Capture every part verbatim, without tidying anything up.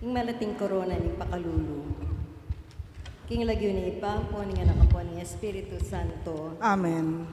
Ing malating korona ning pakalulu. King lagyu ning Ibpa, ampo ning Anak, ampo ning Espiritu Santo. Amen.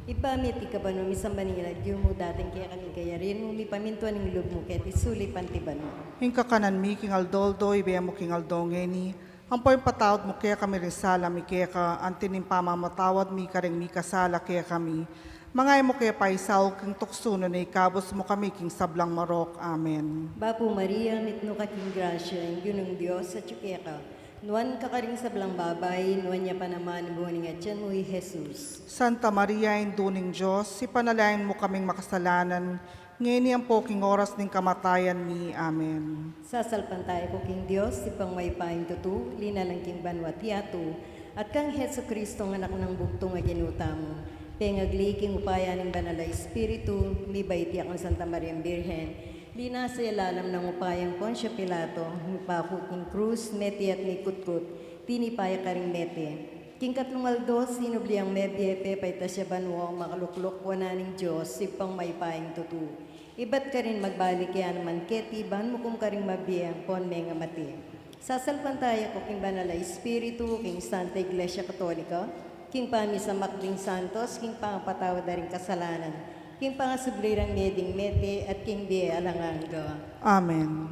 Ibpa mi, atiu ka banua, misamban ya ing lagyu mu, datang kekami ing kayarian mu, mipamintuan ing lub mu keti sulip anti banua. Ing kakanan mi king aldo-aldo ibie mu king aldo ngeni, ampo ipatawad mu kekami ring sala mi keka, anti ning pamamatawad mi karing mikasala kekami. Manga e mu ke paisaul king tuksu, nune ikabus mu kami king sablang marok. Amen. Bapu Maria, mitmu ka king grasya, ing Ginung Dios atyu keka. Nuan ka karing sablang babai, nuan ya pa naman ing bunga ning atian mu, i Jesus. Santa Maria, Indu ning Dios, ipanalangin mu kaming makasalanan, ngeni ampo king oras ning kamatayan mi. Amen. Sasalpantaya ku king Dios, Ibpang mayupayang tutu, linalang king banua at yatu, at kang Jesucristo, Anak nang bugtung a Ginu tamu, pengagli king upaya ning Banal a Espiritu, mibait ya kang Santa Mariang Birhen, linasa ya lalam nang upaya nang Poncio Pilato, mipaku king krus, mete at mikutkut, tinipa ya karing mete. King katlung aldo, sinubli yang mebie, pepaitas ya banua, makalukluk wanan ning Dios, Ibpang mayupayang tutu. Ibat karin magbalik ya naman keti, ban mukum karing mabie ampon mengamate. Sasalpantaya ku king Banal a Espiritu, king Santa Iglesia Katolika, king pamisamak ding santos, king pangapatawad da ring kasalanan, king pangasubli rang mie ding mete, at king bie alang angga. Amen.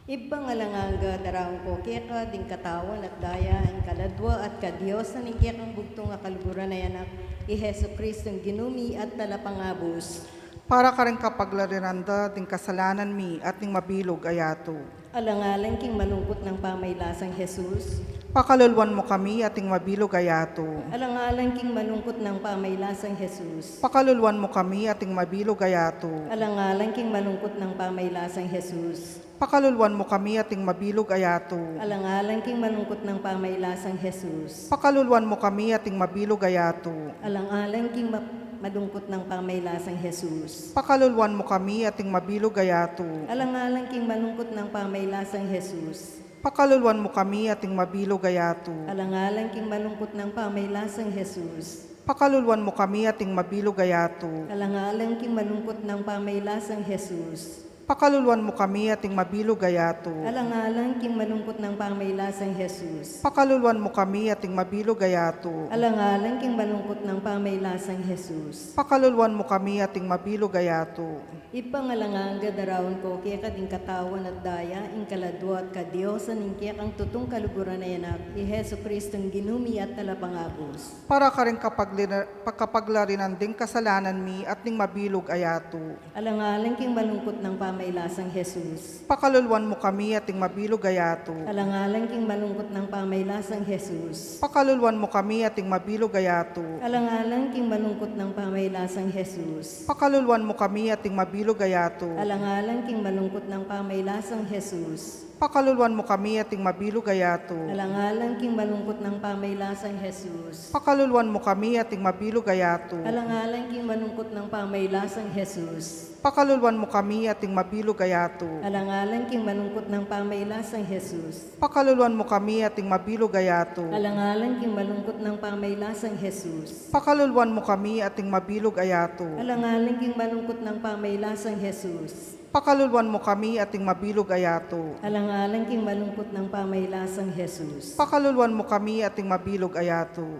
Ibpang alang angga, daraun ku keka ding katawan at daya, ing kaladua at kadiosan ning kekang bugtung a kaluguran a Anak, i Jesucristong Ginu mi at Talapangabus. Para karing kapaglarinan da ding kasalanan mi at ning mabilug a yatu. Alang-alang king malungkut nang pamailasang Jesus. Pakaluluan mu kami at ning mabilug a yatu. Alang-alang king malungkut nang pamailasang Jesus. Pakaluluan mu kami at ning mabilug a yatu. Alang-alang king malungkut nang pamailasang Jesus. Pakaluluan mu kami at ning mabilug a yatu. Alang-alang king malungkut nang pamailasang Jesus. Pakaluluan mu kami at ning mabilug a yatu. Alang-alang king ma-, malungkut nang pamailasang Jesus. Pakaluluan mu kami at ning mabilug a yatu. Alang-alang king malungkut nang pamailasang Jesus. Pakaluluan mu kami at ning mabilug a yatu. Alang-alang king malungkut nang pamailasang Jesus. Pakaluluan mu kami at ning mabilug a yatu. Alang-alang king malungkut nang pamailasang Jesus. Pakaluluan mu kami at ning mabilug a yatu. Alang-alang king malungkut nang pamailasang Jesus. Pakaluluan mu kami at ning mabilug a yatu. Alang-alang king malungkut nang pamailasang Jesus. Pakaluluan mu kami at ning mabilug a yatu. Ibpang alang angga, daraun ku keka ding katawan at daya, ing kaladua at kadiosan ning kekang tutung kaluguran a Anak, i Jesucristong Ginu mi at Talapangabus. Para karing kapagli-, pagkapaglarinan ding kasalanan mi at ning mabilug a yatu. Alang-alang king malungkut nang pamailasang Jesus. Pakaluluan mu kami at ning mabilug a yatu. Alang-alang king malungkut nang pamailasang Jesus. Pakaluluan mu kami at ning mabilug a yatu. Alang-alang king malungkut nang pamailasang Jesus. Pakaluluan mu kami at ning mabilug a yatu. Alang-alang king malungkut nang pamailasang Jesus. Pakaluluan mu kami at ning mabilug a yatu. Alang-alang king malungkut nang pamailasang Jesus. Pakaluluan mu kami at ning mabilug a yatu. Alang-alang king malungkut nang pamailasang Jesus. Pakaluluan mu kami at ning mabilug a yatu. Alang-alang king malungkut nang pamailasang Jesus. Pakaluluan mu kami at ning mabilug a yatu. Alang-alang king malungkut nang pamailasang Jesus. Pakaluluan mu kami at ning mabilug a yatu. Alang-alang king malungkut nang pamailasang Jesus. Pakaluluan mu kami at ning mabilug a yatu. Alang-alang king malungkut nang pamailasang Jesus. Pakaluluan mu kami at ning mabilug a yatu.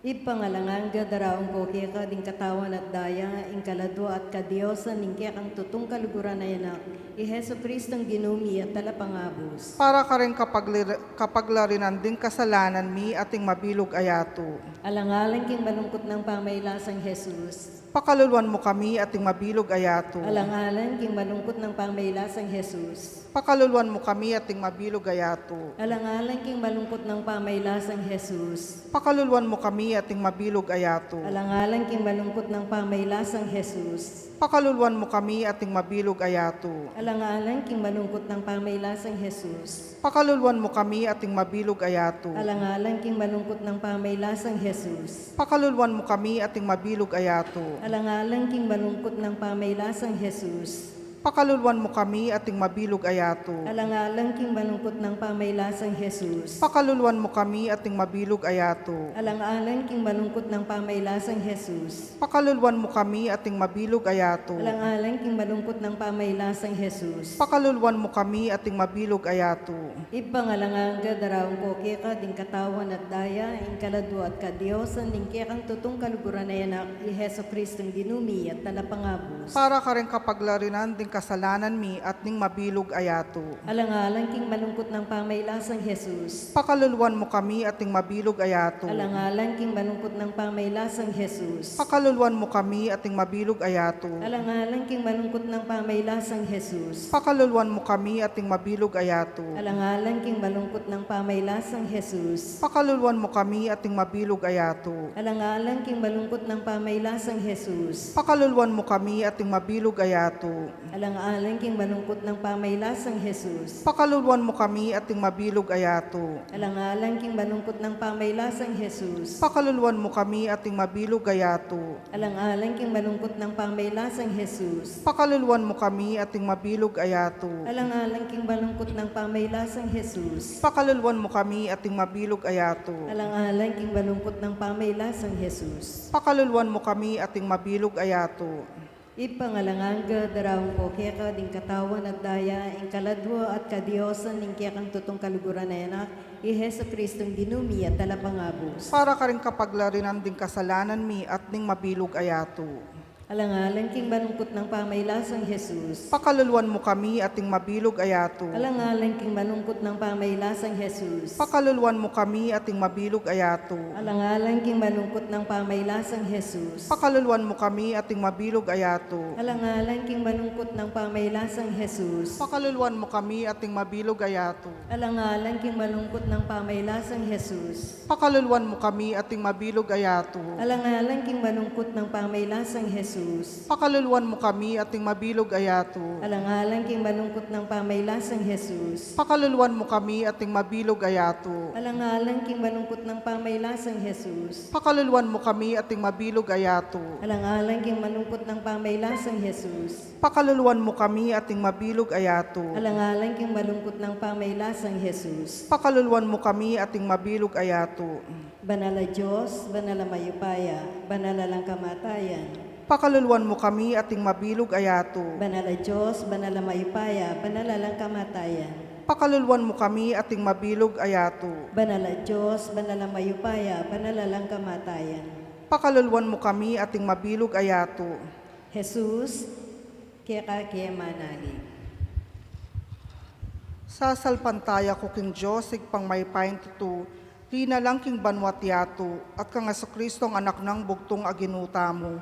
Ibpang alang angga, daraun ku keka ding katawan at daya, ing kaladua at kadiosan ning kekang tutung kaluguran a Anak, i Jesucristong Ginu mi at Talapangabus. Para karing kapaglir-, kapaglarinan ding kasalanan mi at ning mabilug a yatu. Alang-alang king malungkut nang pamailasang Jesus. Pakaluluan mu kami at ning mabilug a yatu. Alang-alang king malungkut nang pamailasang Jesus. Pakaluluan mu kami at ning mabilug a yatu. Alang-alang king malungkut nang pamailasang Jesus. Pakaluluan mu kami at ning mabilug a yatu. Alang-alang king malungkut nang pamailasang Jesus. Pakaluluan mu kami at ning mabilug a yatu. Alang-alang king malungkut nang pamailasang Jesus. Pakaluluan mu kami at ning mabilug a yatu. Alang-alang king malungkut nang pamailasang Jesus. Pakaluluan mu kami at ning mabilug a yatu. Alang-alang king malungkut nang pamailasang Jesus. Pakaluluan mu kami at ing mabilug a yatu. Alang-alang king malungkut nang pamaylasang Jesus. Pakaluluan mu kami at ing mabilug a yatu. Alang-alang king malungkut nang pamaylasang Jesus. Pakaluluan mu kami at ing mabilug a yatu. Alang-alang king malungkut nang pamaylasang Jesus. Pakaluluan mu kami at ing mabilug a yatu. Ibpa ngang alang angga, daraun ku keka ding katawan at daya, ing kaladua at kadiosan ning kekang tutung kaluguran a Anak, i Jesucristong Ginu mi at Talapangabus. Para karing kapaglarinan ding kasalanan mi at ning mabilug a yatu. Alang-alang king malungkut nang pamaylasang Jesus. Pakaluluan mu kami at ing mabilug a yatu. Alang-alang king malungkut nang pamaylasang Jesus. Pakaluluan mu kami at ing mabilug a yatu. Alang-alang king malungkut nang pamaylasang Jesus. Pakaluluan mu kami at ing mabilug a yatu. Alang-alang king malungkut nang pamaylasang Jesus. Pakaluluan mu kami at ing mabilug a yatu. Alang-alang king malungkut nang pamaylasang Jesus. Pakaluluan mu kami at ing mabilug a yatu. Alang-alang king malungkut nang pamaylasang Jesus. Pakaluluan mu kami at ing mabilug a yatu. Alang-alang king malungkut nang pamaylasang Jesus. Pakaluluan mu kami at ing mabilug a yatu. Alang-alang king malungkut nang pamaylasang Jesus. Pakaluluan mu kami at ing mabilug a yatu. Alang-alang king malungkut nang pamaylasang Jesus. Pakaluluan mu kami at ing mabilug a yatu. Alang-alang king malungkut nang pamaylasang Jesus. Pakaluluan mu kami at ing mabilug a yatu. Ibpa ngang alang angga, daraun ku keka ding katawan at daya, ing kaladua at kadiosan ning kekang tutung kaluguran a Anak, i Jesucristong Ginu mi at Talapangabus. Para karing kapaglarinan ding kasalanan mi at ning mabilug a yatu. Alang-alang king malungkut nang pamaylasang Jesus. Pakaluluan mu kami at ing mabilug a yatu. Alang-alang king malungkut nang pamaylasang Jesus. Pakaluluan mu kami at ing mabilug a yatu. Alang-alang king malungkut nang pamaylasang Jesus. Pakaluluan mu kami at ing mabilug a yatu. Alang-alang king malungkut nang pamaylasang Jesus. Pakaluluan mu kami at ing mabilug a yatu. Alang-alang king malungkut nang pamaylasang Jesus. Pakaluluan mu kami at ing mabilug a yatu. Alang-alang king malungkut nang pamaylasang Jesus. Pakaluluan mu kami at ing mabilug a yatu. Alang-alang king malungkut nang pamaylasang Jesus. Pakaluluan mu kami at ing mabilug a yatu. Alang-alang king malungkut nang pamaylasang Jesus. Pakaluluan mu kami at ing mabilug a yatu. Alang-alang king malungkut nang pamaylasang Jesus. Pakaluluan mu kami at ing mabilug a yatu. Alang-alang king malungkut nang pamaylasang Jesus. Pakaluluan mu kami at ing mabilug a yatu. Banal a Dios, banal a mayupaya, banal a alang kamatayan. Pakaluluan mu kami at ing mabilug a yatu. Banal a Dios, banal a mayupaya, banal a alang kamatayan. Pakaluluan mu kami at ing mabilug a yatu. Banal a Dios, banal a mayupaya, banal a alang kamatayan. Pakaluluan mu kami at ing mabilug a yatu. Jesus, keka ke manalig. Sasalpantaya ku king Dios, Ibpang mayupayang tutu, linalang king banua't yatu, at kang Jesucristong Anak nang bugtung a Ginu tamu.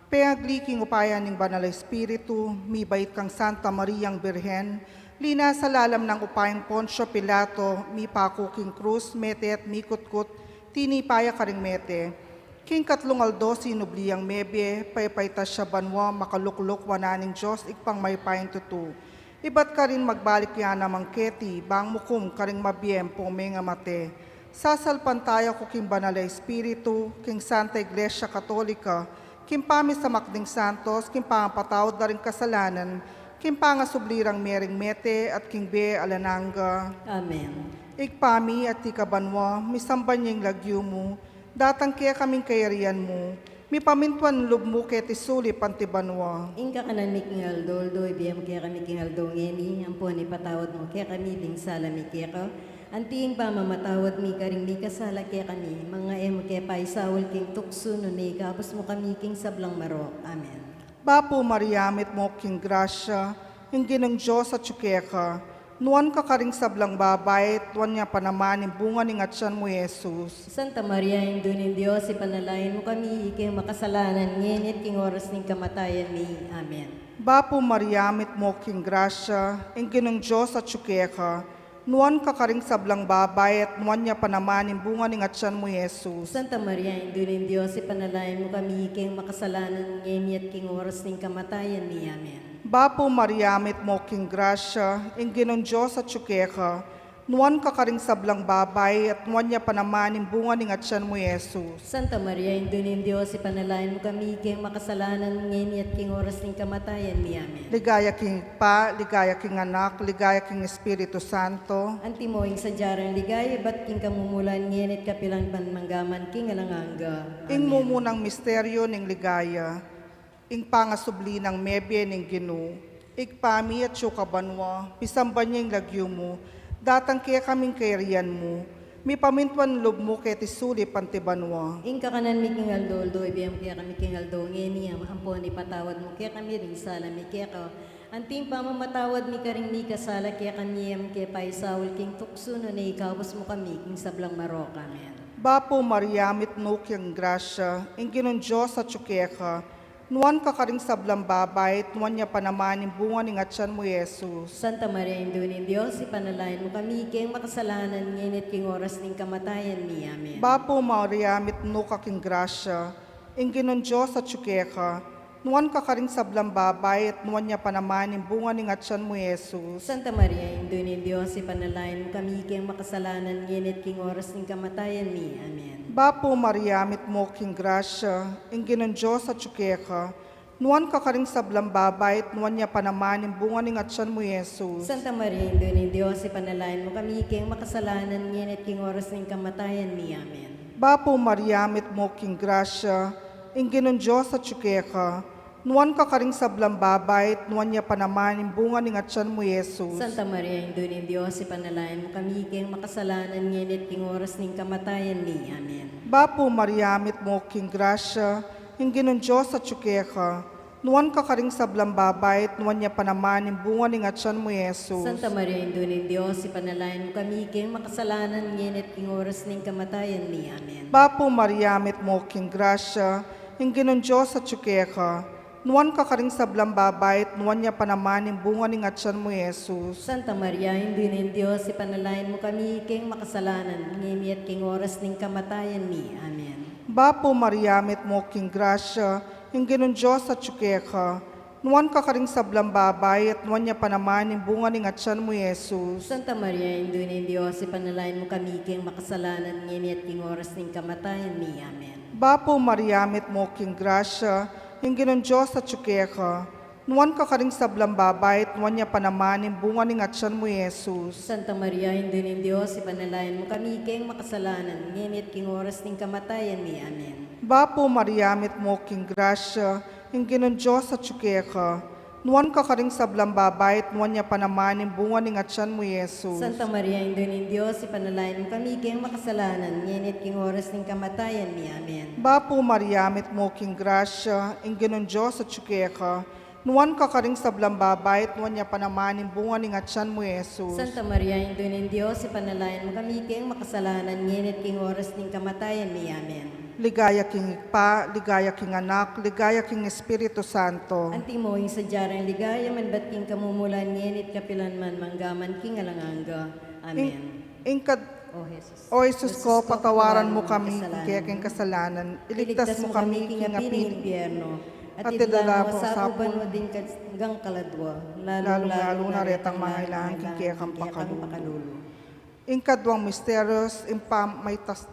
Pengagli king upaya ning Banal a Espiritu, mibait kang Santa Mariang Birhen, linasa lalam nang upayang Poncio Pilato, mipaku king krus, mete at mikutkut, tinipa ya karing mete. King katlung aldo sinubli yang mebie, paypaytas ya banua, makalukluk wanan ning Dios Ibpang mayupayang tutu. Ibat karin magbalik ya naman keti, bang mukum karing mabie ampong mengamate. Sasalpantaya ku king Banal a Espiritu, king Santa Iglesia Katolika, king pamisamak ding santos, king pangapatawad da ring kasalanan, king pangasubli rang mering mete, at king bie alang angga. Amen. Ibpa mi, atiu ka banua, misamban ya ing lagyu mu, datang kekami ing kayarian mu, mipamintuan ing lub mu keti sulip anti banua. Ing kakanan mi king aldo-aldo, ibie mu kekami king aldo ngeni, ampon ipatawad mu kekami ding sala mi keka, anti ing pamamatawad mi karing mikasala kekami, manga e mu ke paisaul king tuksu, nune ikabus mu kami king sablang marok. Amen. Bapu Maria, mitmu ka king grasya, ing Ginung Dios atyu keka, nuan ka karing sablang babai, at nuan ya pa naman ing bunga ning atyan mu, Jesus. Santa Maria, Indu ning Dios, ipanalangin mu kami, ikeng makasalanan, ngeni at king oras ning kamatayan mi. Amen. Bapu Maria, mitmu ka king grasya, ing Ginung Dios atyu keka, nuan ka karing sablang babai, at nuan ya pa naman ing bunga ning atyan mu, Jesus. Santa Maria, Indu ning Dios, ipanalangin mu kami, ikeng makasalanan, ngeni at king oras ning kamatayan mi. Amen. Bapu Maria, mitmu ka king grasya, ing Ginung Dios atyu keka, Nuan ka karing sablang babai, at nuan ya pa naman ing bunga ning atyan mu, Jesus. Santa Maria, Indu ning Dios, ipanalangin mu kami king makasalanan, ngeni at king oras ning kamatayan mi. Amen. Ligaya king Ibpa, ligaya king Anak, ligaya king Espiritu Santo. Antimo ing sadya rang ligaya, ibat king kamumulan, ngeni at kapilan man, mangga man king alang angga. Amen. Ing mumunang misteryo ning ligaya. Ing pangasubli nang mebie ning Ginu. Ibpa mi, atsu ka banua, misamban ya ing lagyu mu, datang kekami ing kayarian mu, mipamintuan ing lub mu keti sulip anti banua. Ing kakanan mi king aldo-aldo ibie mu kekami king aldo ngeni, ampon ipatawad mu kekami ring sala mi keka, anti ing pamamatawad mi karing mikasala kekami, e mu ke paisaul king tuksu, nune ikabus mu kami king sablang marok. Amen. Bapu Maria, mitmu ka king grasya, ing Ginung Dios atsu keka, nuan ka karing sablang babai, at nuan ya pa naman ing bunga ning atyan mu, Jesus. Santa Maria, Indu ning Dios, ipanalangin mu kami king makasalanan, ngeni at king oras ning kamatayan mi. Amen. Bapu Maria, mitmu ka king grasya, ing Ginung Dios atsu keka, nuan ka karing sablang babai, at nuan ya pa naman ing bunga ning atyan mu, Jesus. Santa Maria, Indu ning Dios, ipanalangin mu kami king makasalanan, ngeni at king oras ning kamatayan mi. Amen. Bapu Maria, mitmu ka king grasya, ing Ginung Dios atsu keka, nuan ka karing sablang babai, at nuan ya pa naman ing bunga ning atyan mu, Jesus. Santa Maria, Indu ning Dios, ipanalangin mu kami king makasalanan, ngeni at king oras ning kamatayan mi. Amen. Bapu Maria, mitmu ka king grasya, ing Ginung Dios atsu keka, nuan ka karing sablang babai, at nuan ya pa naman ing bunga ning atyan mu, Jesus. Santa Maria, Indu ning Dios, ipanalangin mu kami king makasalanan, ngeni at king oras ning kamatayan mi. Amen. Bapu Maria, mitmu ka king grasya, ing Ginung Dios atsu keka, nuan ka karing sablang babai, at nuan ya pa naman ing bunga ning atyan mu, Jesus. Santa Maria, Indu ning Dios, ipanalangin mu kami king makasalanan, ngeni at king oras ning kamatayan mi. Amen. Bapu Maria, mitmu ka king grasya, ing Ginung Dios atsu keka, nuan ka karing sablang babai, at nuan ya pa naman ing bunga ning atyan mu, Jesus. Santa Maria, Indu ning Dios, ipanalangin mu kami king makasalanan, ngeni at king oras ning kamatayan mi. Amen. Bapu Maria, mitmu ka king grasya, ing Ginung Dios atsu keka, nuan ka karing sablang babai, at nuan ya pa naman ing bunga ning atyan mu, Jesus. Santa Maria, Indu ning Dios, ipanalangin mu kami king makasalanan, ngeni at king oras ning kamatayan mi. Amen. Bapu Maria, mitmu ka king grasya, ing Ginung Dios atsu keka, nuan ka karing sablang babai, at nuan ya pa naman ing bunga ning atyan mu, Jesus. Santa Maria, Indu ning Dios, ipanalangin mu kami king makasalanan, ngeni at king oras ning kamatayan mi. Amen. Bapu Maria, mitmu ka king grasya, ing Ginung Dios atsu keka, nuan ka karing sablang babai, at nuan ya pa naman ing bunga ning atyan mu, Jesus. Santa Maria, Indu ning Dios, ipanalangin mu kami king makasalanan, ngeni at king oras ning kamatayan mi. Amen. Bapu Maria, mitmu ka king grasya, ing Ginung Dios atsu keka, nuan ka karing sablang babai, at nuan ya pa naman ing bunga ning atyan mu, Jesus. Santa Maria, Indu ning Dios, ipanalangin mu kami king makasalanan, ngeni at king oras ning kamatayan mi. Amen. Ligaya king Ibpa, ligaya king Anak, ligaya king Espiritu Santo. Antimo ing sadya rang ligaya, manbat king kamumulan, ngeni at kapilan man, mangga man king alang angga. Amen. Ing, ing kad- O Jesus. O Jesus ko, patawaran mu kami king kekaming kasalanan, iligtas mu kami king api ning impyerno, at idala mu sa banua ding kaladua, lalung-lalu na retang mangailangan king kekang pakalulu. Ing kaduang misteryos, ing pamaitas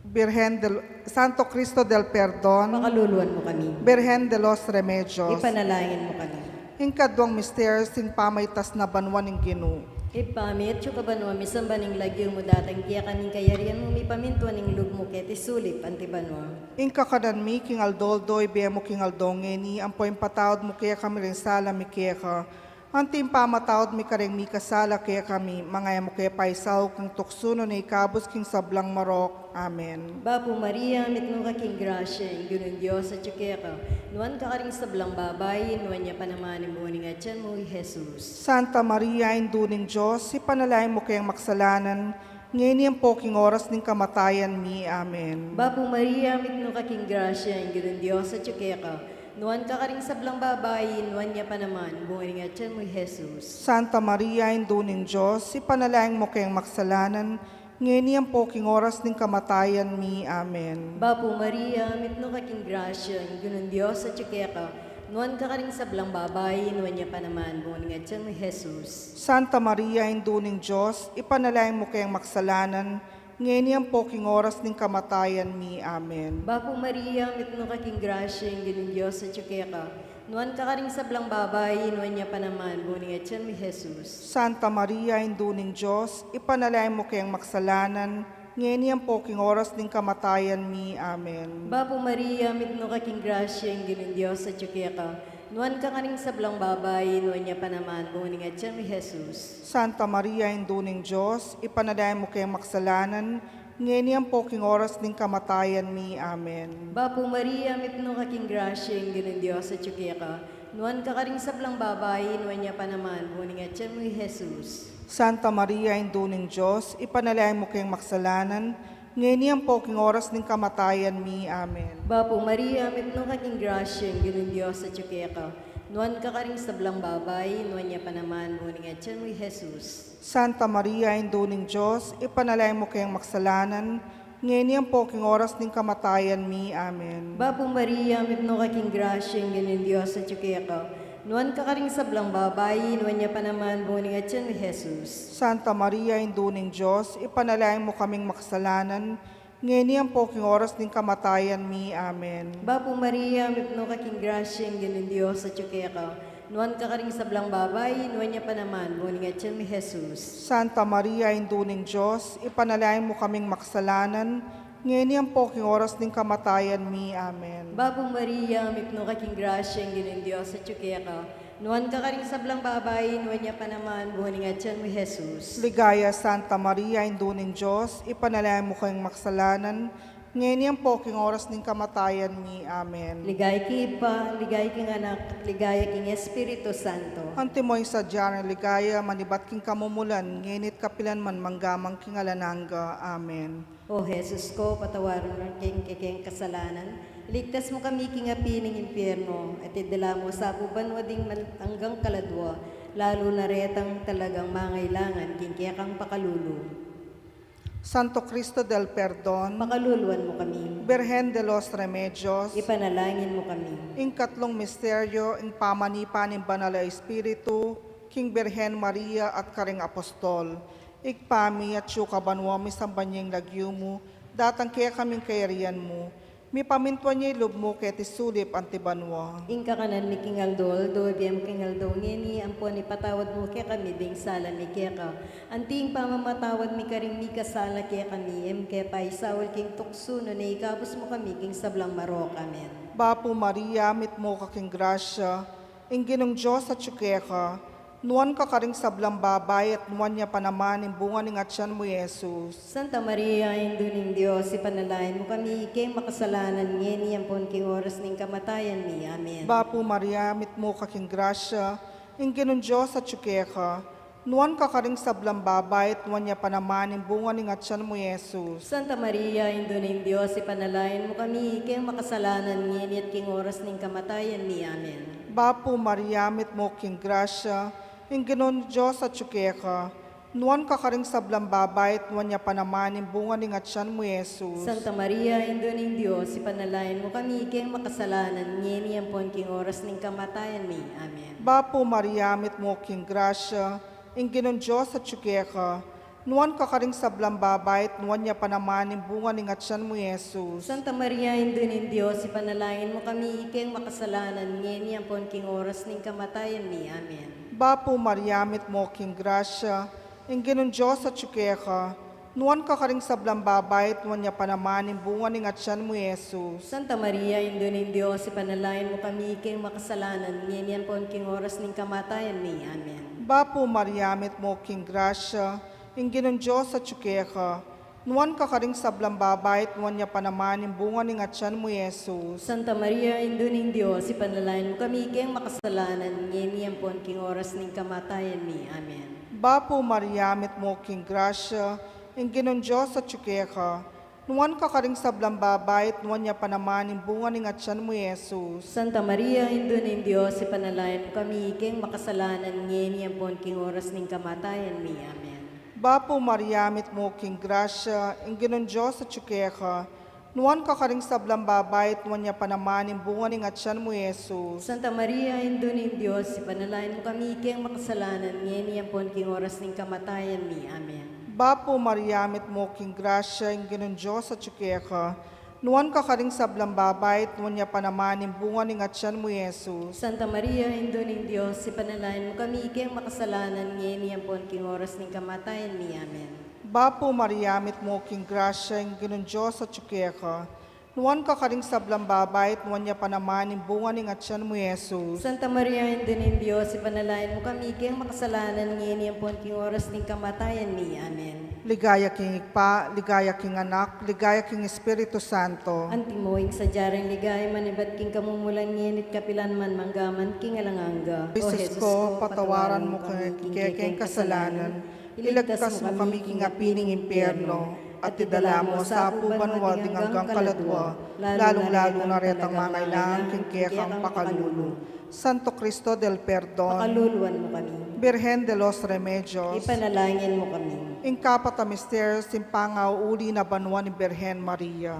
Birhen del, Santo Cristo del Perdon, pakaluluan mu kami. Birhen de los Remedios, ipanalangin mu kami. Ing kaduang misteryos, ing pamaitas na banua ning Ginu. Ibpa mi, atsu ka banua, misamban ing lagyu mu, datang kekami ing kayarian mu, mipamintuan ing lub mu keti sulip anti banua. Ing kakanan mi king aldo-aldo ibie mu king aldo ngeni, ampo ipatawad mu kekami ring sala mi keka, anti ing pamatawad mi kareng mikasala kekami, manga e mu ke paisaul king tuksu, nune ikabus king sablang marok. Amen. Bapu Maria, mitmu ka king grasya, ing Ginung Dios atsu keka, nuan ka karing sablang babai, nuan ya pa naman ing bunga ning atyan mu, i Jesus. Santa Maria, Indu ning Dios, ipanalangin mu keng makasalanan, ngeni ampo king oras ning kamatayan mi. Amen. Bapu Maria, mitmu ka king grasya, ing Ginung Dios atsu keka, nuan ka karing sablang babai, nuan ya pa naman ing bunga ning atyan mu, i Jesus. Santa Maria, Indu ning Dios, ipanalangin mu keng makasalanan, ngeni ampo king oras ning kamatayan mi. Amen. Bapu Maria, mitmu ka king grasya, ing Ginung Dios atsu keka, Nuan ka karing sablang babai, nuan ya pa naman bunga ning atian mu, Jesus. Santa Maria, Indu ning Dios, ipanalangin mu keng makasalanan, ngeni ampo king oras ning kamatayan mi. Amen. Bapu Maria, mitmu ka king grasya, ing Ginung Dios atyu keka. Nuan ka karing sablang babai, nuan ya pa naman bunga ning atian mu, Jesus. Santa Maria, Indu ning Dios, ipanalangin mu keng makasalanan, ngeni ampo king oras ning kamatayan mi. Amen. Bapu Maria, mitmu ka king grasya, ing Ginung Dios atyu keka. Nuan ka karing sablang babai, nuan ya pa naman bunga ning atian mu, Jesus. Santa Maria, Indu ning Dios, ipanalangin mu keng makasalanan, ngeni ampo king oras ning kamatayan mi. Amen. Bapu Maria, mitmu ka king grasya, ing Ginung Dios atyu keka. Nuan ka karing sablang babai, nuan ya pa naman bunga ning atian mu, Jesus. Santa Maria, Indu ning Dios, ipanalangin mu keng makasalanan, ngeni ampo king oras ning kamatayan mi. Amen. Bapu Maria, mitmu ka king grasya, ing Ginung Dios atyu keka. Nuan ka karing sablang babai, nuan ya pa naman bunga ning atian mu, Jesus. Santa Maria, Indu ning Dios, ipanalangin mu keng makasalanan, ngeni ampo king oras ning kamatayan mi. Amen. Bapu Maria, mitmu ka king grasya, ing Ginung Dios atyu keka. Nuan ka karing sablang babai, nuan ya pa naman bunga ning atian mu, Jesus. Santa Maria, Indu ning Dios, ipanalangin mu kaming makasalanan, ngeni ampo king oras ning kamatayan mi. Amen. Bapu Maria, mitmu ka king grasya, ing Ginung Dios atyu keka. Nuan ka karing sablang babai, nuan ya pa naman bunga ning atian mu, Jesus. Santa Maria, Indu ning Dios, ipanalangin mu kaming makasalanan, ngeni ampo king oras ning kamatayan mi. Amen. Bapu Maria, mitmu ka king grasya, ing Ginung Dios atyu keka. Nuan ka karing sablang babai, nuan ya pa naman bunga ning atian mu, Jesus. Ligaya, Santa Maria, Indu ning Dios, ipanalangin mu keng makasalanan, ngeni ampo king oras ning kamatayan mi. Amen. Ligaya king Ibpa, ligaya king Anak, at ligaya king Espiritu Santo. Antimo ing sadya nang ligaya, manibat king kamumulan, ngeni at kapilan man, mangga man king alang angga. Amen. O Jesus ko, patawaran mu ring kekeng kasalanan, iligtas mu kami king api ning impyerno, at idala mu sa pu banua ding mal-, anggang kaladua, lalu na retang talagang mangailangan king kekang pakalulu. Santo Cristo del Perdon, pakaluluan mu kami. Birhen de los Remedios, ipanalangin mu kami. Ing katlung misteryo, ing pamanipa ning Banal a Espiritu king Birhen Maria at karing apostol. Ibpa mi, atsu ka banua, misamban ya ing lagyu mu, datang kekami ing kayarian mu, mipamintuan ya ing lub mu keti sulip anti banua. Ing kakanan mi king aldo-aldo, ibie mu king aldo ngeni, ampon ipatawad mu kekami ding sala mi keka, anti ing pamamatawad mi karing mikasala kekami, e mu ke paisaul king tuksu, nune ikabus mu kami king sablang marok. Amen. Bapu Maria, mitmu ka king grasya, ing Ginung Dios atyu keka, nuan ka karing sablang babai, at nuan ya pa naman ing bunga ning atian mu, Jesus. Santa Maria, Indu ning Dios, ipanalangin mu kami keng makasalanan, ngeni ampon king oras ning kamatayan mi. Amen. Bapu Maria, mitmu ka king grasya, ing Ginung Dios atyu keka, nuan ka karing sablang babai, at nuan ya pa naman ing bunga ning atian mu, Jesus. Santa Maria, Indu ning Dios, ipanalangin mu kami keng makasalanan, ngeni at king oras ning kamatayan mi. Amen. Bapu Maria, mitmu ka king grasya, ing Ginung Dios atyu keka, nuan ka karing sablang babai, at nuan ya pa naman ing bunga ning atian mu, Jesus. Santa Maria, Indu ning Dios, ipanalangin mu kami keng makasalanan, ngeni ampon king oras ning kamatayan mi. Amen. Bapu Maria, mitmu ka king grasya, ing Ginung Dios atyu keka, nuan ka karing sablang babai, at nuan ya pa naman ing bunga ning atian mu, Jesus. Santa Maria, Indu ning Dios, ipanalangin mu kami keng makasalanan, ngeni ampon king oras ning kamatayan mi. Amen. Bapu Maria, mitmu ka king grasya, ing Ginung Dios atyu keka, nuan ka karing sablang babai, at nuan ya pa naman ing bunga ning atian mu, Jesus. Santa Maria, Indu ning Dios, ipanalangin mu kami keng makasalanan, ngeni ampon king oras ning kamatayan mi. Amen. Bapu Maria, mitmu ka king grasya, ing Ginung Dios atyu keka, nuan ka karing sablang babai, at nuan ya pa naman ing bunga ning atian mu, Jesus. Santa Maria, Indu ning Dios, ipanalangin mu kami keng makasalanan, ngeni ampon king oras ning kamatayan mi. Amen. Bapu Maria, mitmu ka king grasya, ing Ginung Dios atyu keka, nuan ka karing sablang babai, at nuan ya pa naman ing bunga ning atian mu, Jesus. Santa Maria, Indu ning Dios, ipanalangin mu kami keng makasalanan, ngeni ampon king oras ning kamatayan mi. Amen. Bapu Maria, mitmu ka king grasya, ing Ginung Dios atyu keka, Nuan ka karing sablang babai, at nuan ya pa naman ing bunga ning atian mu, Jesus. Santa Maria, Indu ning Dios, ipanalangin mu kami keng makasalanan, ngeni ampon king oras ning kamatayan mi. Amen. Bapu Maria, mitmu ka king grasya, ing Ginung Dios atyu keka. Nuan ka karing sablang babai, at nuan ya pa naman ing bunga ning atian mu, Jesus. Santa Maria, Indu ning Dios, ipanalangin mu kami keng makasalanan, ngeni ampon king oras ning kamatayan mi. Amen. Bapu Maria, mitmu ka king grasya, ing Ginung Dios atyu keka. Nuan ka karing sablang babai, at nuan ya pa naman ing bunga ning atian mu, Jesus. Santa Maria, Indu ning Dios, ipanalangin mu kami keng makasalanan, ngeni ampon king oras ning kamatayan mi. Amen. Ligaya king Ibpa, ligaya king Anak, ligaya king Espiritu Santo. Antimo ing sadya ring ligaya manibat king kamumulan, ngeni't kapilan man, manggaman king alang angga. O Jesus ko, patawaran mu kami king kekeng kasalanan, iligtas mu kami king api ning impyerno, at idala mu sa pu banua ding anggang kaladua, lalung-lalu na retang mangailangan king kekang pakalulu. Santo Cristo del Perdon, pakaluluan mu kami. Birhen de los Remedios, ipanalangin mu kami. Ing kapat a misteryo ning pangauuli na banua ning Birhen Maria.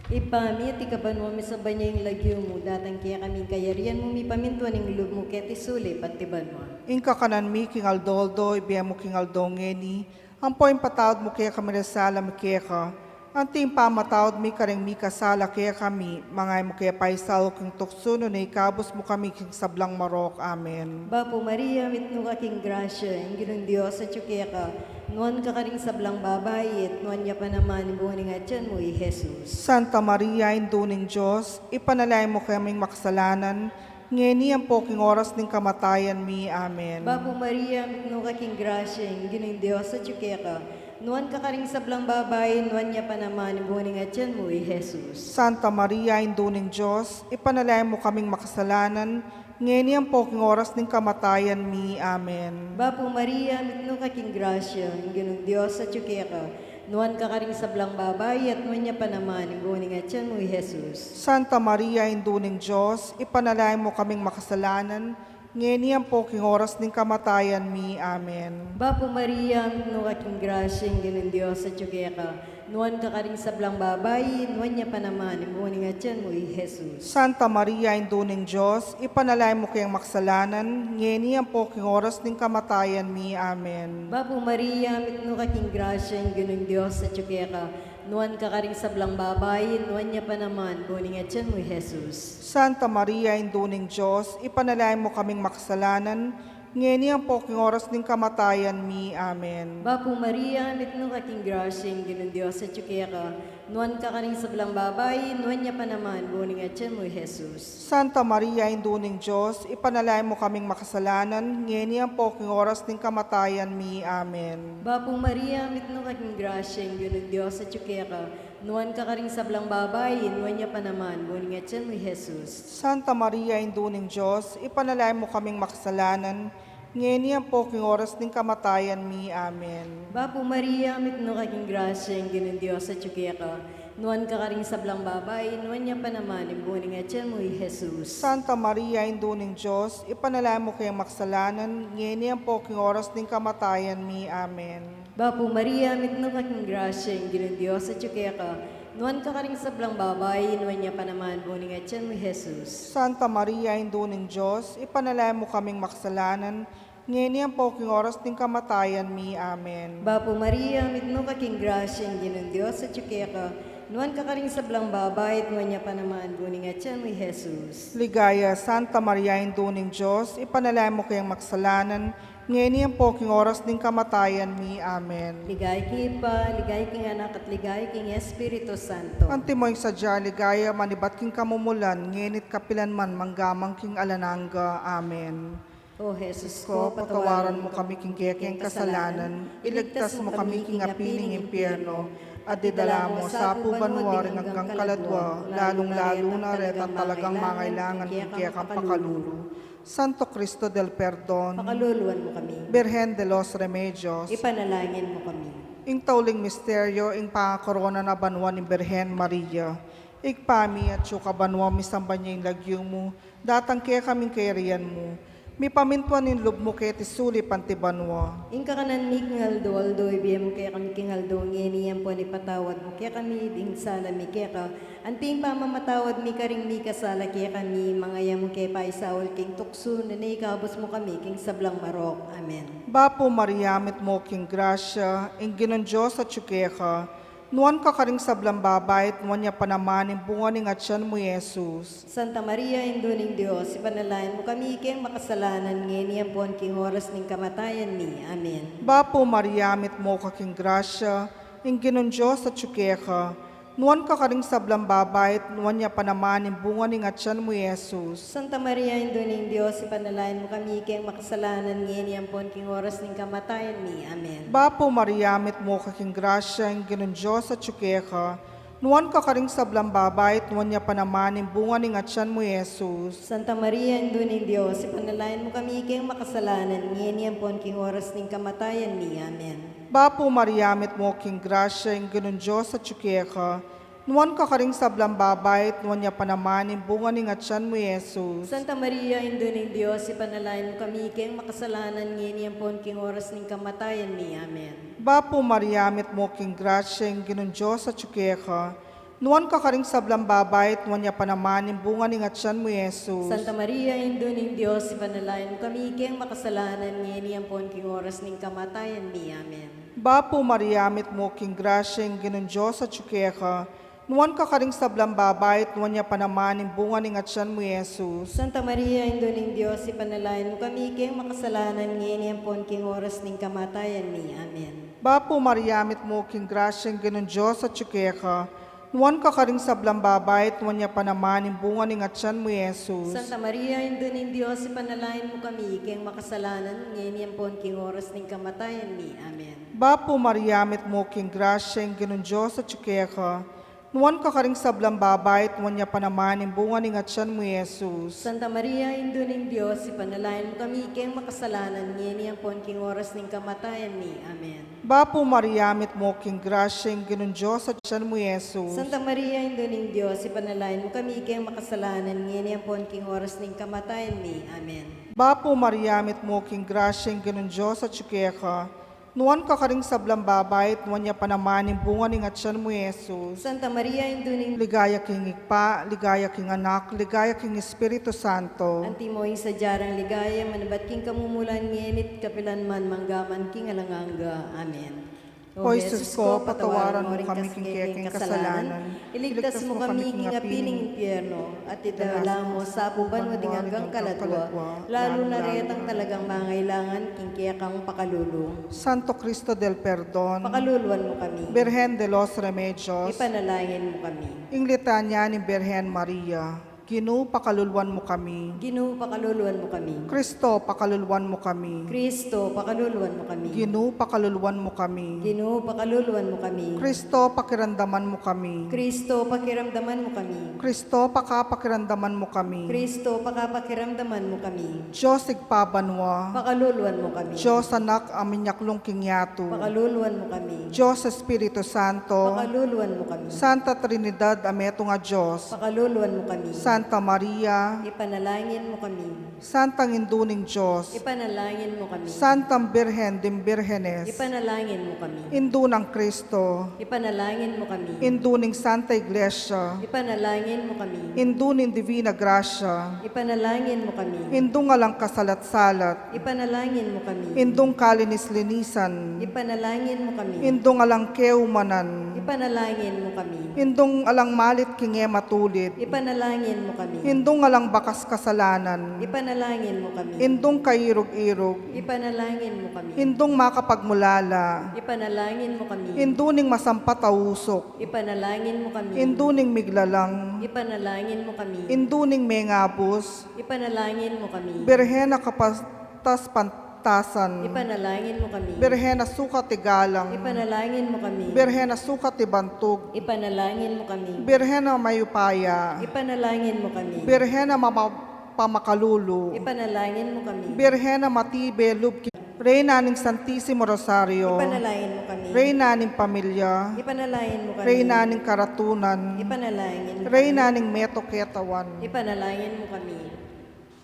Ibpa mi, atiu ka banua, misamban ya ing lagyu mu, datang kekami ing kayarian mu, mipamintuan ing lub mu keti sulip anti banua. Ing kakanan mi king aldo-aldo ibie mu king aldo ngeni, ampo ipatawad mu kekami ring sala mi keka, anti ing pamamatawad mi karing mikasala kekami, manga e mu ke paisaul king tuksu, nune ikabus mu kami king sablang marok. Amen. Bapu Maria, mitmu ka king grasya, ing Ginung Dios atyu keka, nuan ka karing sablang babai, at nuan ya pa naman ing bunga ning atian mu, i Jesus. Santa Maria, Indu ning Dios, ipanalangin mu kaming makasalanan, ngeni ampo king oras ning kamatayan mi. Amen. Bapu Maria, mitmu ka king grasya, ing Ginung Dios atyu keka, nuan ka karing sablang babai, nuan ya pa naman ing bunga ning atian mu, i Jesus. Santa Maria, Indu ning Dios, ipanalangin mu kaming makasalanan, ngeni ampo king oras ning kamatayan mi. Amen. Bapu Maria, mitmu ka king grasya, ing Ginung Dios atyu keka, nuan ka karing sablang babai, at nuan ya pa naman ing bunga ning atian mu, i Jesus. Santa Maria, Indu ning Dios, ipanalangin mu kaming makasalanan, ngeni ampo king oras ning kamatayan mi. Amen. Bapu Maria, mitmu ka king grasya, ing Ginung Dios atyu keka, nuan ka karing sablang babai, nuan ya pa naman ing bunga ning atian mu, i Jesus. Santa Maria, Indu ning Dios, ipanalangin mu keng makasalanan, ngeni ampo king oras ning kamatayan mi. Amen. Bapu Maria, mitmu ka king grasya, ing Ginung Dios atyu keka, nuan ka karing sablang babai, nuan ya pa naman bunga ning atian mu, i Jesus. Santa Maria, Indu ning Dios, ipanalangin mu kaming makasalanan, ngeni ampo king oras ning kamatayan mi. Amen. Bapu Maria, mitmu ka king grasya, ing Ginung Dios atyu keka, nuan ka karing sablang babai, nuan ya pa naman bunga ning atian mu, i Jesus. Santa Maria, Indu ning Dios, ipanalangin mu kaming makasalanan, ngeni ampo king oras ning kamatayan mi. Amen. Bapu Maria, mitmu ka king grasya, ing Ginung Dios atyu keka, nuan ka karing sablang babai, nuan ya pa naman bunga ning atian mu, i Jesus. Santa Maria, Indu ning Dios, ipanalangin mu kaming makasalanan, ngeni ampo king oras ning kamatayan mi. Amen. Bapu Maria, mitmu ka king grasya, ing Ginung Dios atyu keka, nuan ka karing sablang babai, nuan ya pa naman ing bunga ning atian mu, i Jesus. Santa Maria, Indu ning Dios, ipanalangin mu keng makasalanan, ngeni ampo king oras ning kamatayan mi. Amen. Bapu Maria, mitmu ka king grasya, ing Ginung Dios atyu keka, nuan ka karing sablang babai, nuan ya pa naman bunga ning atian mu, i Jesus. Santa Maria, Indu ning Dios, ipanalangin mu kaming makasalanan, ngeni ampo king oras ning kamatayan mi. Amen. Bapu Maria, mitmu ka king grasya, ing Ginung Dios atyu keka, nuan ka karing sablang babai, at nuan ya pa naman bunga ning atian mu, i Jesus. Ligaya, Santa Maria, Indu ning Dios, ipanalangin mu keng makasalanan, ngeni ampo king oras ning kamatayan mi. Amen. Ligaya king Ibpa, ligaya king Anak, at ligaya king Espiritu Santo. Antimo ing sadya a ligaya manibat king kamumulan, ngeni't kapilan man, manggaman king alang angga. Amen. O Jesus ko, patawaran mu kami king kekeng kasalanan, iligtas mu kami king api ning impyerno, at idala mu sa pu banua ring anggang kaladua, lalung-lalu na retang talagang mangailangan king kekang pakalulu. Santo Cristo del Perdon, pakaluluan mu kami. Birhen de los Remedios, ipanalangin mu kami. Ing tauling misteryo, ing pangakorona na banua ning Birhen Maria. Ibpa mi, atsu ka banua, misamban ya ing lagyu mu, datang kekami ing kayarian mu, Mipamintuan ing lub mu keti sulip anti banua. Ing kakanan mi king aldo-aldo ibie mu kekami king aldo ngeni, ampon ipatawad mu kekami ding sala mi keka, anti ing pamamatawad mi karing mikasala kekami. Manga e mu ke paisaul king tuksu, nune ikabus mu kami king sablang marok. Amen. Bapu Maria, mitmu ka king grasya, ing Ginung Dios atyu keka, nuan ka karing sablang babai, at nuan ya pa naman ing bunga ning atyan mu, i Jesus. Santa Maria, Indu ning Dios, ipanalangin mu kami keng makasalanan, ngeni ampon king oras ning kamatayan mi. Amen. Bapu Maria, mitmu ka king grasya, ing Ginung Dios atyu keka, nuan ka karing sablang babai, at nuan ya pa naman ing bunga ning atyan mu, i Jesus. Santa Maria, Indu ning Dios, ipanalangin mu kami keng makasalanan, ngeni ampon king oras ning kamatayan mi. Amen. Bapu Maria, mitmu ka king grasya, ing Ginung Dios atyu keka, nuan ka karing sablang babai, at nuan ya pa naman ing bunga ning atyan mu, i Jesus. Santa Maria, Indu ning Dios, ipanalangin mu kami keng makasalanan, ngeni ampon king oras ning kamatayan mi. Amen. Bapu Maria, mitmu ka king grasya, ing Ginung Dios atyu keka, nuan ka karing sablang babai, at nuan ya pa naman ing bunga ning atyan mu, i Jesus. Santa Maria, Indu ning Dios, ipanalangin mu kami keng makasalanan, ngeni ampon king oras ning kamatayan mi. Amen. Bapu Maria, mitmu ka king grasya, ing Ginung Dios atyu keka, nuan ka karing sablang babai, at nuan ya pa naman ing bunga ning atyan mu, i Jesus. Santa Maria, Indu ning Dios, ipanalangin mu kami keng makasalanan, ngeni ampon king oras ning kamatayan mi. Amen. Bapu Maria, mitmu ka king grasya, ing Ginung Dios atyu keka, nuan ka karing sablang babai, at nuan ya pa naman ing bunga ning atyan mu, i Jesus. Santa Maria, Indu ning Dios, ipanalangin mu kami keng makasalanan, ngeni ampon king oras ning kamatayan mi. Amen. Bapu Maria, mitmu ka king grasya, ing Ginung Dios atyu keka, nuan ka karing sablang babai, at nuan ya pa naman ing bunga ning atyan mu, i Jesus. Santa Maria, Indu ning Dios, ipanalangin mu kami keng makasalanan, ngeni ampon king oras ning kamatayan mi. Amen. Bapu Maria, mitmu ka king grasya, ing Ginung Dios atyu keka, nuan ka karing sablang babai, at nuan ya pa naman ing bunga ning atyan mu, i Jesus. Santa Maria, Indu ning Dios, ipanalangin mu kami keng makasalanan, ngeni ampon king oras ning kamatayan mi. Amen. Bapu Maria, mitmu ka king grasya, ing Ginung Dios atyu keka, i Jesus. Santa Maria, Indu ning Dios, ipanalangin mu kami keng makasalanan, ngeni ampon king oras ning kamatayan mi. Amen. Bapu Maria, mitmu ka king grasya, ing Ginung Dios atyu keka, nuan ka karing sablang babai, at nuan ya pa naman ing bunga ning atyan mu, i Jesus. Santa Maria, Indu ning Ligaya king Ibpa, ligaya king Anak, ligaya king Espiritu Santo. Antimo ing sadya rang ligaya, manubat king kamumulan, ngeni at kapilan man, mangga man king alang angga. Amen. O Jesus ko, patawaran mu kami king kekeng kasalanan, iligtas mu kami king api ning impyerno, at idala mu sa banua ding anggang kaladua, lalu na retang talagang mangailangan king kekang pakalulu. Santo Cristo del Perdon, pakaluluan mu kami. Birhen de los Remedios, ipanalangin mu kami. Ing litanya ning Birhen Maria. Ginu, pakaluluan mu kami. Ginu, pakaluluan mu kami. Kristo, pakaluluan mu kami. Kristo, pakaluluan mu kami. Ginu, pakaluluan mu kami. Ginu, pakaluluan mu kami. Kristo, pakiramdaman mu kami. Kristo, pakiramdaman mu kami. Kristo, pakapakiramdaman mu kami. Kristo, pakapakiramdaman mu kami. Dios Ibpa banua, pakaluluan mu kami. Dios Anak a minyaklung king yatu, pakaluluan mu kami. Dios Espiritu Santo, pakaluluan mu kami. Santa Trinidad a metung a Dios, pakaluluan mu kami. Santa Maria, ipanalangin mu kami. Santang Indu ning Dios, ipanalangin mu kami. Santang Birhen ding Birhenes, ipanalangin mu kami. Indu nang Kristo, ipanalangin mu kami. Indu ning Santa Iglesia, ipanalangin mu kami. Indu ning Divina Gracia, ipanalangin mu kami. Indung alang kasalat-salat, ipanalangin mu kami. Indung kalinis-linisan, ipanalangin mu kami. Indung alang keumanan, ipanalangin mu kami. Indung alang malit king e matulid, ipanalangin mu kami. Indung alang bakas kasalanan, ipanalangin mu kami. Indung kairug-irug, ipanalangin mu kami. Indung makapagmulala, ipanalangin mu kami. Indu ning masampat a usuk, ipanalangin mu kami. Indu ning miglalang, ipanalangin mu kami. Indu ning mengabus, ipanalangin mu kami. Birhen a kapatas-pantasan, ipanalangin mu kami. Birhen a sukat igalang, ipanalangin mu kami. Birhen a sukat ibantug, ipanalangin mu kami. Birhen a mayupaya, ipanalangin mu kami. Birhen a mapamakalulu, ipanalangin mu kami. Birhen a matibe lub king Reyna ning Santisimo Rosario, ipanalangin mu kami. Reyna ning pamilya, ipanalangin mu kami. Reyna ning karatunan, ipanalangin mu kami. Reyna ning metung a katawan, ipanalangin mu kami.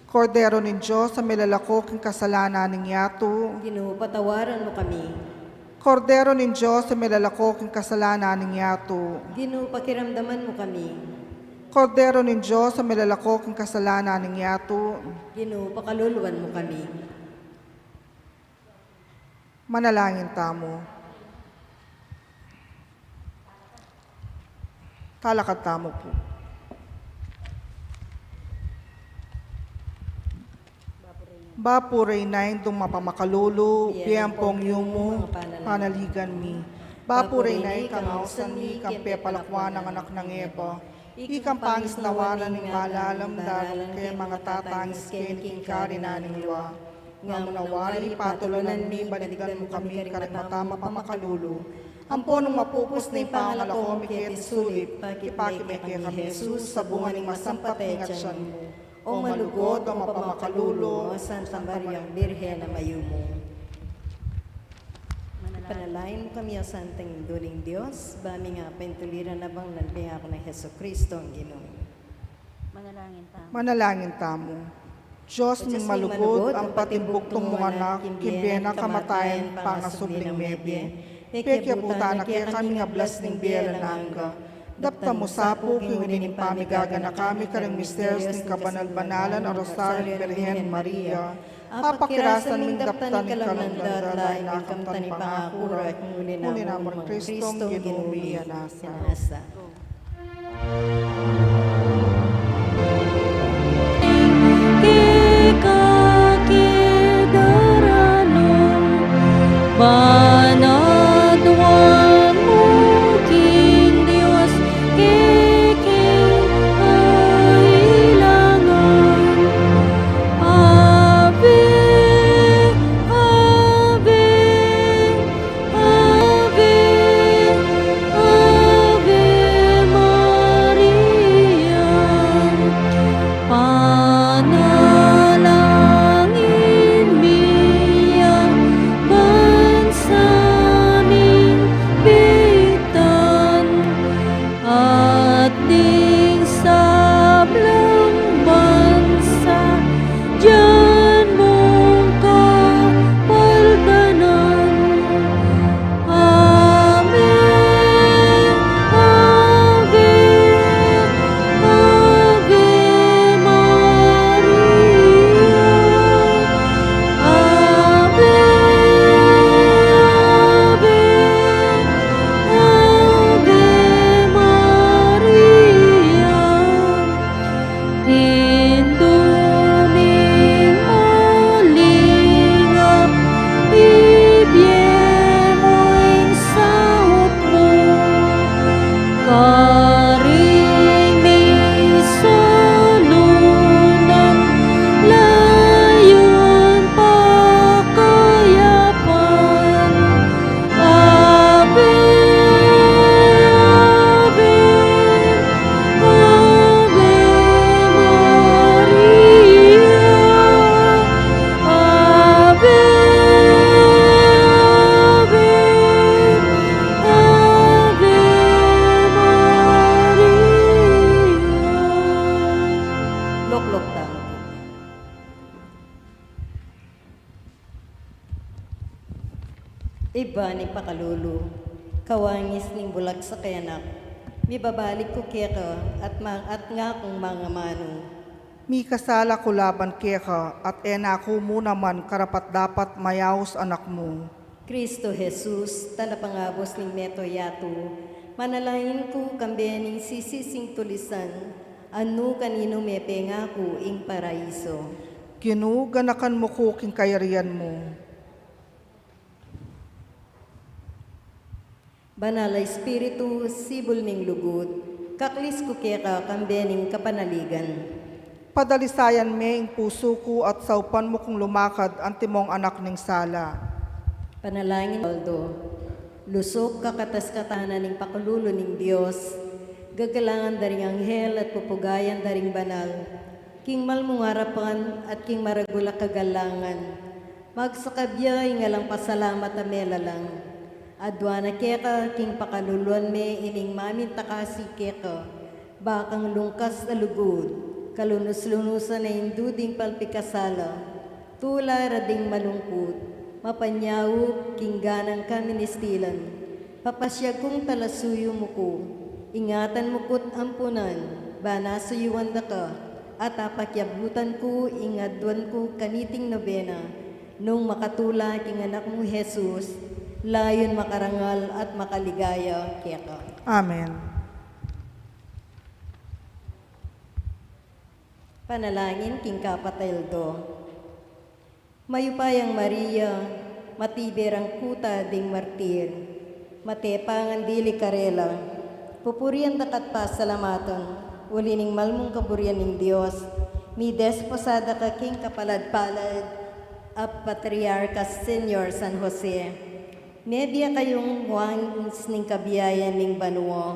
Kordero ning Dios, a milalako king kasalanan ning yatu. Ginu, patawaran mu kami. Kordero ning Dios, a milalako king kasalanan ning yatu. Ginu, pakiramdaman mu kami. Kordero ning Dios, a milalako king kasalanan ning yatu. Ginu, pakaluluan mu kami. Manalangin tamu. Talakad tamu pu. Bapu Reyna, Indung mapamakalulu, bie ampong yumu, panaligan mi. Bapu Reyna, ikang ausan mi, ikang pepalakuan ning anak nang Eva, ikang pangisnawan ning malalam, daralan ke mangatatangis keni king karinan ning lua. Nga mu na wari, patulunan mi, balikdan mu kami karing mata mapamakalulu. Ampo nung mapupus ne ing pangalako mi keti sulip, pakit me kekami i Jesus, a bunga ning masampat ning atian mu. O malugud, o mapamakalulu, o Santa Mariang Birhen a mayumu. Ipanalangin mu kami, o Santang Indu ning Dios, ba mi ngan paintuliran abang nang pengako nang Jesucristo a Ginu mi. Manalangin tamu. Manalangin tamu. Dios ming malugud, ampat ing bugtung mung Anak, king bie na, kamatayan, pangasubling mebie, pekiabutan na kekami ing ablas ning bie alang angga. Daptan mu sa pu king uli ning pamigaganaka mi karing misteryos ning kabanal-banalan a Rosaryong Birhen Maria, a pakirasan ming daptan ing kalandan da at lain ing kamtan ning pangaku ra king uli na mu ring Kristong Ginu mi. Nasa. Keka ke daranu, banat wang mu king Dios, keke kailangan. Ave, ave, Ave, Ave Maria, panalangin mi a bansa ming bigtan, at ding sablang bansa, dian mung kapaldanan. Ave, Ave, Ave Maria. Ave, Ave, Ave Maria. Indu ming malingap, ibie mu ing saup mu karing misalunang layun pakayapan. Ave, Ave, Ave Maria. Ave, Ave, Ave Maria. Lukluk tamu. Ibpa ning pakalulu, kawangis ning bulak sa kayang anak, mibabalik ku keka at ma-, at ngakung mangamanu. Mikasala ku laban keka, at e na ku mu naman karapat-dapat mayaus anak mu. Kristo Jesus, talapangabus ning meto yatu, manalangin ku kambe ning sisising tulisan, a nu kaninu mepengaku ing paraiso. Ginu, ganakan mu ku king kayarian mu. Banal a Espiritu, sibul ning lugud, kaklis ku keka kambe ning kapanaligan. Padalisayan me ing pusu ku at saupan mu kung lumakad antimong anak ning sala. Panalangin aldo. Lusuk kakatas katanan ning pakalulu ning Dios, gagalangan da ring anghel at pupugayan da ring banal, king mal mung arapan at king maragul a kagalangan. Magsakab ya ing alang pasalamat a melalang. Aduan na keka king pakaluluan me ining mamintakasi keka, bakang lungkas a lugud. Kalunus-lunusan a Indu ding palpikasala, tula ra ding malungkut, mapanyaup king ganang kaministilan, papasyag kung talasuyu mu ku, ingatan mu ku't ampunan, ba nasuyuan da ka, at apakiabutan ku ing aduan ku kaniting nobena, nung makatula king anak mu Jesus, layun makarangal at makaligaya keka. Amen. Panalangin king kapat a aldo. Mayupayang Maria, matibe rang kuta ding martir, matepangan dili karela, pupurian da ka't pasalamatan, uli ning malmung kaburian ning Dios, midesposada ka king kapalad-palad a Patriarka Señor San Jose. Mebie kayung wangis ning kabiayan ning banua.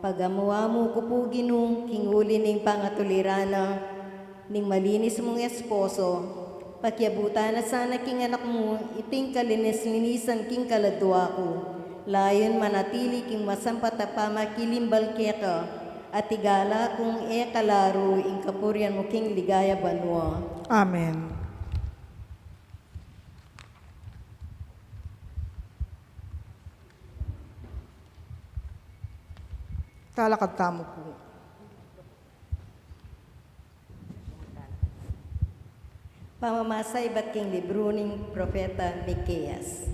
Pagamu-amu ku pu Ginu, king uli ning pangatuliran na ning malinis mung esposo, pakiabutan na sana king anak mu iting kalinis-linisan king kaladua ku, layun manatili king masampat a pamakilimbal keka, at igala kung e kalaru ing kapurian mu king ligaya banua. Amen. Talakad tamu pu. Pamamasa ibat king libru ning propeta Miqueas.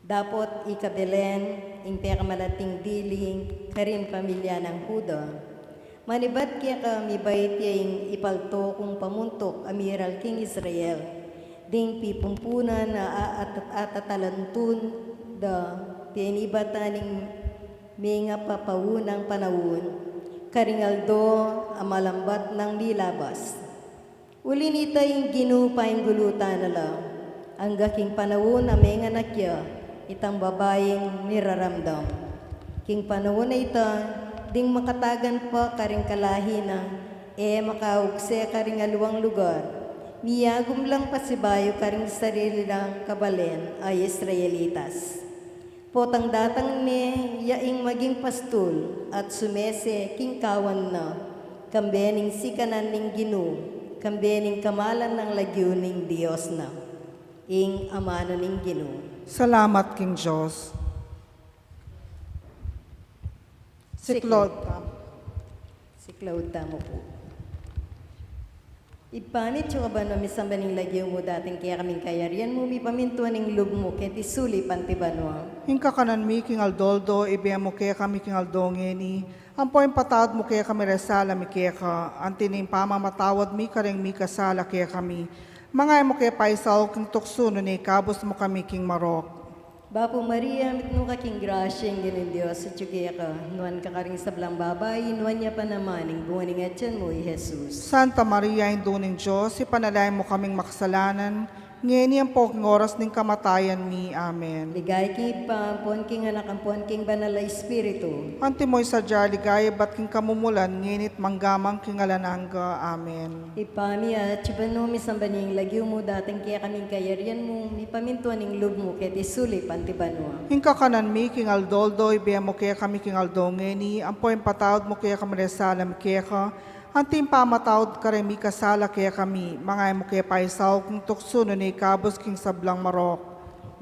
Dapot ika Belen, ing pekamalating dili karing pamilya nang Juda. Manibat keka mibait ya ing ipalto kung pamuntuk a miral king Israel, ding pipumpunan a, a, at, atatalantun da, penibatan ning mengapapaunang panaun, karing aldo a malambat nang milabas. Uli nita ing Ginu painggulutan na la, angga king panaun a menganak ya itang babaing miraramdam. King panaun a ita, ding makatagan pa karing kalahi na, e makaugse karing aluang lugar, miyagum lang pasibayu karing sarili lang kabalen a Israelitas. Potang datang ne ya ing maging pastul at sumese king kawan na, kambe ning sikanan ning Ginu, kambe ning kamalan nang lagyu ning Dios na. Ing amanu ning Ginu. Salamat king Dios. Siklaud tamu. Siklaud tamu pu. Ibpa mi, atsu ka banua, misamban ing lagyu mu, datang kekami ing kayarian mu, mipamintuan ing lub mu keti sulip anti banua. Ing kakanan mi king aldo-aldo ibie mu kekami king aldo ngeni, ampo ipatawad mu kekami ring sala mi keka, anti ning pamamatawad mi karing mikasala kekami. Manga e mu ke paisaul king tuksu, nune ikabus mu kami king marok. Bapu Maria, mitmu ka king grasya, ing Ginung Dios atsu keka. Nuan ka karing sablang babai, nuan ya pa naman ing bunga ning atian mu, i Jesus. Santa Maria, Indu ning Dios, ipanalangin mu kaming makasalanan, ngeni ampo king oras ning kamatayan mi. Amen. Ligaya king Ibpa, ampon king Anak, ampon king Banal a Espiritu. Antimo ing sadya a ligaya ibat king kamumulan, ngeni't mangga man king alang angga. Amen. Ibpa mi, atsu ka banua, misamban ing lagyu mu, datang kekami ing kayarian mu, mipamintuan ing lub mu keti sulip anti banua. Ing kakanan mi king aldo-aldo ibie mu kekami king aldo ngeni, ampo ipatawad mu kekami ring sala mi keka, anti ing pamamatawad karing mikasala kekami, manga e mu ke paisaul king tuksu, nune ikabus king sablang marok.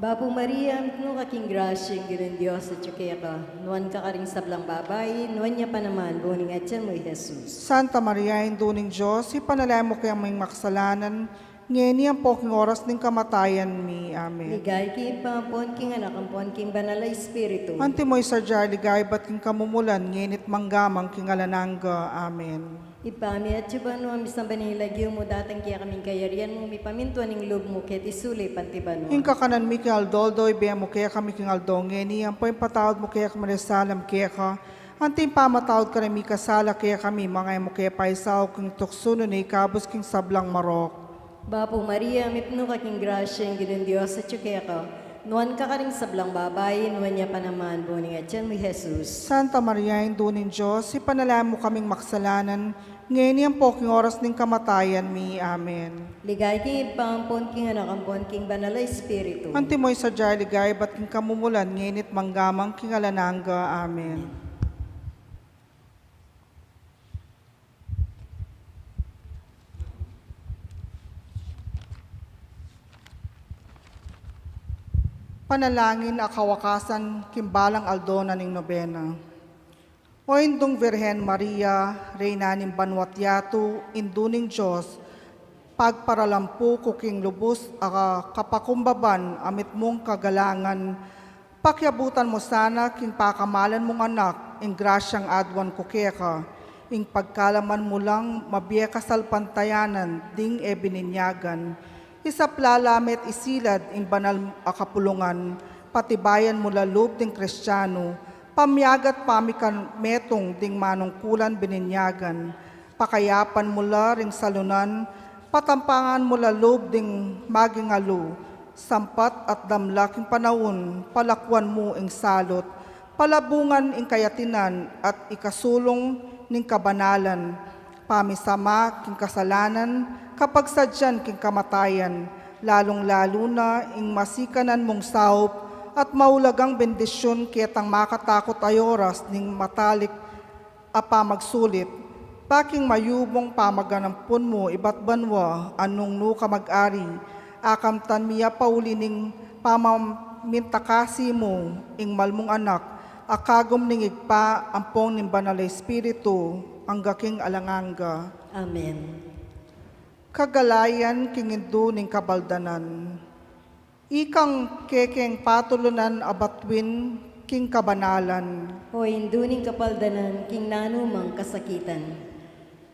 Bapu Maria, mitmu ka king grasya, ing Ginung Dios atsu keka. Nuan ka karing sablang babai, nuan ya pa naman bunga ning atian mu, i Jesus. Santa Maria, Indu ning Dios, ipanalangin mu kaming makasalanan, ngeni ampo king oras ning kamatayan mi. Amen. Ligaya king Ibpa, ampon king Anak, ampon king Banal a Espiritu. Antimo ing sadya a ligaya ibat king kamumulan, ngeni't mangga man king alang angga. Amen. Ibpa mi, atsu ka banua, misamban ing lagyu mu, datang kekami ing kayarian mu, mipamintuan ing lub mu keti sulip anti banua. Ing kakanan mi king aldo-aldo ibie mu kekami king aldo ngeni, ampo ipatawad mu kekami ring sala mi keka, anti ing pamamatawad karing mikasala kekami, manga e mu ke paisaul king tuksu, nune ikabus king sablang marok. Bapu Maria, mitmu ka king grasya, ing Ginung Dios atsu keka. Nuan ka karing sablang babai, nuan ya pa naman bunga ning atian mu, i Jesus. Santa Maria, Indu ning Dios, ipanalangin mu kaming makasalanan, ngeni ampo king oras ning kamatayan mi. Amen. Ligaya king Ibpa, ampon king Anak, ampon king Banal a Espiritu. Antimo ing sadya a ligaya ibat king kamumulan, ngeni't mangga man king alang angga. Amen. Panalangin a kawakasan king balang aldo na ning nobena. O Indung Virgen Maria, Reyna ning banua't yatu, Indu ning Dios, pagparalampu ku king lubus a kapakumbaban a mitmung kagalangan, pakiabutan mu sana king pakamalan mung Anak ing grasyang aduan ku keka, ing pagkalaman mu lang mabie kasalpantayanan ding e bininyagan. Isapla la me't isilad ing banal a kapulungan, patibayan mu la lub ding Kristianu, pamiagat pamikametung ding manungkulan bininyagan, pakayapan mu la ring salunan, patampangan mu la lub ding magingalu, sampat at damla king panaun, palakuan mu ing salut, palabungan ing kayatinan at ikasulung ning kabanalan, pamisama king kasalanan, kapagsadyan king kamatayan, lalung-lalu na ing masikanan mung saup at maulagang bendisyun ketang makatakut a oras ning matalik a pamagsulit. Baking mayubung pamaganampun mu ibat banua a nung nu ka mag-ari, akamtan mi ya pauli ning pamamintakasi mu ing mal mung Anak, a kagum ning Ibpa ampong ning Banal a Espiritu, angga king alang angga. Amen. Kagalayan king Indu ning Kabaldanan. Ikang kekeng patulunan a batuin king kabanalan. O Indu ning Kapaldanan king nanu mang kasakitan.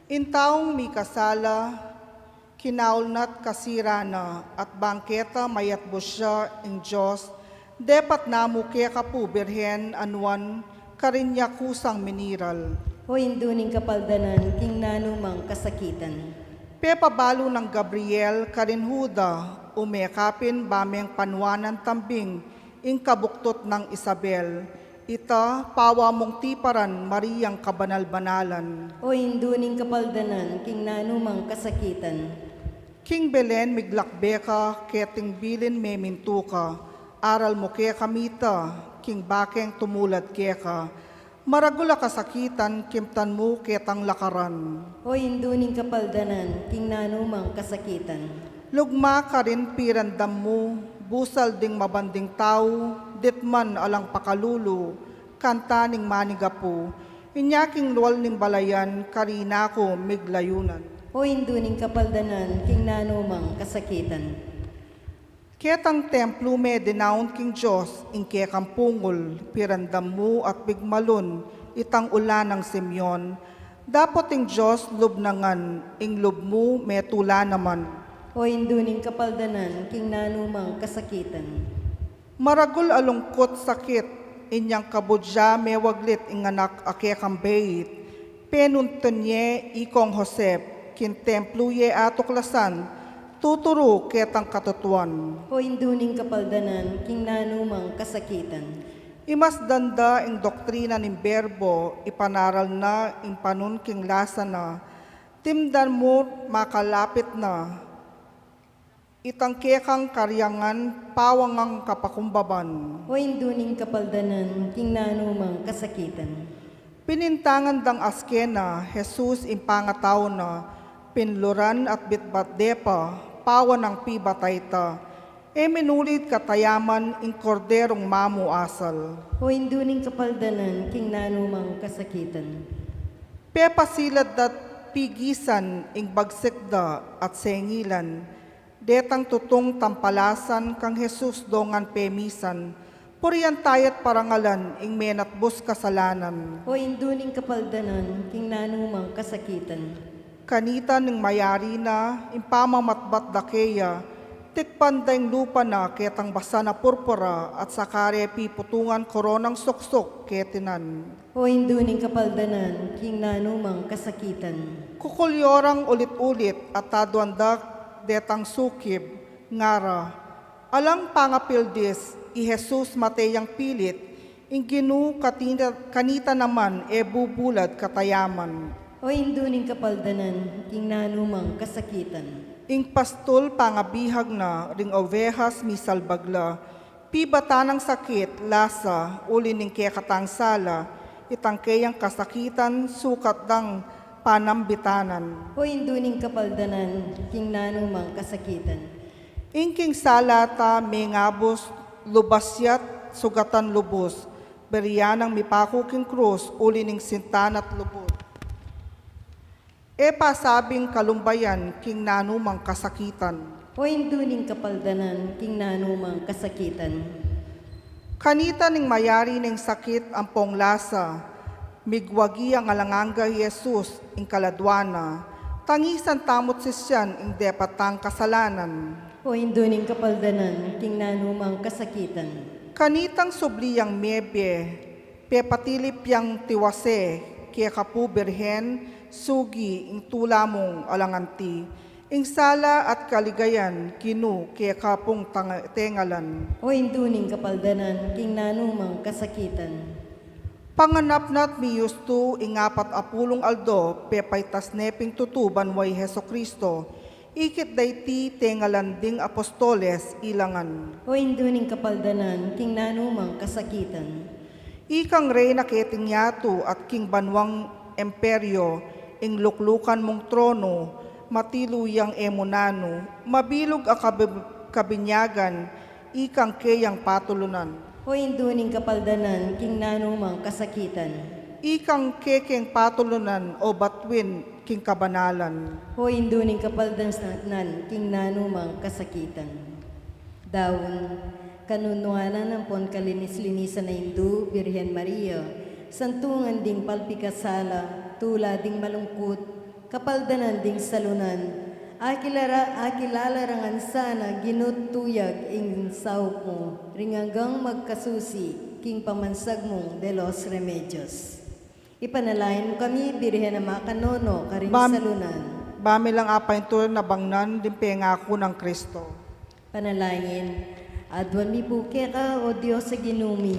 Ing taung mikasala, kinaul na't kasira na, at bang keta mayatbus ya ing Dios, depat na mu keka pu Birhen a nuan karin ya kusang miniral. O Indu ning Kapaldanan king nanu mang kasakitan. Pepabalu nang Gabriel karin Juda, ume ka pin ba meng panuanan tambing ing kabuktut nang Isabel. Ita, pawa mung tiparan Mariang kabanal-banalan. O Indu ning Kapaldanan king nanu mang kasakitan. King Belen miglakbe ka, keting bilin memintu ka, aral mu kekami ita, king bakeng tumulad keka. Maragul a kasakitan kimtan mu ketang lakaran. O Indu ning Kapaldanan king nanu mang kasakitan. Lugma karin pirandam mu, busal ding mabanding tau, ditman alang pakalulu, kanta ning manigapu. Inya king lual ning balayan, karina ku miglayunan. O Indu ning Kapaldanan king nanu mang kasakitan. Ketang templu me dinaun king Dios ing kekang pungul, pirandam mu at bigmalun itang ulan nang Simeon. Dapot ing Dios lub na ngan, ing lub mu metula naman. O Indu ning Kapaldanan king nanu mang kasakitan. Maragul a lungkut sakit, inyang kabud ya mewaglit ing anak a kekang beit. Penuntun ye ikong Josep, king templu ye atuklasan, tuturu ketang katutuan. O Indu ning Kapaldanan king nanu mang kasakitan. Imasdan da ing doktrina ning Berbo, ipanaral na ing panun king lasa na, timdan mu makalapit na. Itang kekang kariangan, pawangang kapakumbaban. O Indu ning Kapaldanan king nanu mang kasakitan. Pinintangan dang askena Jesus ing pangatau na, pinluran at bitbat de pa, pawanang pibatay ta. E minulid katayaman ing Korderung mamu asal. O Indu ning Kapaldanan king nanu mang kasakitan. Pepasilad da't pigisan ing bagsik da at sengilan, detang tutung tampalasan kang Jesus dongan pemisan, purian taya't parangalan ing menatbus kasalanan. O Indu ning Kapaldanan king nanu mang kasakitan. Kanita ning mayari na ing pamamatbat da keya, tikpan da ing lupa na ketang basa na purpura at saka re piputungan koronang suksuk ketinan. O Indu ning Kapaldanan king nanu mang kasakitan. Kukulyorang ulit-ulit at taduan da detang sukib, ngara, alang pangapildis, i Jesus mate yang pilit, ing Ginu katina-, kanita naman e bubulad katayaman. O Indu ning Kapaldanan king nanu mang kasakitan. Ing pastul pangabihag na ring ovehas misalbag la, pibatan nang sakit, lasa, uli ning kekatang sala, itang keyang kasakitan sukat dang panambitanan. O Indu ning Kapaldanan king nanu mang kasakitan. Ing king sala ta mengabus lubas ya't sugatan lubus, buri ya nang mipaku king krus, uli ning sinta na't lubus. E pasabing kalumbayan king nanumang kasakitan. O indu ning kapaldanan king nanumang kasakitan. Kanita ning mayari ning sakit ampong lasa, migwagi yang alang angga i Jesus ing kaladwa na, tangisan tamu't sisian ing depat tang kasalanan. O indu ning kapaldanan king nanumang kasakitan. Kanitang subli yang mebie, pepatilip yang tiwase, keka pu Birhen, sugi ing tula mung alang anti, ing sala at kaligayan, Ginu, keka pung tang-, tengalan. O indu ning kapaldanan king nanumang kasakitan. Panganap na't miyustu ing apat a pulung aldo, pepaitas ne pin tutu banua i Jesucristo, ikit daiti tengalan ding apostoles ilangan. O indu ning kapaldanan king nanumang kasakitan. Ikang reyna keting yatu at king banuang emperyo, ing luklukan mung trono, matilu yang e mu nanu, mabilug a kabi-, kabinyagan, ikang keyang patulunan. O indu ning kapaldanan king nanumang kasakitan. Ikang kekeng patulunan o batuin king kabanalan. O indu ning kapaldanan king nanumang kasakitan. Daun, kanunuanan ampon kalinis-linisan a Indu, Birhen Maria, santungan ding palpikasala, tula ding malungkut, kapaldanan ding salunan, akilara-, akilala ra ngan sana Ginu't tuyag ing saup mu, ring anggang magkasusi, king pamansag mung de los Remedios. Ipanalangin mu kami, Birhen a makanono karing Bam-, salunan. Bami lang apainturan a bangnan ding pengaku nang Kristo. Panalangin. Aduan mi pu keka, O Dios a Ginu mi,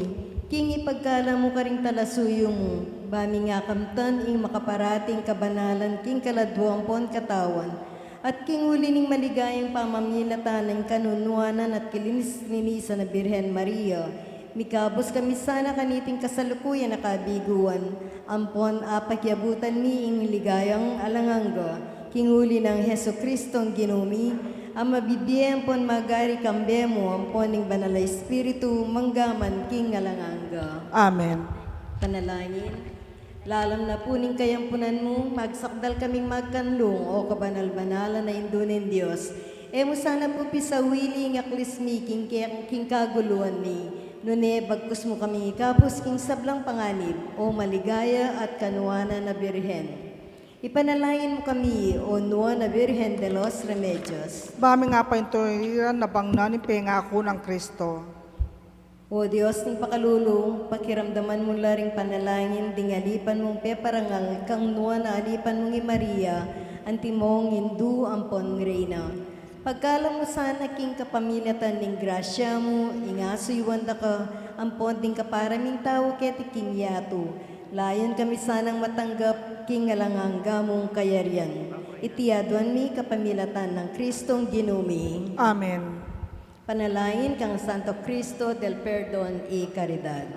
king ipagkalam mu karing talasuyu mu, ba ming akamtan ing makaparating kabanalan king kaladwa ampon katawan, at king uli ning maligayang pamamilatan ning kanunuanan at kalinis-linisan a Birhen Maria, mikabus kami sana kaniting kasalukuyan a kabiguan, ampon apakiabutan mi ing ligayang alang angga, king uli nang Jesucristong Ginu mi, a mabibie ampon magari kambe mu ampon ning Banal a Espiritu, mangga man king alang angga. Amen. Panalangin. Lalam na pu ning kayampunan mu, magsakdal kaming magkanlung, O kabanal-banalan a Indu ning Dios. E mu sana pu pisawili ing aklis mi king ke-, king kaguluan mi, nune bagkus mu kaming ikabus king sablang panganib, O maligaya at kanuanan a Birhen. Ipanalangin mu kami, O Nuan a Birhen de los Remedios. Ba ming apainturan a bangnan ing pengaku nang Kristo. O Dios ning pakalulu, pakiramdaman mu la ring panalangin ding alipan mung peparangal kang nuan a alipan mung i Maria, antimong Indu ampon Reyna. Pagkalam mu sana king kapamilatan ning grasya mu, ing asuyuan da ka, ampon ding kapara ming tau keti king yatu. Layun kami sanang matanggap king alang angga mung kayarian. Iti aduan mi kapamilatan nang Kristong Ginu mi. Amen. Panalangin kang Santo Cristo del Perdon y Caridad.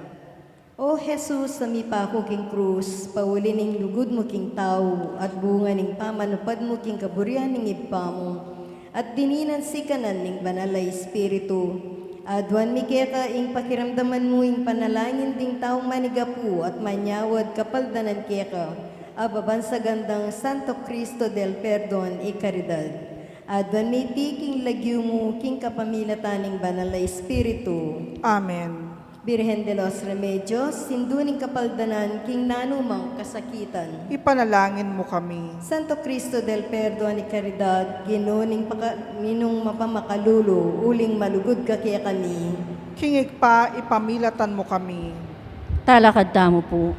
O Jesus, a mipaku king krus, pauli ning lugud mu king tau, at bunga ning pamanupad mu king kaburian ning Ibpa mu, at dininan sikanan ning Banal a Espiritu. Aduan mi keka ing pakiramdaman mu ing panalangin ding taung manigapu at manyawad kapaldanan keka, a babansagan dang Santo Cristo del Perdon y Caridad. Aduan mi iti king lagyu mu, king kapamilatan ning Banal a Espiritu. Amen. Birhen de los Remedios, Indu ning kapaldanan king nanumang kasakitan. Ipanalangin mu kami. Santo Cristo del Perdon y Caridad, Ginu ning paka-, Ginung mapamakalulu, uling malugud ka kekami. King Ibpa, ipamilatan mu kami. Talakad tamu pu.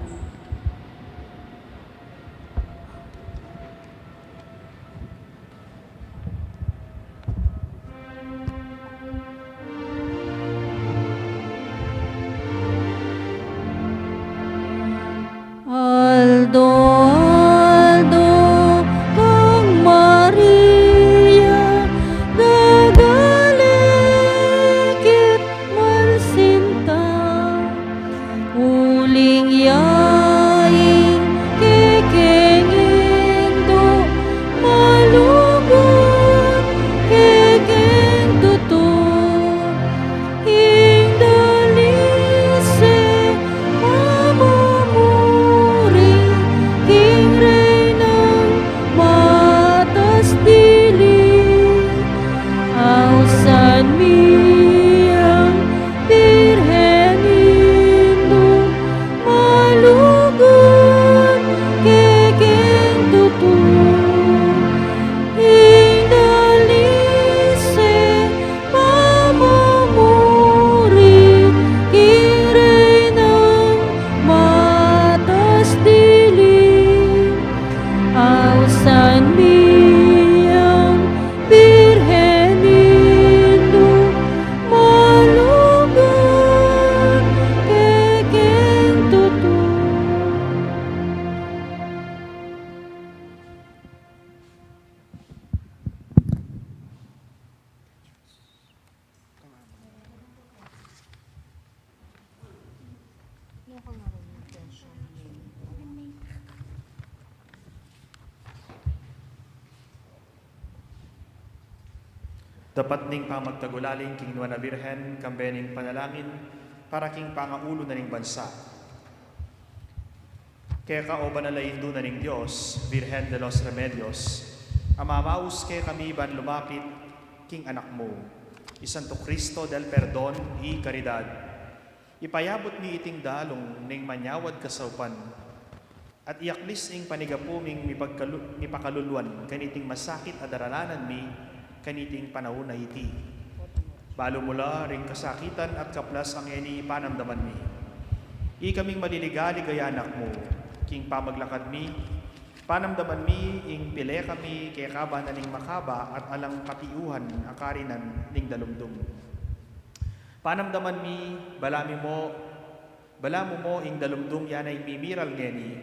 Aldo-aldo kang Maria, gagalikit man sinta, uling ya Dapat ning pamagtagulaling king Nuan a Birhen, kambe ning panalangin para king pangaulu na ning bansa. Keka, o banal a Indu na ning Dios, Virgen de los Remedios, a mamaus kekami ban lumapit king Anak mu, i Santo Cristo del Perdon y Caridad. Ipayabut mi iting dalung ning manyawad kasaupan, at iaklis ing panigapu ming mipagkalu-, mipakaluluan kaniting masakit a daralanan mi kaniting panaun a iti. Balu mu la ring kasakitan at kaplas a ngeni panamdaman mi. Ikaming maliligalig a anak mu, king pamaglakad mi, panamdaman mi ing pile kami keka ba na ning makaba at alang katiuhan a karinan ning dalumdum. Panamdaman mi, bala mi mo, bala mu mo ing dalumdum ya na ing mimiral ngeni.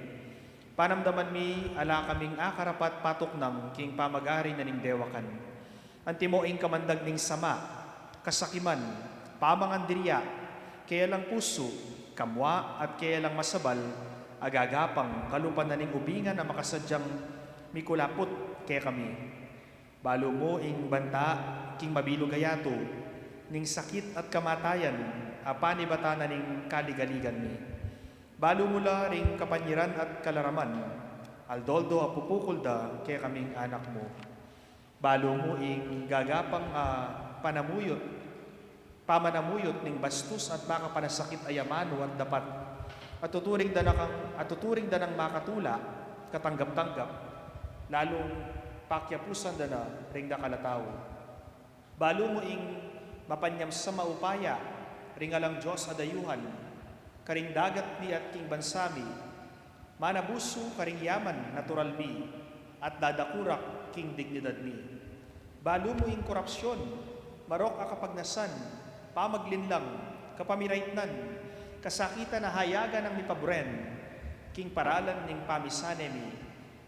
Panamdaman mi, ala kaming akarapat patuknang king pamag-ari na ning dewakan. Antimo ing kamandag ning sama, kasakiman, pamangandirya, kealang pusu, kamua, at kealang masabal, agagapang, kalupa na ning ubingan a makasadyang mikulaput kekami. Balu mu ing banta king mabilug a yatu, ning sakit at kamatayan, a panibatan na ning kaligaligan mi. Balu mu la ring kapanyiran at kalaraman, aldo-aldo a pupukul da kekaming anak mu. Balu mu ing gagapang a panamuyut, pamanamuyut ning bastus at makapanasakit a yamanu at dapat, at tuturing da na kang, at tuturing da nang makatula, katanggap-tanggap, lalung pakiapusan da na ring dakal a tau. Balu mu ing mapanyamsam a upaya ring alang Dios a dayuhan, karing dagat mi at king bansa mi, manabusu karing yaman natural mi, at dadakurak king dignidad mi. Balu mu ing korapsyon, marok a kapagnasan, pamaglinlang, kapamiraitnan, kasakitan a hayagan nang mipaburen, king paralan ning pamisane mi,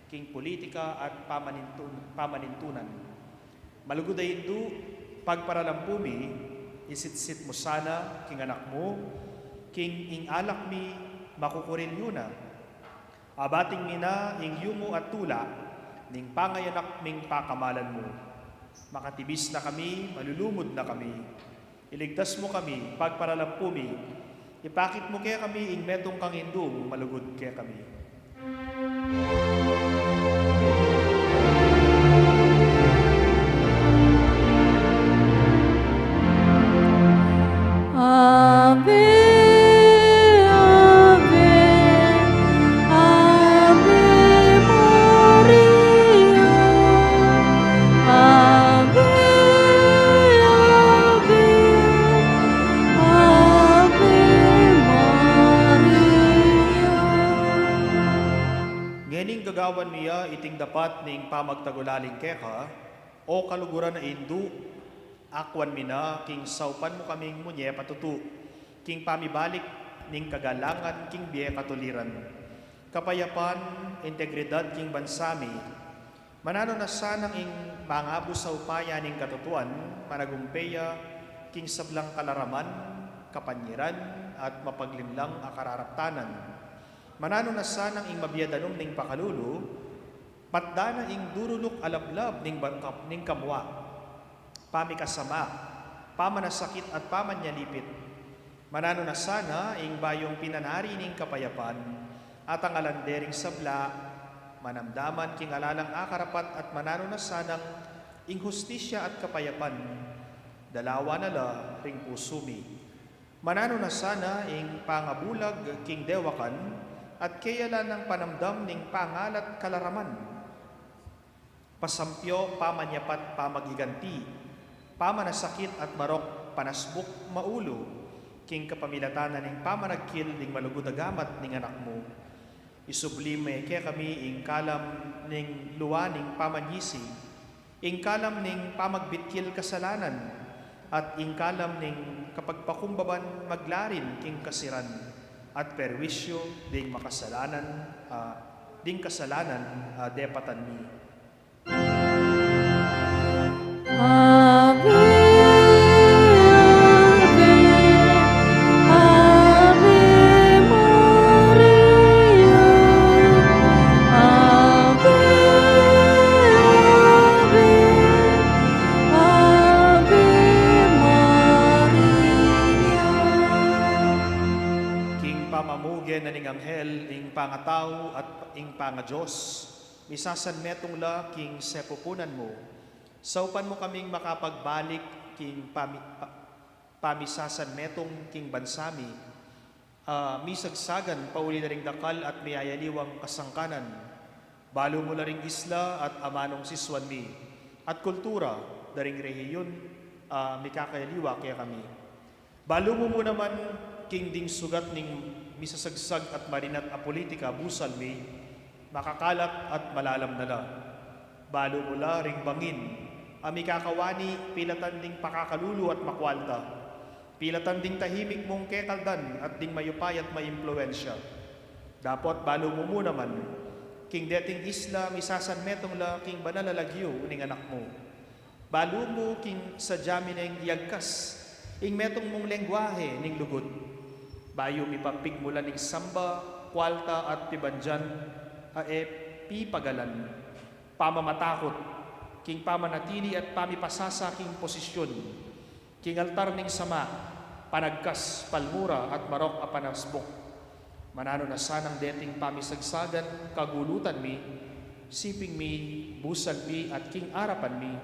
king pulitika at pamanintun-, pamanintunan. Malugud a Indu, pagparalampu mi, isitsit mu sana king anak mu, king ing alak mi makukurilyu na. Abating mi na ing yumu at tula ning pangayanak ming pakamalan mu. Makatibis na kami, malulumud na kami. Iligtas mu kami, pagparalampu mi. Ipakit mu kekami ing metung kang Indung malugud kekami. Ave, Ave, Ave Maria. Ave, Ave, Ave Maria. Ngening gagawan mi ya iting dapat ning pamagtagulaling keka, o kaluguran a Indu, akuan mi na king saupan mu kaming munye patutu king pamibalik ning kagalangan king bie katuliran, kapayapan, integridad king bansa mi. Mananu na sanang ing mangabus a upaya ning katutuan, managumpe ya king sablang kalaraman, kapanyiran, at mapaglinlang a kararaptanan. Mananu na sanang ing mabie danum ning pakalulu, patda na ing duruluk a lablab ning bangkap ning kamua, pamikasama, pamanasakit at pamanyalipit. Mananu na sana ing bayung pinanari ning kapayapan, at ang alande ring sabla, manamdaman king alalang akarapat at mananu na sanang ing hustisya at kapayapan, dalawa na la ring pusu mi. Mananu na sana ing pangabulag king dewakan, at keyala nang panamdam ning pangalat kalaraman, pasampyo, pamanyapat, pamagiganti, pamanasakit at marok panasbuk maulu, king kapamilatan na ning pamanagkil ning malugud a gamat ning anak mu. Isubli me kekami ing kalam ning lua ning pamanyisi, ing kalam ning pamagbitkil kasalanan, at ing kalam ning kapagpakumbaban maglarin king kasiran at perwisyu ding makasalanan, ah, ding kasalanan, ah, depatan mi. Ave, Ave, Ave Maria. Ave, Ave, Ave Gena ning anghel ing pangatau at ing pangadios, misasanmetung la king sepupunan mu. Saupan mu kaming makapagbalik king pami-, pa-, pamisasanmetung king bansa mi, a misagsagan pauli na ring dakal at miyayaliwang kasangkanan. Balu mu la ring isla at amanung sisuan mi, at kultura da ring rehiyun a mikakayaliwa kekami. Balu mu mu naman king ding sugat ning misasagsag at marinat a politika, busal mi, makakalat at malalam na la. Balu mu la ring bangin a mikakawani pilatan ding pakakalulu at makwalta, pilatan ding tahimik mung kekaldan at ding mayupaya at maimpluwensya. Dapot balu mu mu naman king deting isla misasanmetung la king banal a lagyu ning Anak mu. Balu mu king sadya mi neng iyagkas ing metung mung lengguahe ning lugud. Bayu mipapigmulan ing samba, kwalta at pibandian a e pipagalan, pamamatakut king pamanatili at pamipasasa king posisyun king altar ning Sama, panagkas, palmura at marok a panasbuk. Mananu na sanang deting pamisagsagan kagulutan mi, siping mi, busal mi at king arapan mi,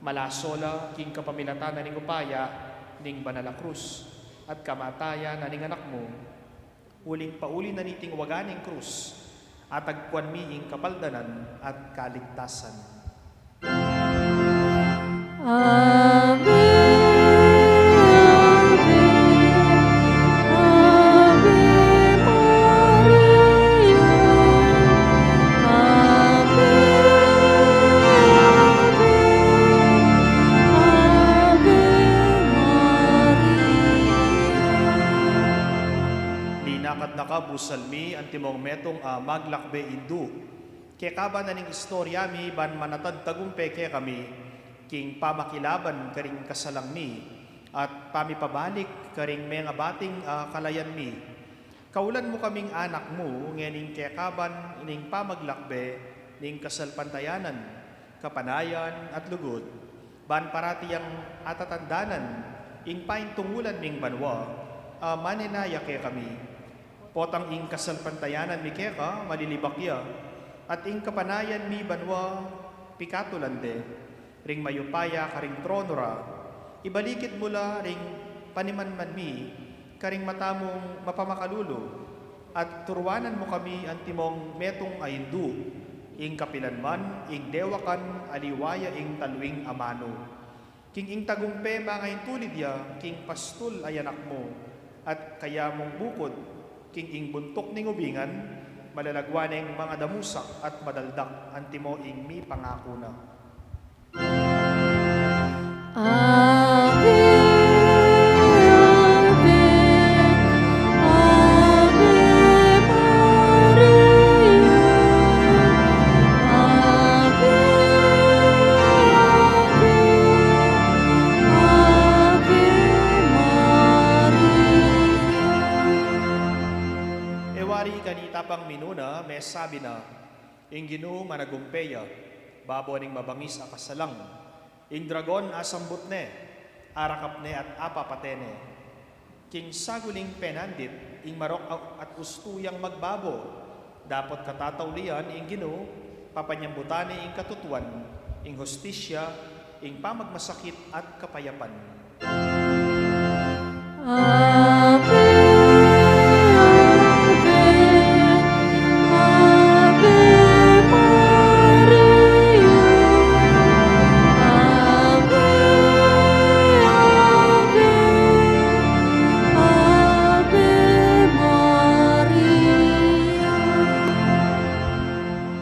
malaso la king kapamilatan na ning upaya ning banal a krus at kamatayan na ning Anak mu, uling pauli na niting waga ning krus, atagpuan mi ing kapaldanan at kaligtasan. Ave, Ave, Ave Maria, Ave, Ave, Ave Maria. Linakad na ka, busal mi, antimong metung a maglakbe indu. Kekaban na ning istorya mi ban manatad tagumpe kekami king pamakilaban karing kasalang mi at pamipabalik karing mengabating a kalayan mi. Kaulan mu kaming anak mu ngening kekaban ning pamaglakbe ning kasalpantayanan, kapanayan at lugud, ban parati yang atatandanan ing paintungulan ming banua a manenaya kekami. Potang ing kasalpantayanan mi keka malilibak ya, at ing kapanayan mi banua pikatulan de. Ring mayupaya karing trono ra, ibalikid mu la ring panimanman mi karing mata mung mapamakalulu, at turuanan mu kami antimong metung a indu, ing kapilan man ing dewakan aliwa ya ing talwing amanu. King ing tagumpe mangaintulid ya king pastul a anak mu, at kaya mung bukud king ing buntuk ning ubingan, malalagwa neng mangadamusak at madaldak antimo ing mipangaku na. Ave, Ave, Ave Maria, Ave, Ave, Ave Maria. E wari kanita pang minuna, mesabi na, Ing Ginu managumpe ya, babo ning mabangis a kasalang. Ing dragon asambut ne, arakap ne at apapate ne. King saguling penandit, ing marok a-, at ustu yang magbabo, dapot katataulian ing Ginu, papanyambutan ne ing katutuan, ing hustisya, ing pamagmasakit at kapayapan. Ave, Ave, Ave Maria, Ave, Ave, Ave Maria.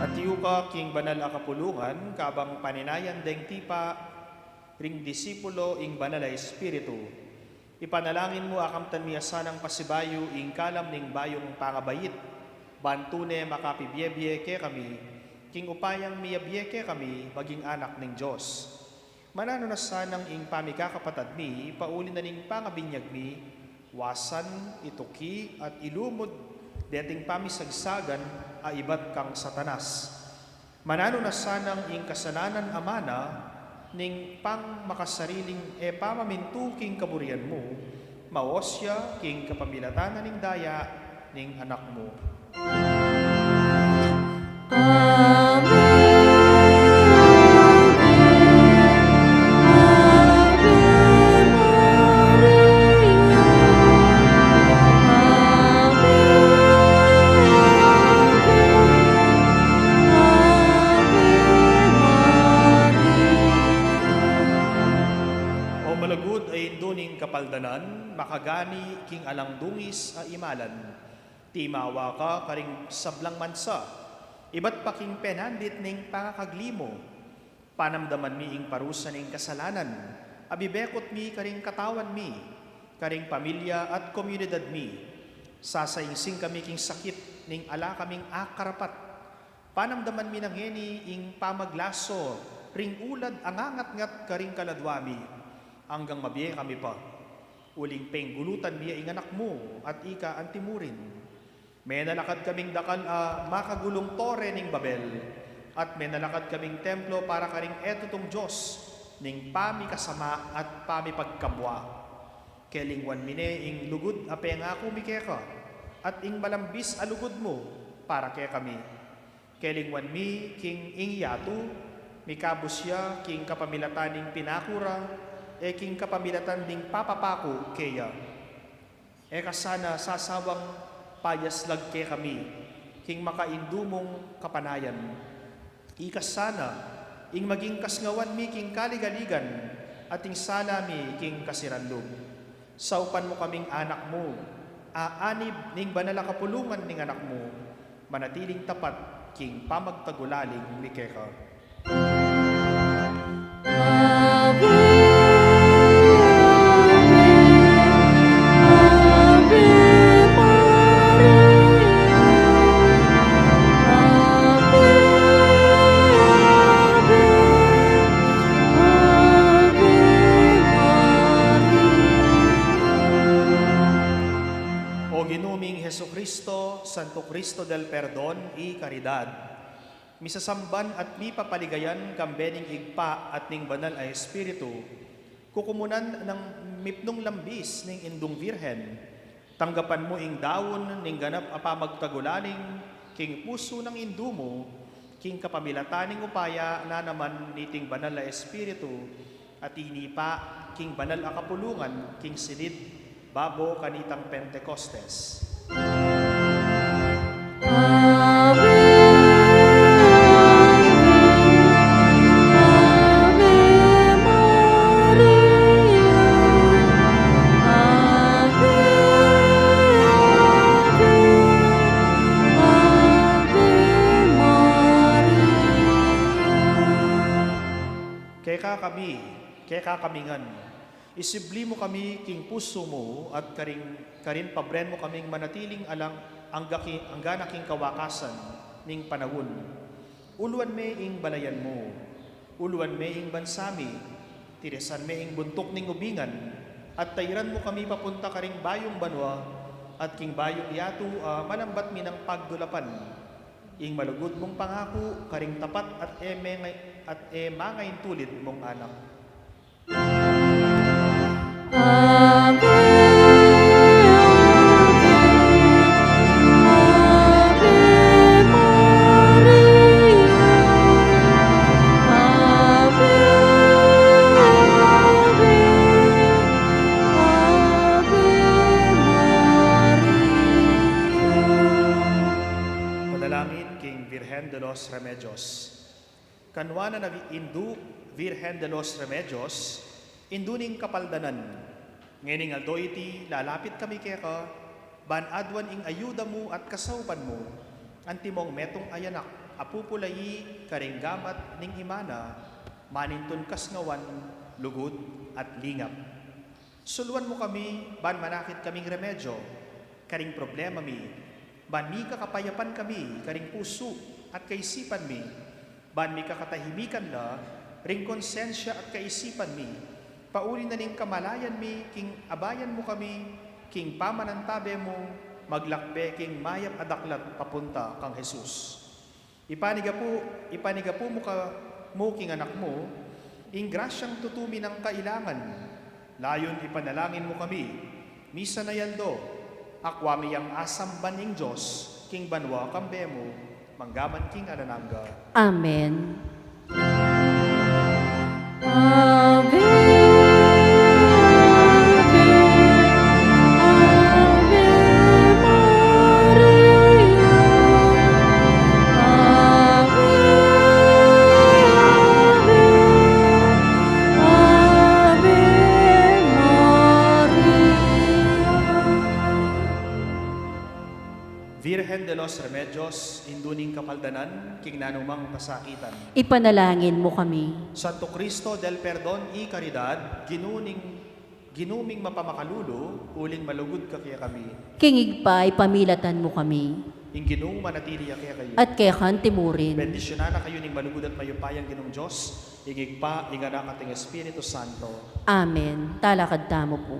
Atiu ka king banal a kapulungan, kabang paninayan deng tipa ring disipulo ing Banal a Espiritu. Ipanalangin mu a kamtan mi a sanang pasibayu ing kalam ning bayung pangabait, ban tune makapibiebie kekami, king upayang miabie kekami maging anak ning Dios. Mananu na sanang ing pamikakapatad mi, pauli na ning pangabinyag mi, wasan, ituki, at ilumud deting pamisagsagan a ibat kang Satanas. Mananu na sanang ing kasalanan a mana ning pangmakasariling e pamamintu king kaburian mu, maos ya king kapamilatan na ning daya ning Anak mu. O malugud a indu ning kapaldanan, makagani king alang dungis a imalan. Timawa ka karing sablang mansa, ibat pa king penandit ning pangakagli mu. Panamdaman mi ing parusa ning kasalanan a bibekut mi karing katawan mi, karing pamilya at komunidad mi. Sasaingsing kami king sakit ning ala kaming akarapat. Panamdaman mi na ngeni ing pamaglaso ring ulad a ngangatngat karing kaladwa mi, anggang mabie kami pa. Uling penggulutan mi ya ing Anak mu at ika antimurin. Menalakad kaming dakal a makagulung Tore ning Babel, at menalakad kaming templo para karing e tutung dios ning pamikasama at pamipagkabua. Kelingwan mi ne ing lugud a pengaku mi keka, at ing malambis a lugud mu para kekami. Kelingwan mi king ing yatu, mikabus ya king kapamilatan ning pinaku ra, e king kapamilatan ning papapaku keya. E ka sana sasawang payaslag kekami king makaindu mung kapanayan. Ika sana ing maging kasngawan mi king kaligaligan, at ing sala mi king kasiranlub. Saupan mu kaming anak mu, aanib ning banal a kapulungan ning Anak mu, manatiling tapat king pamagtagulaling mi keka. Ave, Ave, Ave Maria. Ave, Ave, Ave Maria. O Ginu ming Jesucristo, Santo Cristo del Perdon y Caridad, misasamban at mipapaligayan kambe ning Ibpa at ning Banal a Espiritu, kukumunan nang mipnung lambis ning Indung Virgen, tanggapan mu ing daun ning ganap a pamagtagulaling king pusu nang Indu mu, king kapamilatan ning upaya na naman niting Banal a Espiritu, at inipa king banal a kapulungan king sinid babo kanitang Pentecostes. Ave, Ave Maria. Ave, Ave, Ave Maria. Keka kami, keka kami ngan. Isibli mu kami king pusu mu at karing, karin pabren mu kaming manatiling alang angga ki-, anggana king kawakasan ning panaun. Uluan me ing balayan mu, uluan me ing bansa mi, tirisan me ing buntuk ning ubingan, at tairan mu kami papunta karing bayung banua at king bayung yatu a malambat mi nang pagdulapan. Ing malugud mung pangaku karing tapat at e manga-, at e mangaintulid mung anak. Ave, Ave, Ave Maria. Ave, Ave, Ave Maria. Panalangin king Virgen de los Remedios. Kanwa na na Indu, Virgen de los Remedios, Indu ning Kapaldanan. Ngening aldo iti, lalapit kami keka, ban aduan ing ayuda mu at kasaupan mu, antimong metung a anak a pupulayi karing gamat ning ima na, manintun kasngawan, lugud, at lingap. Suluan mu kami, ban manakit kaming remedyo karing problema mi, ban mikakapayapan kami karing pusu at kaisipan mi, ban mikakatahimikan la ring konsensya at kaisipan mi, pauli na ning kamalayan mi king abayan mu kami king pamanantabe mu, maglakbe king mayap a daklat papunta kang Jesus. Ipanigapu, ipanigapu mu ka, mu king anak mu, ing grasyang tutu mi nang kailangan. Layun ipanalangin mu kami, misan a aldo, Akua mi yang asamban ing Dios king banua kambe mu, manggaman king alang angga. Amen. Ave, Ave, Ave Maria. Ave, Ave, Ave Maria. Virgen de los Remedios, Indu ning Kapaldanan, king nanumang kasakitan, ipanalangin mu kami. Santo Cristo del Perdon y Caridad, Ginu ning, Ginu ming mapamakalulu, uling malugud ka kekami. King Ibpa, ipamilatan mu kami. Ing Ginu manatili ya kekayu. At keka mu rin. Bendisyunan na kayu ning malugud at mayupayang Ginung Dios, ing Ibpa, ing Anak, at ing Espiritu Santo. Amen. Talakad tamu pu.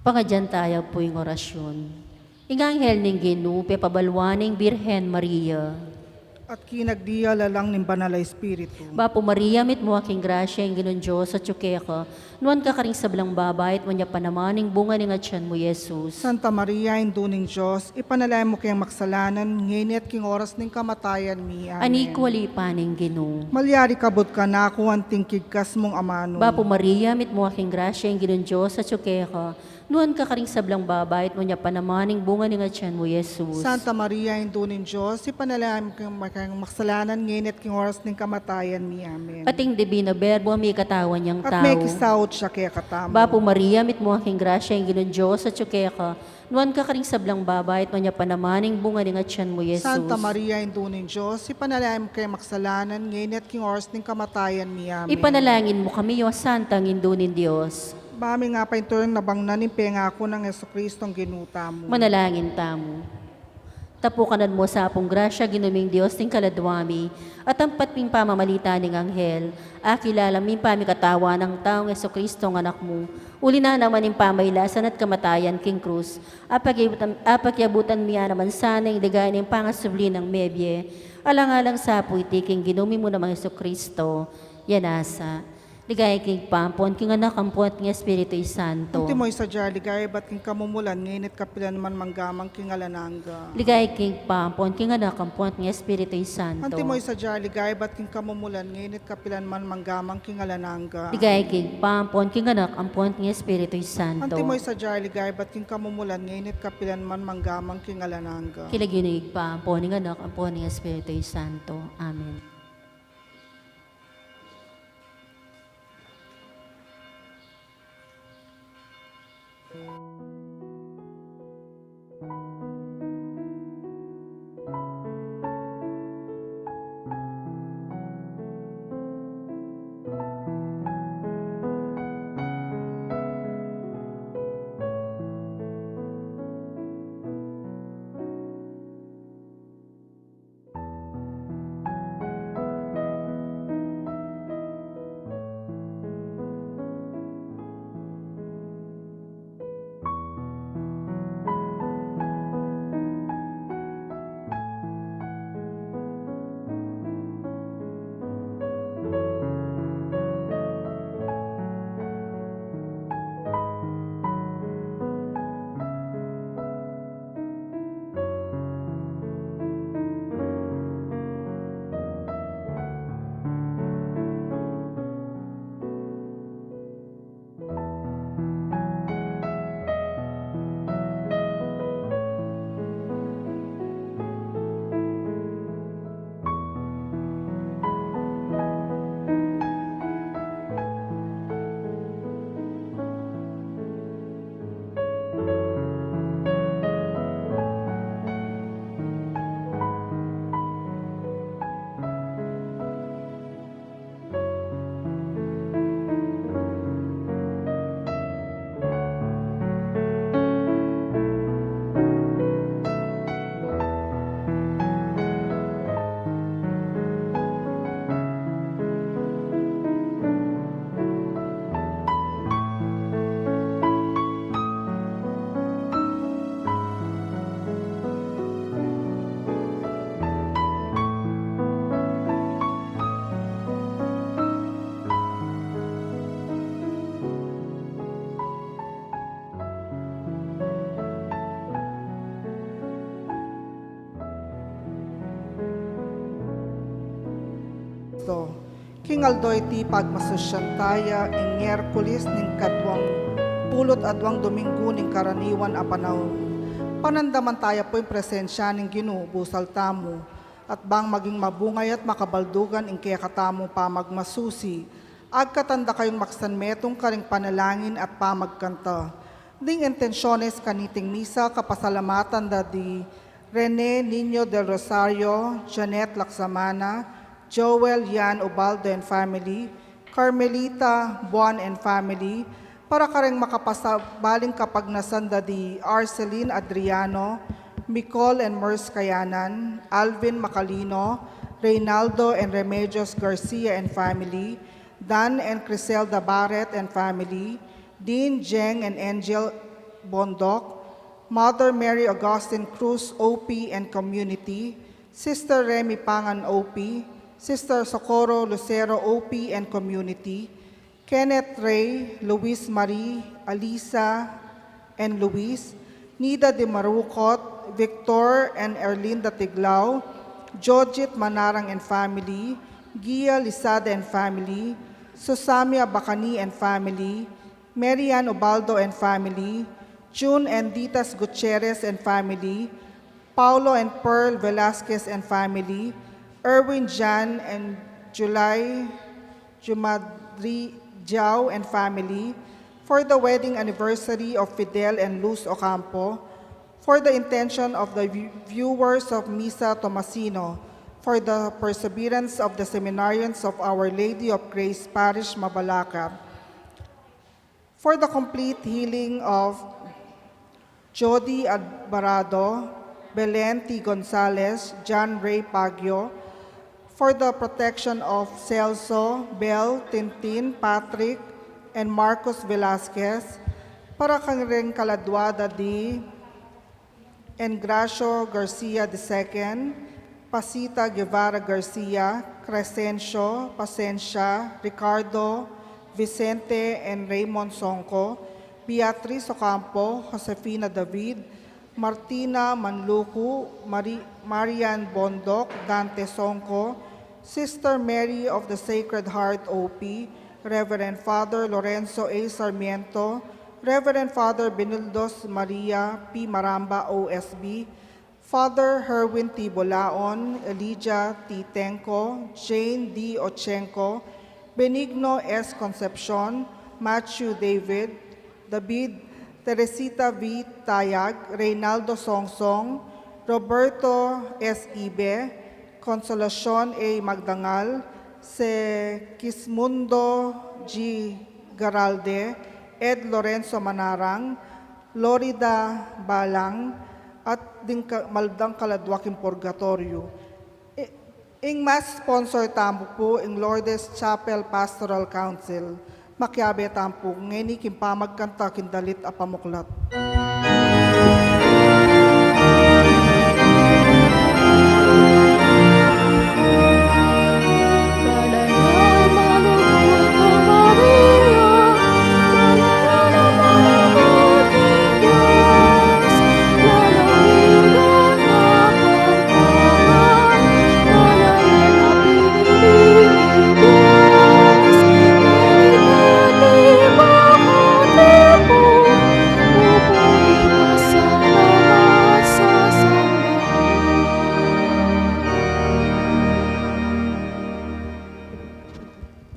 Pangadyan taya pu ing orasyun. Ing anghel ning Ginu pepabaluan ing Birhen Maria. At kinagdiyalalang ning Banal a Espiritu. Bapu Maria, mitmu ka king grasya, ing Ginung Dios atyu keka. Nuan ka karing sablang babai, at nuan ya pa naman ing bunga ning atyan mu, Jesus. Santa Maria, Indu ning Dios, ipanalangin mu keng makasalanan, ngeni at king oras ning kamatayan mi. Amen. Anak ku, ali pa ning Ginu. Malyari kabud kanaku anting kigkas mung amanu. Bapu Maria, mitmu ka king grasya, ing Ginung Dios atyu keka. Nuan ka karing sablang babai, at nuan ya pa naman ing bunga ning atyan mu, Jesus. Santa Maria, Indu ning Dios, ipanalangin mu keng makasalanan, ngeni at king oras ning kamatayan mi. Amen. At ing Divino Verbo, mikatawan yang tau. At mekisaud ya kekatamu. Bapu Maria, mitmu ka king grasya, ing Ginung Dios atyu keka. Nuan ka karing sablang babai, at nuan ya pa naman ing bunga ning atyan mu, Jesus. Santa Maria, Indu ning Dios, ipanalangin mu keng makasalanan, ngeni at king oras ning kamatayan mi. Amen. Ipanalangin mu kami, O Santang Indu ning Dios. Ba mi nga painturing nabangnan ing pengaku nang Jesucristong Ginu tamu. Manalangin tamu. Tapukanan mu sa pung grasya, Ginu ming Dios, ing kaladwa mi, at ampat pin pamamalita ning anghel, akilala mi ing pamikatawan nang taung Jesucristong Anak mu, uli na naman ing pamailasan at kamatayan king krus, apagyabutan, apagyabutan mi ya naman sana ing ligaya ning pangasubli nang mebie, alang-alang sa pu iti king Ginu mi mu namang Jesucristo, ya nasa. Ligaya king Ibpa, ampon king Anak, ampon king Espiritu Santo. Antimo ing sadya a ligaya ibat king kamumulan, ngeni at kapilan man, manggaman king alang angga. Ligaya king Ibpa, ampon king Anak, ampon king Espiritu Santo. Antimo ing sadya a ligaya ibat king kamumulan, ngeni at kapilan man, manggaman king alang angga. Ligaya king Ibpa, ampon king Anak, ampon king Espiritu Santo. Antimo ing sadya a ligaya ibat king kamumulan, ngeni at kapilan man, manggaman king alang angga. King lagyu ning Ibpa, ampon ning Anak, ampon ning Espiritu Santo. Amen. Kristo. King aldo iti pagmasusyan taya, ing Miyerkules ning kaduang pulu't aduang Dominggu ning karaniwan a panaun. Panandaman taya pu ing presensya ning Ginu, busal tamu, at bang maging mabungay at makabaldugan ing kekatamung pamagmasusi, agkatan da kayung maksan metung karing panalangin at pamagkanta. Ding intensyones kaniting misa, kapasalamatan da di Rene Niño del Rosario, Janet Laksamana, Joel Yan Ubaldo and family, Carmelita Buan and family, para kareng makapasabaling kapagnasan da di Arceline Adriano, Micol and Merce Kayanan, Alvin Macalino, Reynaldo and Remedios Garcia and family, Dan and Criselda Barret and family, Dean, Jeng and Angel Bondoc, Mother Mary Augustine Cruz, O P and community, Sister Remy Pangan O P, Sister Socorro Lucero O P and Community, Kenneth Ray, Luis Marie, Alisa, and Luis, Nida de Marucot, Victor and Erlinda Tiglao, Jojit Manarang and family, Gia Lizada and family, Susamia Bacani and family, Marian Ubaldo and family, June and Ditas Gutierrez and family, Paulo and Pearl Velasquez and family, Erwin Jan and July Jumadri Jao and family, for the wedding anniversary of Fidel and Luz Ocampo, for the intention of the view- viewers of Misa Tomasino, for the perseverance of the seminarians of Our Lady of Grace Parish, Mabalacat, for the complete healing of Jody Alvarado, Belen T. Gonzalez, John Ray Pagio, for the protection of Celso, Bel, Tintin, Patrick, and Marcos Velasquez, para kang kaladua da di Engracio Garcia the second, Pasita Guevara Garcia, Crescencio Pasencia, Ricardo, Vicente, and Raymond Songco, Beatriz Ocampo, Josefina David, Martina Manlucu, Mari- Marian Bondoc, Dante Songco, Sister Mary of the Sacred Heart O P, Reverend Father Lorenzo A. Sarmiento, Reverend Father Benildos Maria P. Maramba O S B, Father Herwin T. Bolaon, Elijah T. Tenco, Jane D. Ochenco, Benigno S. Concepcion, Matthew David, David, Teresita V. Tayag, Reynaldo Songsong, Roberto S. Ibe, Consolacion A. Magdangal, Segismundo G. Garalde, Ed Lorenzo Manarang, Lorida Balang, at ding ka- maldang kaladua king purgatoryo. I- ing mas sponsor tamu pu ing Lourdes Chapel Pastoral Council. Makiabe tamu pu ngeni king pamagkanta king dalit a pamuklat.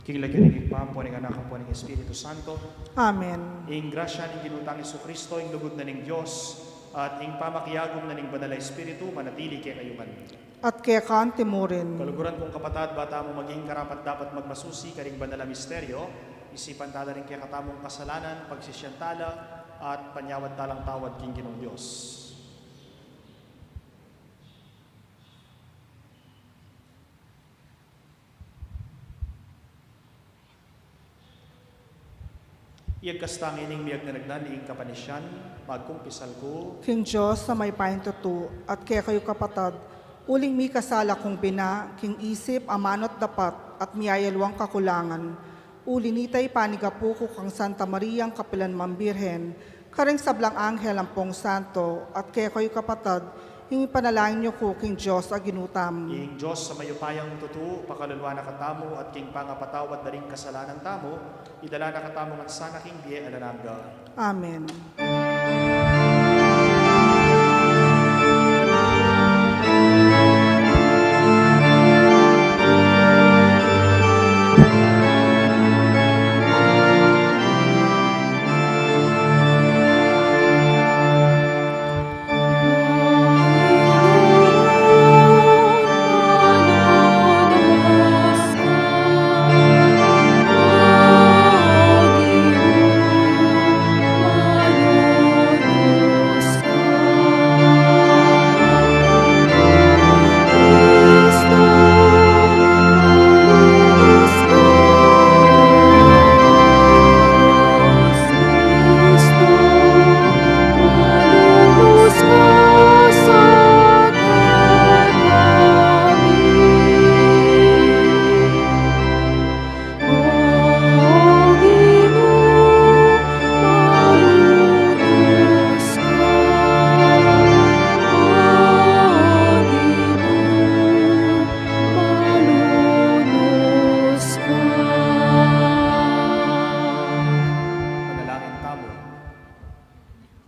King lagyu ning Ibpa, ampo ning Anak, ampo ning Espiritu Santo. Amen. Ing grasya ning Ginu tang Jesucristo, ing lugud na ning Dios, at ing pamakiagum na ning Banal a Espiritu, manatili kekayu ngan. At keka anti murin. Kaluguran kung kapatad, ba tamu maging karapat-dapat magmasusi karing banal a misteryo, isipan tala ring kekatamung kasalanan, pagsisian tala, at panyawad talang tawad king Ginung Dios. Iyagkas tang ining miyagnanagnan ing kapanisian, magkumpisal ku king Dios a mayupayang tutu, at kekayu kapatad, uling mikasala kung bina, king isip, amanu at dapat, at miyayaluang kakulangan. Uli nita, ipanigapu ku kang Santa Mariang kapilan man Birhen, karing sablang anghel ampong santo, at kekayu kapatad, ing ipanalangin yu ku king Dios a Ginu tamu. Ing Dios a mayupayang tutu, pakaluluan na katamu, at king pangapatawad da ring kasalanan tamu, idala na katamu ngan sana king bie alang angga. Amen.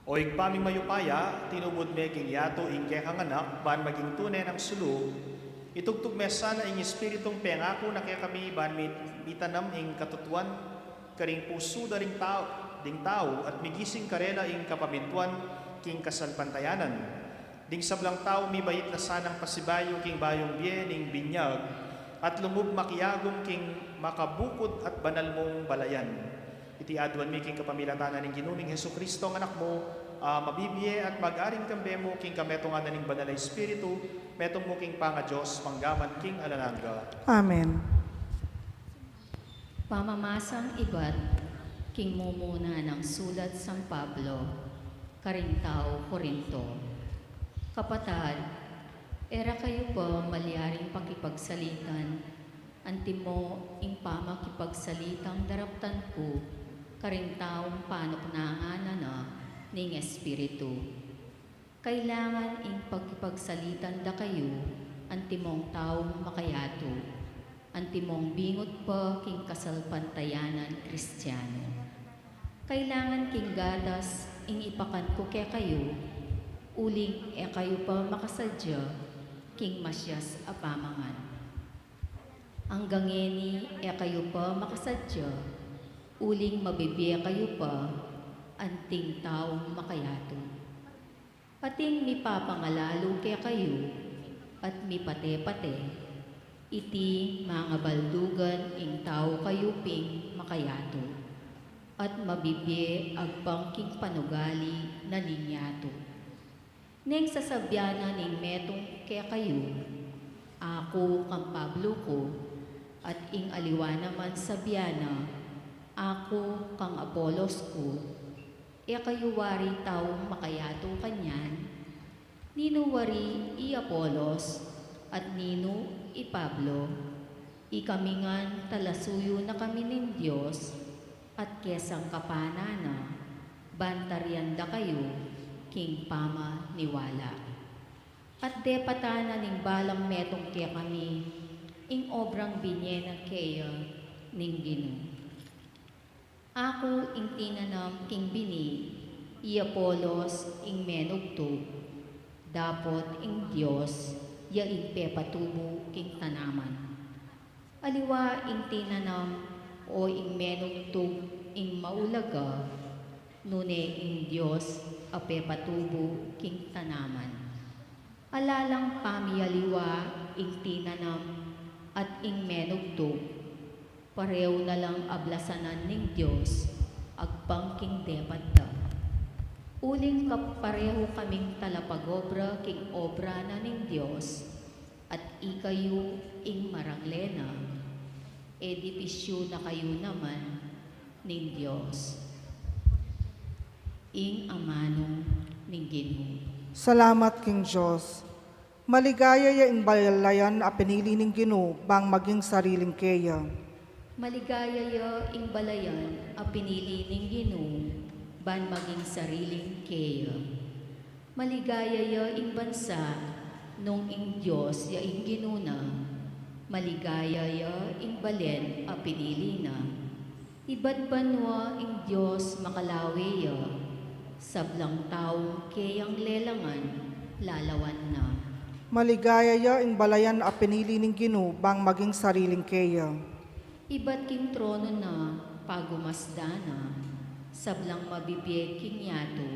O Ibpa ming mayupaya, tinubud me king yatu ing kekang Anak, ban maging tune nang sulu, itugtug me sana ing Espiritung pengaku na kekami, ban mi-, mitanam ing katutuan karing pusu da ring tau, ding tau, at migising karela ing kapamintuan king kasalpantayanan. Ding sablang tau mibait na sanang pasibayu king bayung bie ning binyag, at lungub makiagum king makabukud at banal mung balayan. Iti aduan mi king kapamilatan na ning Ginu ming Jesucristo, ang Anak mu, a mabibie at mag-aring kambe mu king kametungan na ning Banal a Espiritu, metung mu king pangaDios, manggaman king alang angga. Amen. Pamamasang ibat king mumuna nang sulat San Pablo karing tau Corinto. Kapatad, e ra kayu pa malyaring pakipagsalitan antimo ing pamakipagsalitang daraptan ku karing taung panuknangan na ning Espiritu. Kailangan ing pakipagsalitan da kayu antimong taung makayatu, antimong bingut pa king kasalpantayanan Kristiano. Kailangan king gatas ing ipakan ku kekayu, uling e kayu pa makasadya king masias a pamangan. Anggang ngeni e kayu pa makasadya, uling mabibie kayu pa anting taung makayatu. Ating mipapangalalu kekayu at mipate-pate, iti mangabaldugan ing tau kayu ping makayatu, at mabibie agpang king panugali na ning yatu. Neng sasabian na ning metung kekayu, "Aku kang Pablo ku," at ing aliwa naman sabian na, "Aku kang Apolos ku," e kayu wari taung makayatu kanyan? Ninu wari i Apolos, at ninu i Pablo? Ikami ngan talasuyu na kami ning Dios, at kesangkapan na, ban tarian da kayu king pamaniwala. At depatan na ning balang metung kekami ing obrang binie na keya ning Ginu. Aku ing tinanam king bini, i Apolos ing menugtug, dapot ing Dios ya ing pepatubu king tanaman. Aliwa ing tinanam o ing menugtug ing maulaga, nune ing Dios a pepatubu king tanaman. Ala lang pamialiwa ing tinanam at ing menugtug, parehu na lang ablasanan ning Dios agpang king depat da. Uling kaparehu kaming talapagobra king obra na ning Dios, at ikayu ing marangle na, edipisyu na kayu naman ning Dios. Ing amanu ning Ginu. Salamat king Dios. Maligaya ya ing balayan a pinili ning Ginu bang maging sariling keya. Maligaya ya ing balayan a pinili ning Ginu ban maging sariling keya. Maligaya ya ing bansa nung ing Dios ya ing Ginu na. Maligaya ya ing balen a pinili na. Ibat banua ing Dios makalawe ya, sablang taung keyang lelangan lalawan na. Maligaya ya ing balayan a pinili ning Ginu bang maging sariling keya. Ibat king trono na pagumasdan na, sablang mabibie king yatu,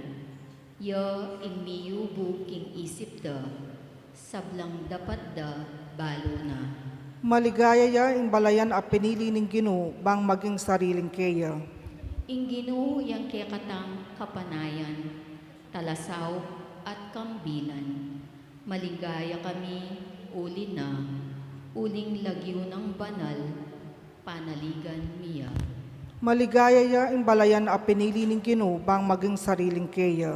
ya ing miyubug king isip da, sablang dapat da balu na. Maligaya ya ing balayan a pinili ning Ginu bang maging sariling keya. Ing Ginu yang kekatang kapanayan, talasaup at kambilan. Maligaya kami uli na, uling lagyu nang banal, panaligan mi ya. Maligaya ya ing balayan a pinili ning Ginu bang maging sariling keya.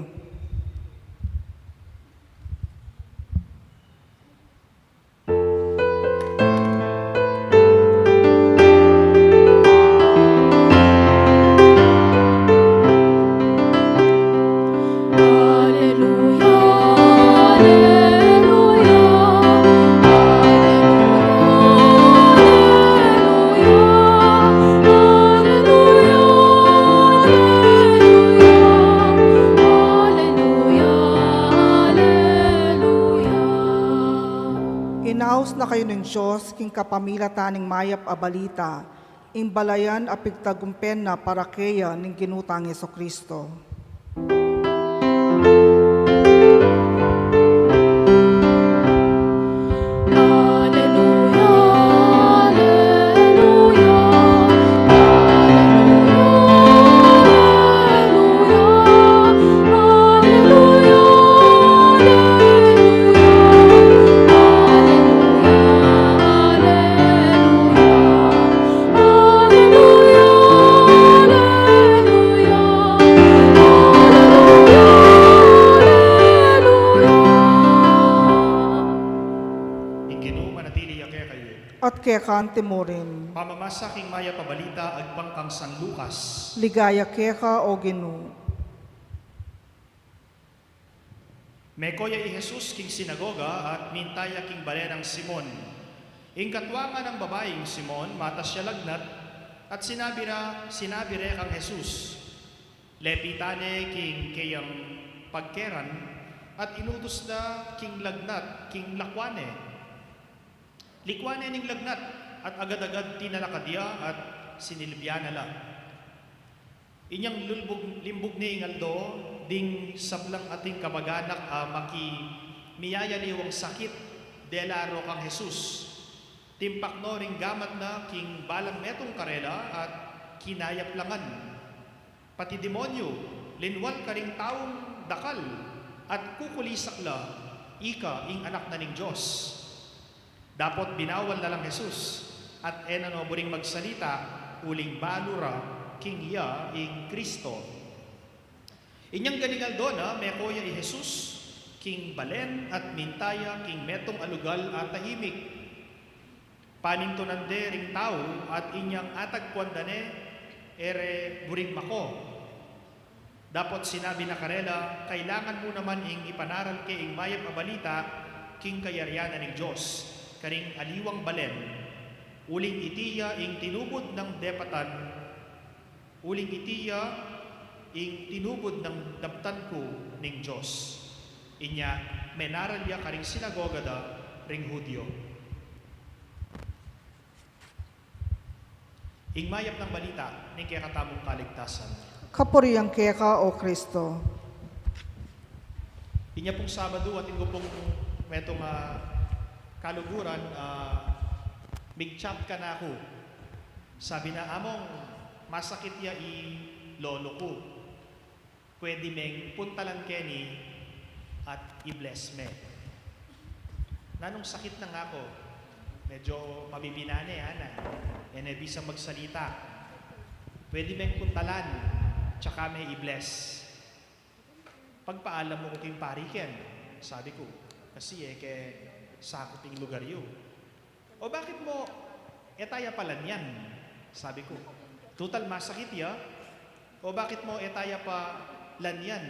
Ta kayu ning Dios, king kapamilatan ning mayap a balita, ing balayan a pigtagumpen na para keya ning Ginu tang Jesucristo. Aleluya, aleluya, aleluya, aleluya, aleluya, aleluya, aleluya, aleluya, aleluya, aleluya, aleluya. Ing Ginu manatili ya kekayu. At keka antimurin. Pamamasa king mayap a balita agpang kang San Lucas. Ligaya keka, O Ginu. Meko ya i Jesus king sinagoga at minta ya king bale nang Simon. Ing katwang nang babaing Simon, matas ya lagnat, at sinabi ra, sinabi re kang Jesus. Lepitan ne king keyang pagkeran, at inutus na king lagnat king lakwan ne. Likwan ne ning lagnat, at agad-agad tinalakad ya at sinilbian na la. Inyang lulbug, limbug ne ing aldo, ding sablang ating kamaganak a maki miyayaliwang sakit, dela ro kang Jesus. Timpak no ring gamat na king balang metung karela at kinayap la ngan. Pati demonyu, linwal karing taung dakal, at kukulisak la, ika ing Anak na ning Dios. Dapot binawal na lang Jesus, at e na no buring magsalita, uling balu ra king iya ing Kristo. Inyang ganing aldo na, meko ya i Jesus king balen at minta ya king metung a lugal a tahimik. Panintunan de ring tau at inyang atagpuan da ne, e re buring mako. Dapot sinabi na karela, kailangan mu naman ing ipanaral ke ing mayap a balita king kayarian na ning Dios karing aliwang balen, uling iti ya ing tinubud nang depatan, uling iti ya ing tinubud nang daptan ku ning Dios. Inya, menaral ya karing sinagoga da ring Judio. Ing mayap nang balita ning kekatamung kaligtasan. Kapurian keka, O Kristo. Inya pung Sabadu, atin ku pung metung a kaluguran, ah, mig-chat kanaku. Sabi na, "Among, masakit ya i lolo ku. Pwede meng puntalan keni at i-bless me." Nanung sakit na ngako? Medyo mabibina ne, ana. E ne bisang magsalita. "Pwede meng puntalan, tsaka me i-bless." "Pagpaalam mu ku king pari ken," sabi ku, "kasi e ke sakup ing lugar yu." "O bakit mo e ta ya pa lanyan?" sabi ku. "Tutal masakit ya." "O bakit mo e ta ya pa lanyan?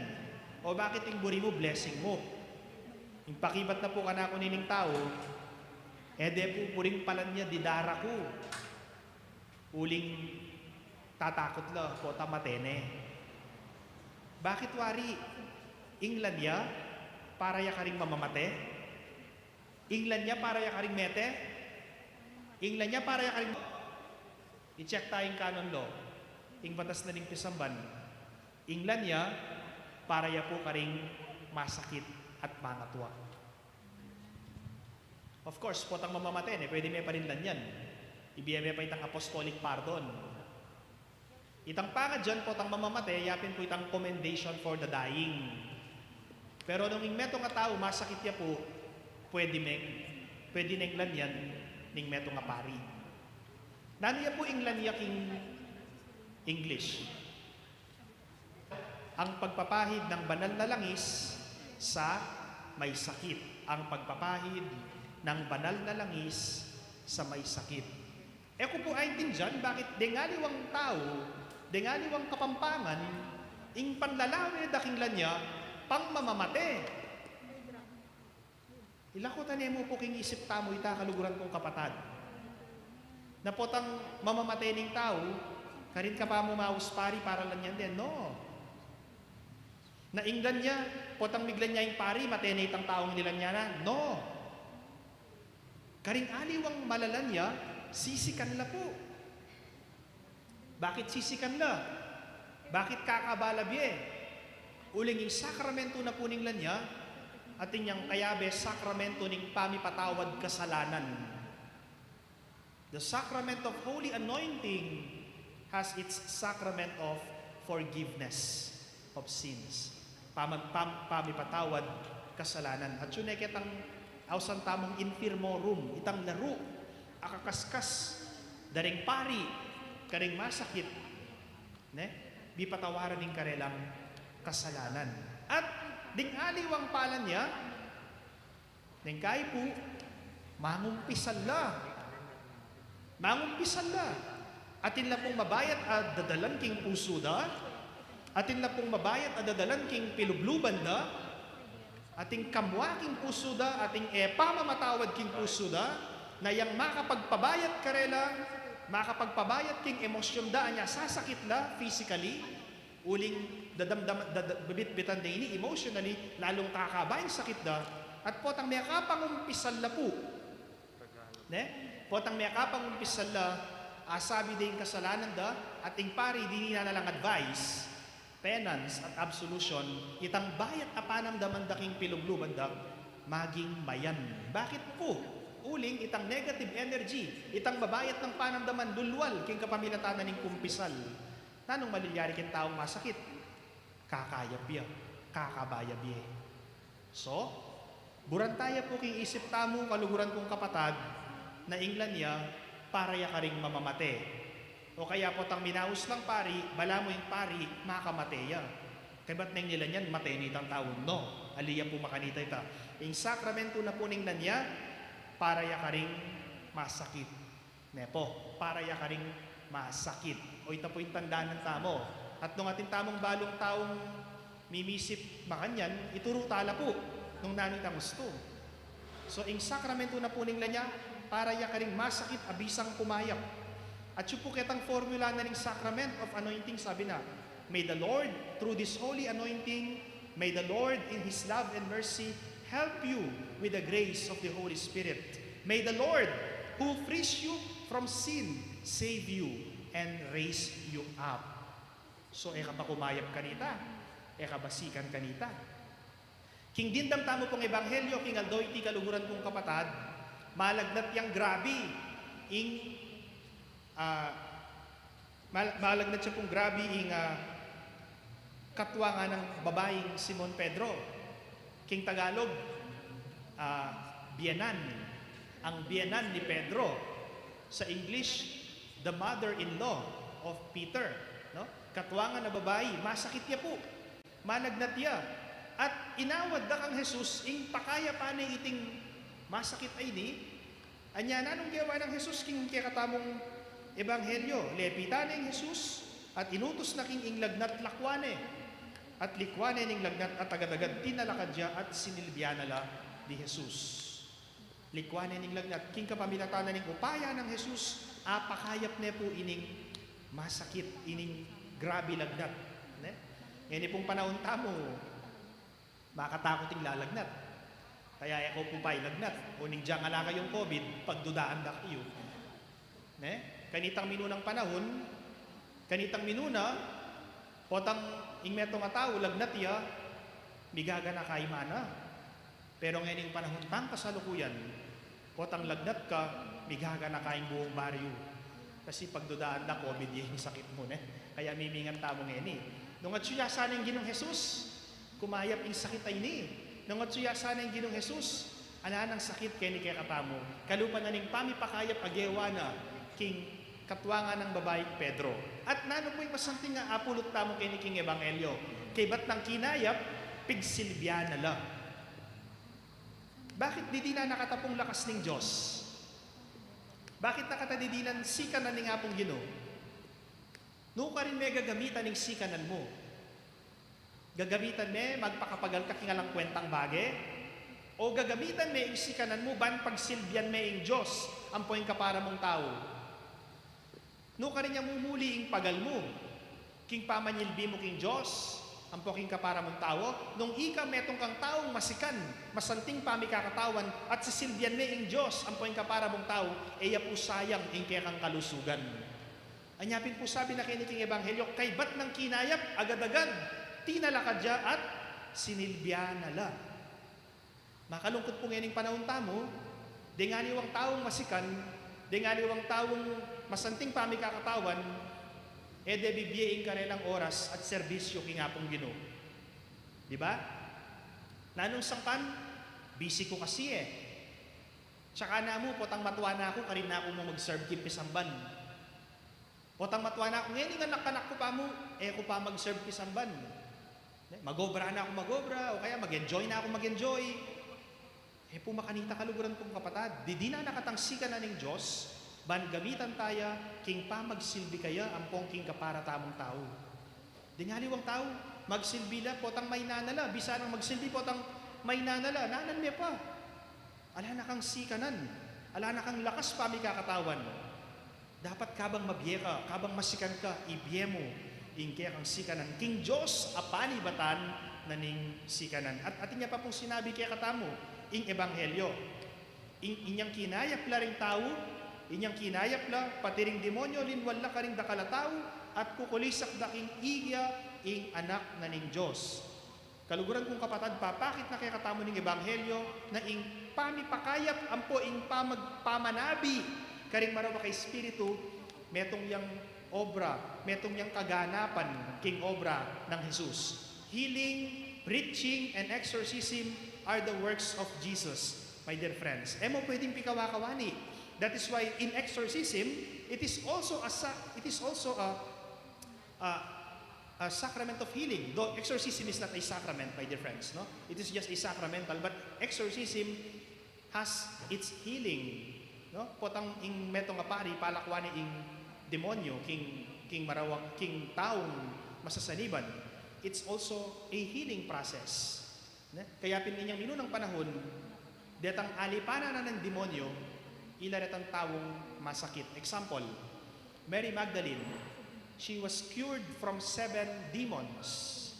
O bakit ing buri mu blessing mu?" Ing pakibat na pu kanaku nining tau, "E de pu buring palanyan di dara ku. Uling tatakut la potang mate ne." "Bakit wari? Ing lanya para ya karing mamamate? Ing lanya para ya karing mete? Ing lanya para ya karing," i-check ta ing canon law, ing batas na ning pisamban. "Ing lanya para ya pu karing masakit at mangatua." Of course, potang mamamate ne, pwede me pa rin lanyan. Ibie me pa itang apostolic pardon. Itang pangadyan, potang mamamate, yapin pu itang commendation for the dying. Pero nung ing metung a tau masakit ya pu, pwede meng, pwede neng lanyan ning metung a pari. Nanu ya pu ing lanya king English? Ang pagpapahid ng banal na langis sa may sakit. Ang pagpapahid ng banal na langis sa may sakit. E ku pu aintindian bakit deng aliwang tau, deng aliwang Kapampangan, ing panlalawe da king lanya, pang mamamate. Ilako ta ne mu pu king isip tamu ita, kaluguran kung kapatad. Na potang mamamate ning tau, karin ka pa mu maus pari para lanyan de? No. Na ing lanya, potang miglanya ing pari, mate ne itang taung nilanyanan? No. Karing aliwang malalan ya, sisikan la pu. Bakit sisikan la? Bakit kakaba la bie? Uling ing sakramento na pu ning lanya, atin yang kayabe sakramento ning pamipatawad kasalanan. The sacrament of holy anointing has its sacrament of forgiveness of sins. Pam-, pam-, pamipatawad kasalanan. At yun e ketang ausan tamung infirmorum, itang laru a kakaskas da ring pari karing masakit, ne? Mipatawaran ing karelang kasalanan. At ding aliwang palan ya, neng kai pu, mangumpisal la. Mangumpisal la. Atin la pung mabayat a dadalan king pusu da. Atin la pung mabayat a dadalan king pilubluban da. Atin kamua king pusu da, atin e pamamatawad king pusu da, na yang makapagpabayat karela, makapagpabayat king emosyon da, anya sasakit la physically, uling dadamdam, dada-, bibitbitan da ini emotionally, lalung kakaba ing sakit da, at potang mekapangumpisal la pu. Ne? Potang mekapangumpisal la, asabi da ing kasalanan da, at ing pari dininan na lang advice, penance at absolution, itang bayat a panamdaman da king pilubluban da, maging mayan. Bakit pu? Uling itang negative energy, itang mabayat nang panamdaman, lulwal king kapamilatan na ning kumpisal. Nanung malilyari king taung masakit? Kakayap ya, kakaba ya bie. So, buran taya pu king isip tamu, kaluguran kung kapatad, na ing lanya para ya karing mamamate. O kaya potang minaus lang pari, balamu ing pari, makamate ya. Kaybat neng nilanyan, mate ne itang taun no. Ali ya pu makanita ita. Ing sakramento na pu ning lanya, para ya karing masakit. Ne pu, para ya karing masakit. O ita pu ing tandanan tamu. At nung atin tamung balung taung mimisip makanyan, ituru ta la pu nung nanu itang ustu. So, ing sakramento na pu ning lanya, para ya karing masakit a bisang kumayap. At yu pu ketang formula na ning sacrament of anointing, sabi na, "May the Lord, through this holy anointing, may the Lord in His love and mercy help you with the grace of the Holy Spirit. May the Lord, who frees you from sin, save you and raise you up." So, e ka ba kumayap kanita? E ka ba sikan kanita? King dimdam tamu pung ebanghelyo king aldo iti, kaluguran kung kapatad, malagnat yang grabe ing, ah, mal-, malagnat ya pung grabe ing, ah, katuangan nang babaing Simon Pedro. King Tagalog, ah, biyenan. Ang biyenan ni Pedro. Sa English, the mother-in-law of Peter. No? Katuangan a babai, masakit ya pu. Malagnat ya. At inawad da kang Jesus ing pakayapan ne iting masakit a ini. Anya nanung gewa nang Jesus king kekatamung ebanghelyo? Lepitan ne ing Jesus at inutus na king ing lagnat, lakwan ne. At likwan ne ning lagnat at agad-agad tinalakad ya at sinilbian na la di Jesus. Likwan ne ning lagnat. King kapamilatan na ning upaya nang Jesus, apakayap ne pu ining masakit, ining grabe lagnat. Ne? Ngeni pung panahun tamu, makatakut ing lalagnat. Kaya e ko pu pailagnat. O ning dyang ala kayung COVID, pagdudaan da kayu. Ne? Kanitang minunang panahun, kanitang minuna, potang ing metung a tau, lagnat ya, migaganaka i mana. Pero ngening panahun tang kasalukuyan, potang lagnat ka, migaganaka ing buung baryu. Kasi pagdudaan da, COVID ya ing sakit mu, ne? Kaya mimingat tamu ngeni. Nung atsu ya sana ing Ginung Jesus, kumayap ing sakit a ini. Nung atsu ya sana ing Ginung Jesus, ala nang sakit keni kekatamu. Kalupa na ning pamipakayap a gewa na king katuangan nang babaing Pedro. At nanu pu ing masanting a apulut tamu keni king ebanghelyo? Kaybat nang kinayap, pigsilbian na la. Bakit didinan na kata pung lakas ning Dios? Bakit na kata didinan sikanan ning Apung Ginu? Nu karin me gagamitan ing sikanan mu? Gagamitan me magpakapagal ka king alang kwentang bage? O gagamitan me ing sikanan mu ban pagsilbian me ing Dios ampo ing kapara mung tau? Nu karin ya mumuli ing pagal mu? King pamanyilbi mu king Dios, ampo king kapara mung tau. Nung ika metung kang taung masikan, masanting pamikakatawan, at sisilbian me ing Dios ampo ing kapara mung tau, e ya pu sayang ing kekang kalusugan. Anya pin pu sabi na keni king ebanghelyo, kaybat nang kinayap, agad-agad tinalakad ya at sinilbian na la. Makalungkut pu ngening panaun tamu, deng aliwang taung masikan, deng aliwang taung masanting pamikakatawan, e de bibie ing karelang oras at serbisyu king Apung Ginu. Di ba? Nanung sangkan, busy ku kasi e. Tsaka namu, potang matua na ku, karin na ku mu mag-serve king pisamban. Potang matua na ku, ngening anak-anak ku pa mu, e ku pa mag-serve king pisamban. Ne, mag-obra na ku mag-obra, o kaya mag-enjoy na ku mag-enjoy. E pu makanita, kaluguran kung kapatad, didi na katang sikanan ning Dios, ban gamitan taya king pamagsilbi kaya ampong king kapara tamung tau. Deng aliwang tau, magsilbi la, potang maina na la, bisa nang magsilbi, potang maina na la, nanan me pa. Ala na kang sikanan, ala na kang lakas pamikakatawan. Dapat kabang mabie ka, kabang masikan ka, ibie mu ing kekang sikanan king Dios a panibatan na ning sikanan. At atin ya pa pung sinabi kekatamu ing ebanghelyo. Ing, inyang kinayap la ring tau, inyang kinayap la, pati ring demonyo linwan la karing dakal a tau, at kukulisak da king iya ing Anak na ning Dios. Kaluguran kung kapatad, papakit na kekatamu ning ebanghelyo na ing pamipakayap ampo ing pamag-, pamanabi karing marawak a espiritu, metung yang obra, metung yang kaganapan king obra nang Jesus. Healing, preaching, and exorcism are the works of Jesus, my dear friends. E mu pwedeng pikawa-kawani. That is why in exorcism, it is also a sa-, it is also a, a, a sacrament of healing. Though exorcism is not a sacrament, my dear friends, no? It is just a sacramental, but exorcism has its healing, no? Potang ing metung a pari, palakwan ne ing demonyo king, king marawang, king taung masasaniban. It's also a healing process. Ne? Kaya pin inyang minunang panahun, detang alipanan na ning demonyo, ila detang taung masakit. Example, Mary Magdalene, she was cured from seven demons.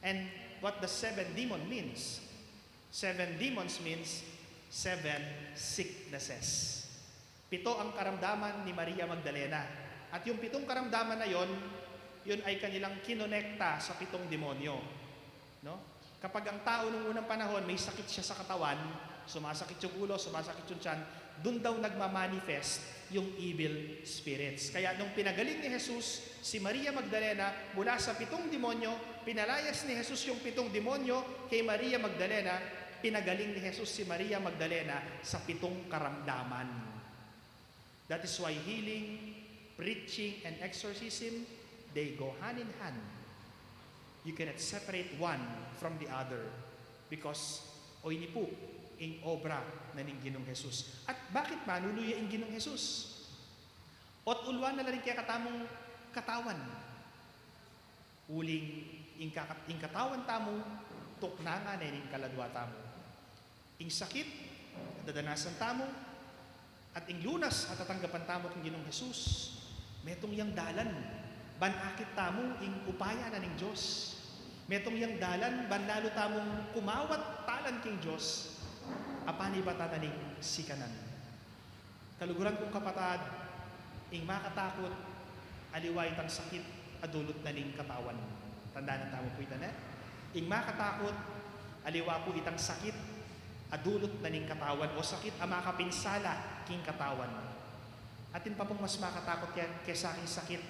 And what the seven demon means? Seven demons means seven sicknesses. Pito ang karamdaman ni Maria Magdalena. At yung pitong karamdaman na yon, yun ay kanilang kinonekta sa pitong demonyo. No? Kapag ang tao nung unang panahon may sakit siya sa katawan, sumasakit yung ulo, sumasakit yung tiyan, dun daw nagmamanifest yung evil spirits. Kaya nung pinagaling ni Jesus si Maria Magdalena mula sa pitong demonyo, pinalayas ni Jesus yung pitong demonyo kay Maria Magdalena, pinagaling ni Jesus si Maria Magdalena sa pitong karamdaman. That is why healing, preaching, and exorcism, they go hand in hand. You cannot separate one from the other because o ini pu ing obra na ning Ginung Jesus. At bakit manulu ya ing Ginung Jesus? Ot uluan na la ring kekatamung katawan. Uling ing kaka-, ing katawan tamu, tuknangan ne ning kaladua tamu. Ing sakit a dadanasan tamu, at ing lunas a tatanggapan tamu king Ginung Jesus, metung yang dalan ban akit tamu ing upaya na ning Dios. Metung yang dalan ban lalu tamung kumawat talan king Dios a panibatan na ning sikanan. Kaluguran kung kapatad, ing makatakut, aliwa itang sakit a dulut na ning katawan. Tandanan tamu pu ita, ne? Ing makatakut, aliwa pu itang sakit a dulut na ning katawan o sakit a makapinsala king katawan. Atin pa pung mas makatakut ke-, kesa king sakit.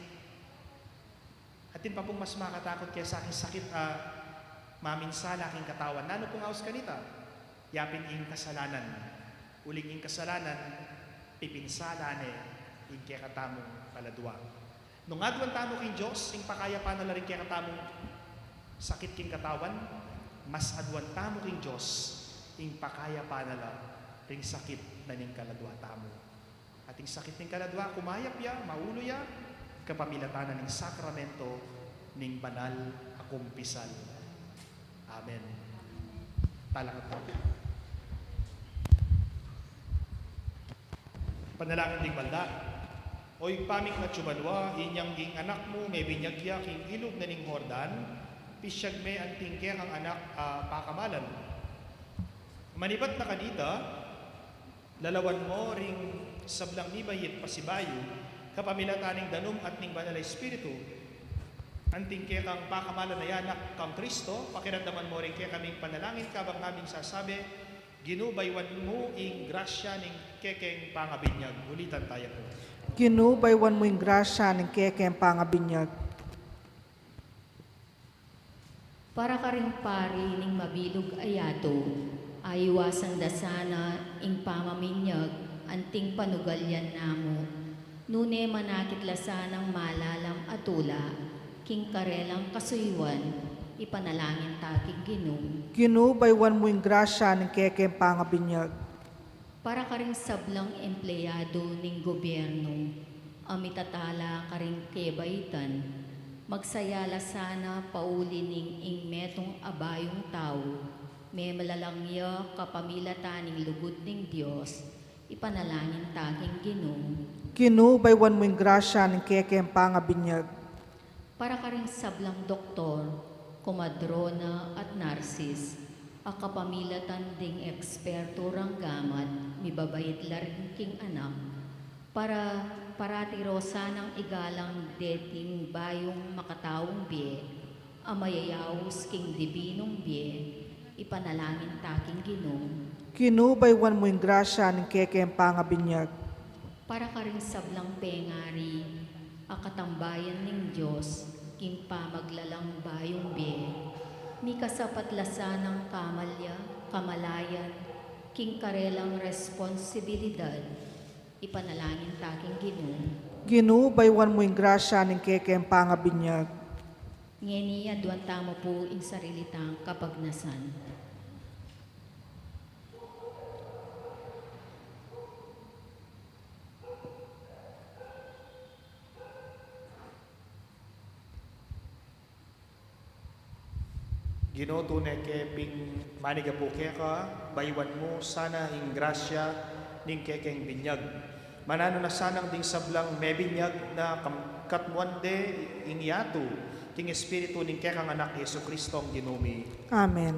Atin pa pung mas makatakut kesa king sakit a maminsala king katawan. Nanu pung aus kanita? Ya pin ing kasalanan. Uling ing kasalanan, pipinsala ne ing kekatamung kaladua. Nung aduan tamu king Dios ing pakayapan na la ring kekatamung sakit king katawan, mas aduan tamu king Dios ing pakayapan na la ring sakit na ning kaladua tamu. At ing sakit ning kaladua, kumayap ya, maulu ya, kapamilatan na ning sakramento ning banal a kumpisal. Amen. Talakad tamu. Panalangin ding balda. O Ibpa ming atsu banua, inyang ing Anak mu mebinyag ya king ilug na ning Jordan, Pisyag me anting kekang anak a pakamalan. Manibat na kanita, lalawan mu ring sablang mibayit pasibayu, kapamilatan ning danum at ning Banal a Espiritu, anting kekang pakamalan a anak kang Kristo, pakiramdaman mu ring kekaming panalangin kabang ngaming sasabi, Ginu, baywan mu ing grasya ning kekeng pangabinyag. Ulitan taya pu. Ginu, baywan mu ing grasya ning kekeng pangabinyag. Para karing pari ning mabilug a yatu, ayuasan da sana ing pamaminyag anting panugalyan namu, nune manakit la sanang malalam a tula king karelang kasuyuan, ipanalangin ta king Ginu. Ginu, baywan mu ing grasya ning kekeng pangabinyag. Para karing sablang empleyadu ning gobyernu a mitatala karing kebaitan, magsaya la sana pauli ning ing metung a bayung tau, memalalang ya kapamilatan ning lugud ning Dios, ipanalangin ta king Ginu. Ginu, baywan mu ing grasya ning kekeng pangabinyag. Para karing sablang doktor, komadrona at narsis, a kapamilatan ding ekspertu rang gamat, mibabait la rin king anak, para parati ro sanang igalang deting bayung makataung bie, a mayayaus king dibinung bie, ipanalangin ta king Ginu. Ginu, baywan mu ing grasya ning kekeng pangabinyag. Para karing sablang pengari a katambayan ning Dios king pamaglalang bayung bie, mikasapat la sanang kamalya, kamalayan king karelang responsibilidad, ipanalangin ta king Ginu. Ginu, baywan mu ing grasya ning kekeng pangabinyag. Ngeni, aduan tamu pu ing sarili tang kapagnasan. Ginu, tune ke pin manigapu keka, baywan mu sana ing grasya ning kekeng binyag. Mananu na sanang ding sablang mebinyag na kam-, katmuan de ing yatu, king Espiritu ning kekang Anak Jesucristo, Ginu mi. Amen.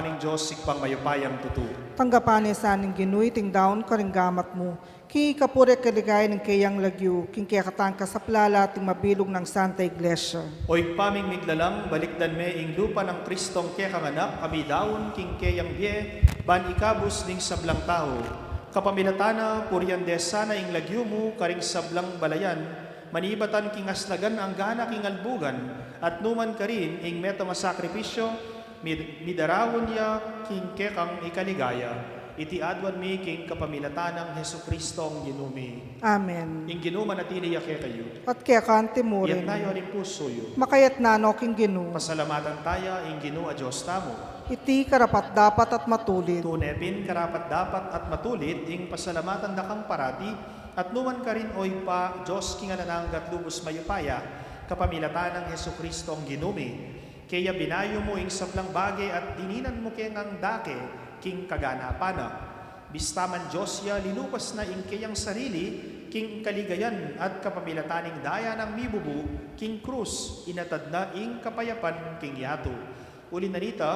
Ning Dios, Ibpang mayupayang tutu. Tanggapan na sa ning Ginu iting daun karing gamat mu, king ikapuri at kaligayan ning keyang lagyu, king kekatang kasaplalan at ning mabilug nang Santa Iglesia. O Ibpa ming miglalang, balikdan me ing lupa nang Kristong kekang Anak, a midaun king keyang bie, ban ikabus ning sablang tau. Kapamilatan na, purian de sana ing lagyu mu karing sablang balayan, manibatan king aslagan anggana king albugan, at numan karin ing metung a sakripisyu, mid-, midaraun ya king kekang ikaligaya. Iti aduan mi king kapamilatan nang Jesukristong Ginu mi. Amen. Ing Ginu manatili ya kekayu. At keka anti mu rin. Itas yu ring pusu yu. Makaitas na no king Ginu. Pasalamatan taya ing Ginu a Dios tamu. Iti karapat-dapat at matulid. Tune pin karapat-dapat at matulid ing pasalamatan da kang parati, at numan karin, o Ibpa, Dios king alang angga at lubus mayupaya, kapamilatan nang Jesukristong Ginu mi. Keya binayu mu ing sablang bage at dininan mu ke ngang dake king kaganapan na. Bista man Dios ya, linupas na ing keyang sarili king kaligayan at kapamilatan ning daya nang mibubu king krus, inatad na ing kapayapan king yatu. Uli na nita,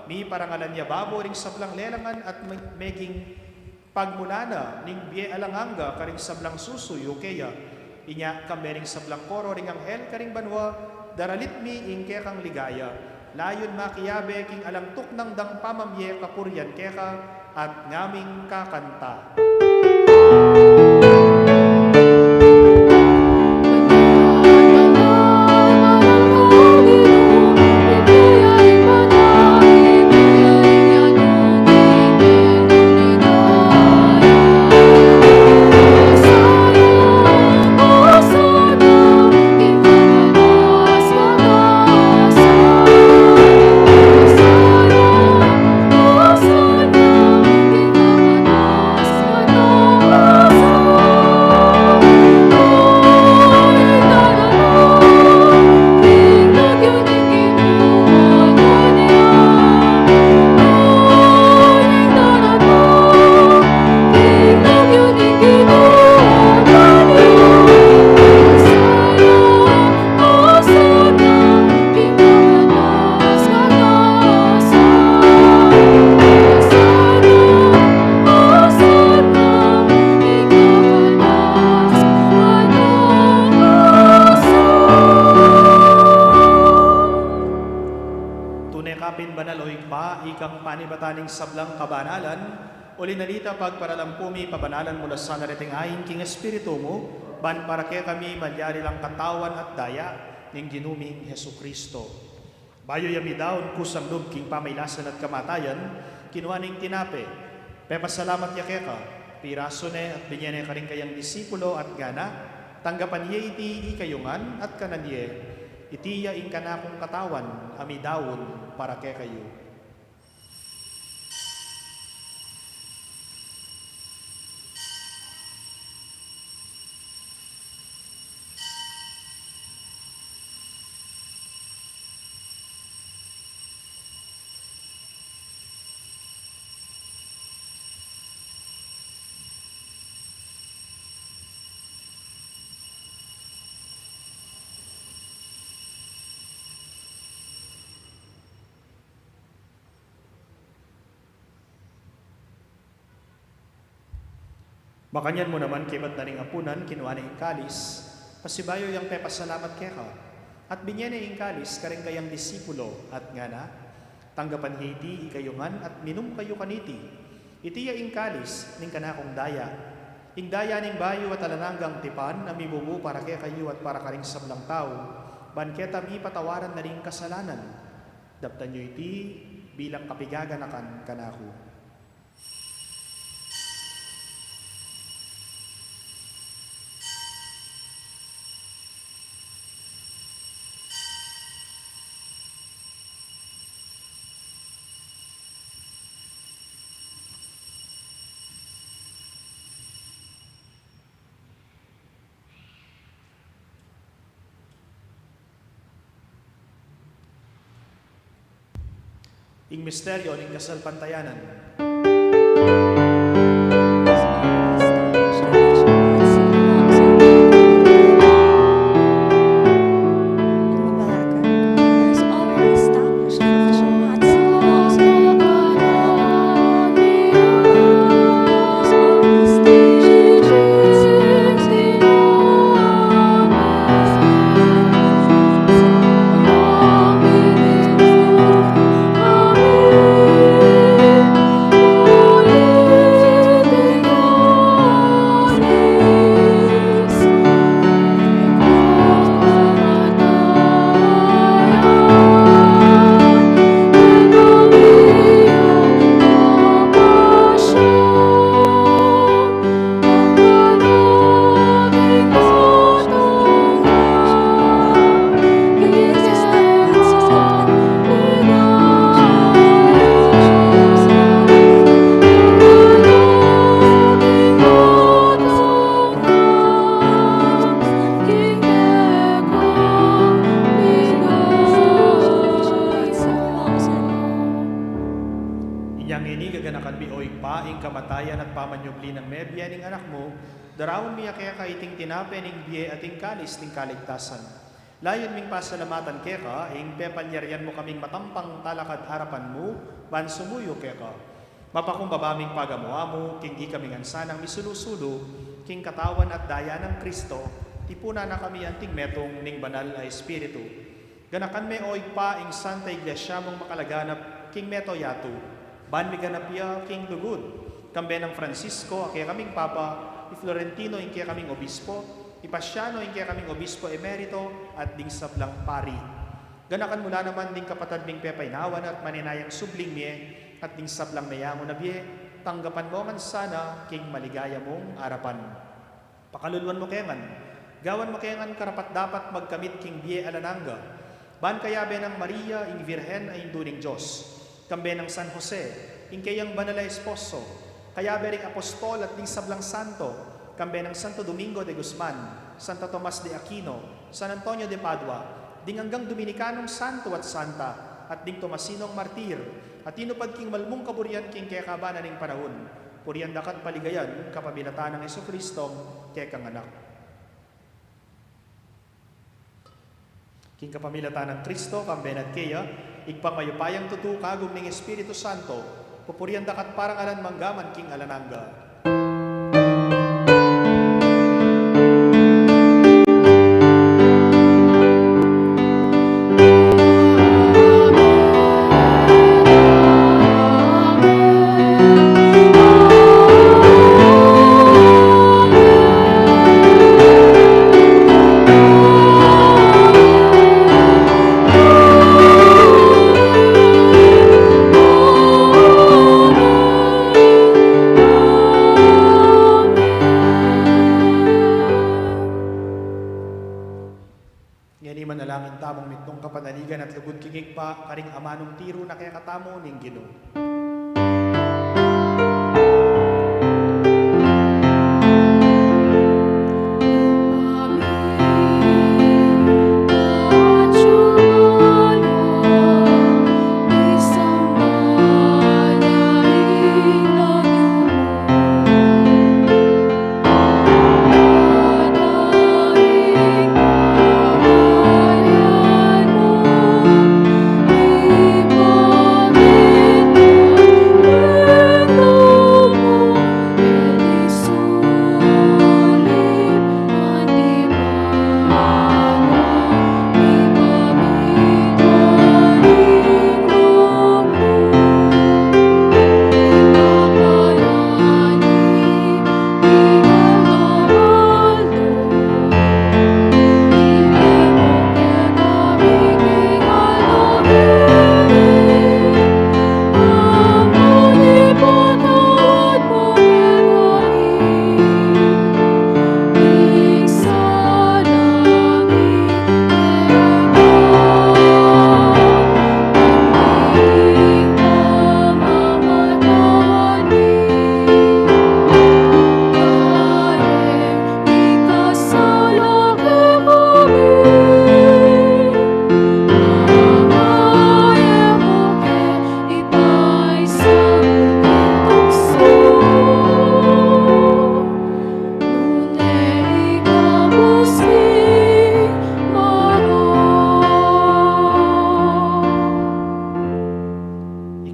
miparangalan ya babo ring sablang lelangan at me-, meging pagmulan na ning bie alang angga karing sablang susuyu keya. Inya kambe ring sablang koro ring anghel karing banua, daralit mi ing kekang ligaya. Layun makiabe king alang tuknang dang pamamie kapurian keka at ngaming kakanta. Tune ka pin banal, o Ibpa, ikang panibatan ning sablang kabanalan, uli na nita pagparalampu mi, pabanalan mu la sana reting ain king Espiritu mu, ban para kekami malyari lang katawan at daya ning Ginu ming Jesucristo. Bayu ya midaun kusang lub king pamailasan at kamatayan, kinua ne ing tinape, pepasalamat ya keka, pirasu ne at binye ne karing kayang disipulo at ngana: Tanggapan ye iti ikayu ngan at kanan ye, iti ya ing kanakung katawan a midaun para kekayu. Makanyan mu naman, kaybat na ning apunan, kinua ne ing kalis, pasibayu yang pepasalamat keka, at binye ne ing kalis karing kayang disipulo, at ngana: Tanggapan ye iti ikayu ngan at minum kayu kaniti. Iti ya ing kalis ning kanakung daya, ing daya ning bayu at alang anggang tipan, a mibubu para kekayu at para karing sablang tau, ban keta mipatawaran na ring kasalanan. Daptan yu iti bilang kapigaganakan kanaku. Ing misteryo ning kasalpantayanan. Yang ini gaganakan mi, o Ibpa, ing kamatayan at pamanyubli nang mebie ning Anak mu, daraun mi keka iting tinape ning bie at ing kalis ning kaligtasan. Layun ming pasalamatan keka ing pepalyarian mu kaming matampang talakad arapan mu ban sumuyu keka. Mapakumbaba ming pagamu-amu king ikami ngan sanang misulu-sulu king katawan at daya nang Kristo, tipunan na kami anting metung ning Banal a Espiritu. Ganakan me, o Ibpa, ing Santa Iglesia mung makalaganap king mabilug a yatu, ban miganap ya king lugud, kambe nang Francisco a kekaming Papa, i Florentino ing kekaming Obispo, i Pasiano ing kekaming Obispo Emerito, at ding sablang pari. Ganakan mu la naman ding kapatad ming pepainawan at maninayang subling mie, at ding sablang meyangu na bie, tanggapan mu ngan sana king maligaya mung arapan. Pakaluluan mu ke ngan, gawan mu ke ngan karapat-dapat magkamit king bie alang angga, ban kayabe nang Maria ing Virgen a Indu ning Dios, kambe nang San Jose, ing keyang banal a esposo, kayabe ring apostol at ding sablang santo, kambe nang Santo Domingo de Guzman, Santo Tomas de Aquino, San Antonio de Padua, ding anggang Dominikanong santo at santa, at ding Tomasinong martir, a tinupad king malmung kaburian king kekaban ning panaun, purian da ka at paligayan, kapamilatan nang Jesucristong kekang Anak. King kapamilatan nang Kristo, kambe na at keya, Ibpang mayupayang tutu, kagum ning Espiritu Santo, pupurian da ka at parangalan manggaman king alang angga. Ngeni manalangin tamung mitmung kapanaligan at lugud king Ibpa, karing amanung tiru na kekatamu ning Ginu.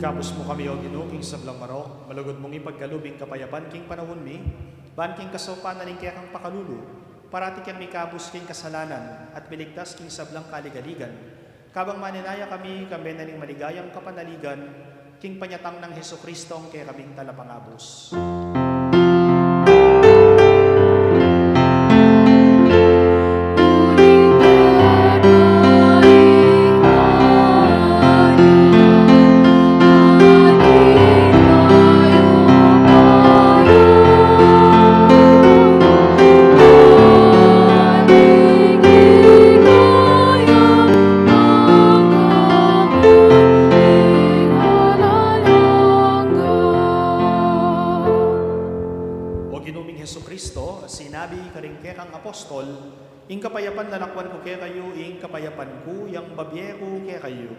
Ikabus mu kami, o Ginu, king sablang marok, malugud mung ipagkalub ing kapayapan king panaun mi, ban king kasaupan na ning kekang pakalulu, parati keng mikabus king kasalanan, at miligtas king sablang kaligaligan. Kabang maninaya kami, kambe na ning maligayang kapanaligan, king panyatang nang Jesucristong kekaming Talapangabus. O Ginu ming Jesucristo, sinabi karing kekang apostol, "Ing kapayapan lalakwan ku kekayu, ing kapayapan ku yang babie ku kekayu."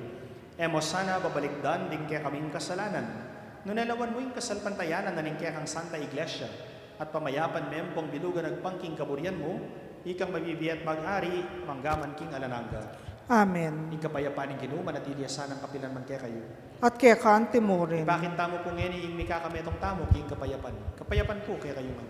E mo sana babalikdan ding kekaming kasalanan, Nune lawan mu ing kasalpantayanan na ning kekang Santa Iglesia, at pamayapan me ampong bilugan agpang king kaburian mu, ikang mabibie at mag-ari, mangga man king alang angga. Amen. Ing kapayapan ning Ginu manatili ya sanang kapilan man kekayu. At keka anti mu rin. Ipakit tamu pu ngeni ing mikakametung tamu king kapayapan. Kapayapan pu kekayu ngan.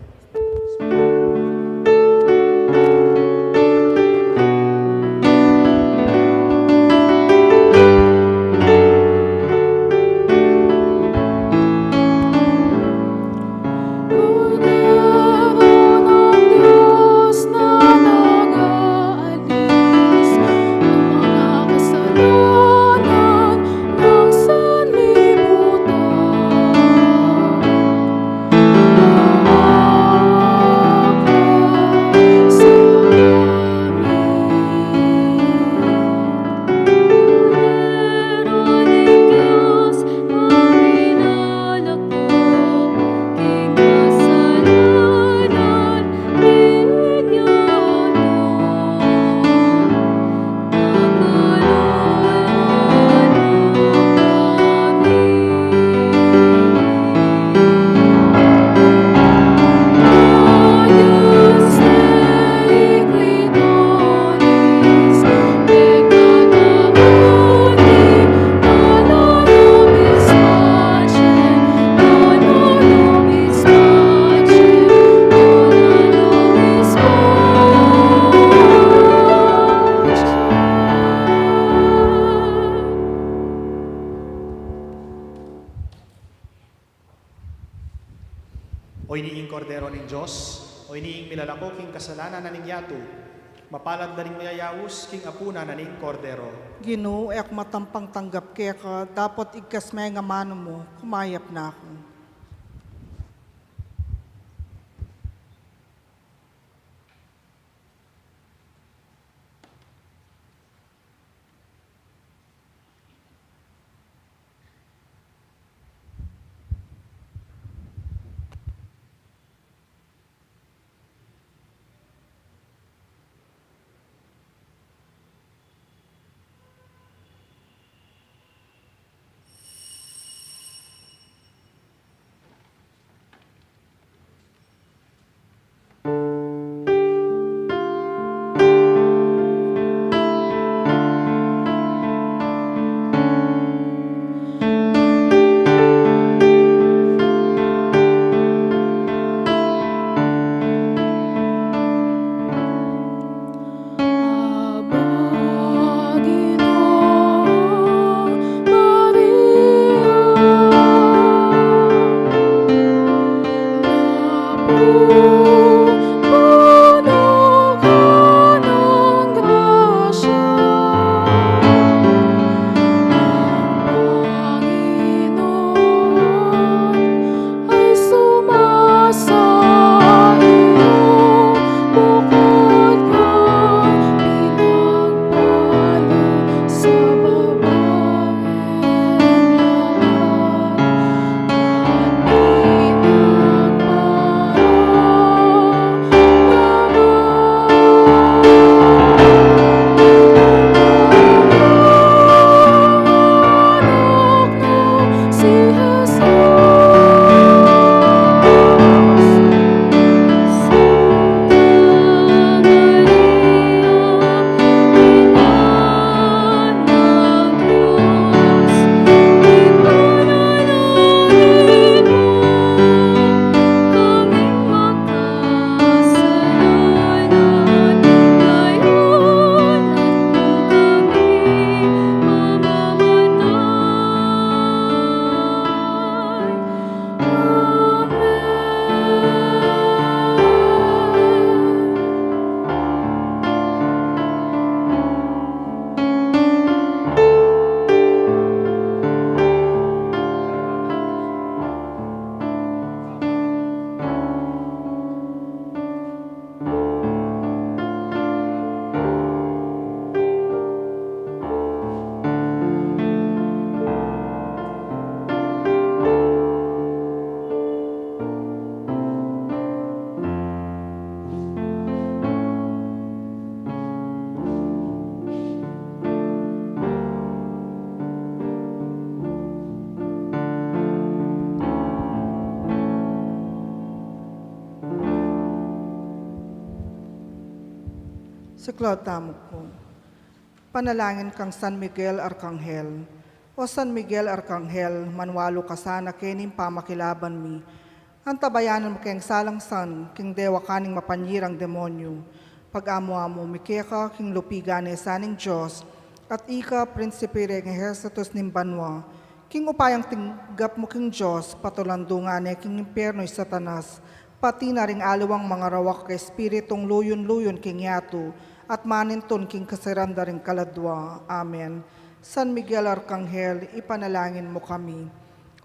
O ini ing Kordero ning Dios, o ini ing milalako king kasalanan na ning yatu. Mapalad la ring mayayaus king apunan na ning Kordero. Ginu, e ku matampang tanggap keka, dapot igkas me ing amanu mu, kumayap na ku. Siklaud tamu pu. Panalangin kang San Miguel Arkanghel. O San Miguel Arkanghel, manwalu ka sana keni king pamakilaban mi. Antabayanan mu keng salangsan king dewakan ning mapanyirang demonyu. Pag-amu-amu mi keka king lupigan ne sa ning Dios, at ika prinsipe reng ehersito ning banua. King upayang tinggap mu king Dios, patulan du ngana king impiernu i Satanas, pati na ring aliwang mangarawak a espiritung luyun-luyun king yatu, at manintun king kasiran da ring kaladua. Amen. San Miguel Arkanghel, ipanalangin mu kami.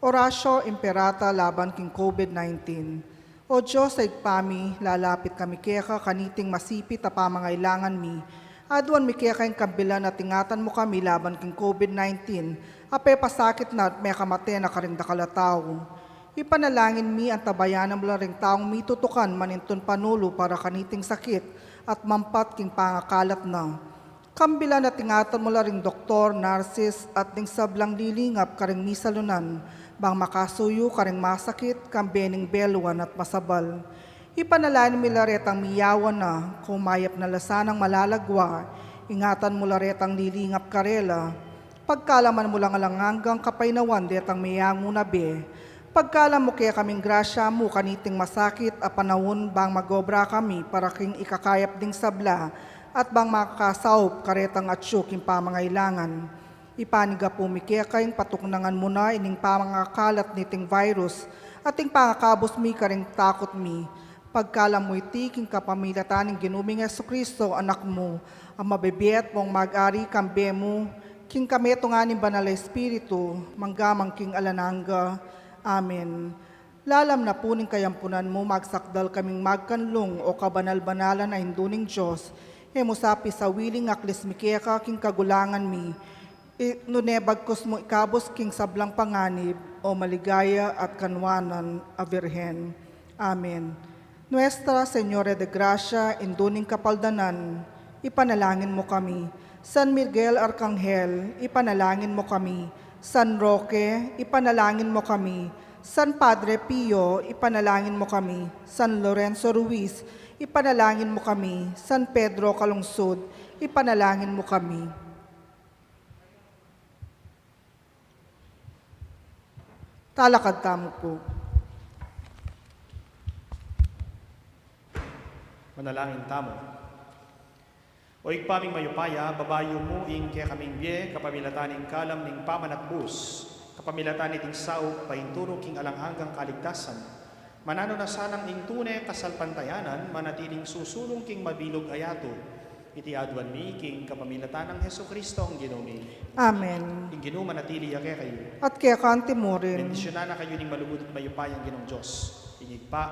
Oratio Imperata laban king COVID nineteen. O Dios a Ibpa mi, lalapit kami keka kaniting masipit a pamangailangan mi. Aduan mi keka ing kambilan at ingatan mu kami laban king COVID nineteen, a pepasakit na at mekamate na karing dakal a tau. Ipanalangin mi, antabayanan mu la ring taung mitutukan manintun panulu para kaniting sakit at mampat king pangakalat na. Kambilan at ingatan mu la ring doktor, nurses, at ding sablang lilingap karing misalunan, bang makasuyu karing masakit, kambe ning beluan at masabal. Ipanalangin mi la retang miyawan na, kumayap na la sanang malalagwa, ingatan mu la retang lilingap karela. Pagkalaman mu lang alang anggang kapaynawan detang meyangu na be. Pagkalam mu kekaming grasya mu kaniting masakit a panaun bang mag-obra kami para king ikakayap ding sabla at bang makakasaup karetang atyu king pamangailangan. Ipanigapu mi keka ing patuknangan mu na ining pamangakalat niting virus at ing pangakabus mi karing takut mi. Pagkalam mu iti king kapamilatan ning Ginu ming Jesucristo, Anak mu, a mabibie at mung mag-ari kambe mu, king kametungan ning Banal a Espiritu, mangga man king alang angga. Amen. Lalam na pu ning kayampunan mu, magsakdal kaming magkanlung, o kabanal-banalan a Indu ning Dios, e mu sa pisawili ing aklis mi keka king kagulangan mi, I-, nune bagkus mu ikabus king sablang panganib, o maligaya at kanwanan a Birhen. Amen. Nuestra Señora de Gracia, Indu ning Kapaldanan, ipanalangin mu kami. San Miguel Arkanghel, ipanalangin mu kami. San Roque, ipanalangin mu kami. San Padre Pio, ipanalangin mu kami. San Lorenzo Ruiz, ipanalangin mu kami. San Pedro Calungsod, ipanalangin mu kami. Talakad tamu pu. Manalangin tamu. O Ibpa ming mayupaya, babayu mu ing kekaming bie kapamilatan ning kalam ning pamanatbus, kapamilatan niting saup painturu king alang anggang kaligtasan. Mananu na sanang ing tune kasalpantayanan manatiling susulung king mabilug a yatu. Iti aduan mi king kapamilatan nang Jesucristo a Ginu mi. Amen. Ing Ginu manatili ya kekayu. At keka mu rin. Bendisyunan na kayu ning malugud at mayupayang Ginung Dios, ing Ibpa,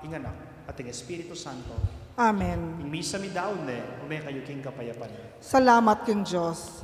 ing Anak, at ing Espiritu Santo. Amen. Ing misa mi daun ne, ume kayu king kapayapan. Salamat king Dios.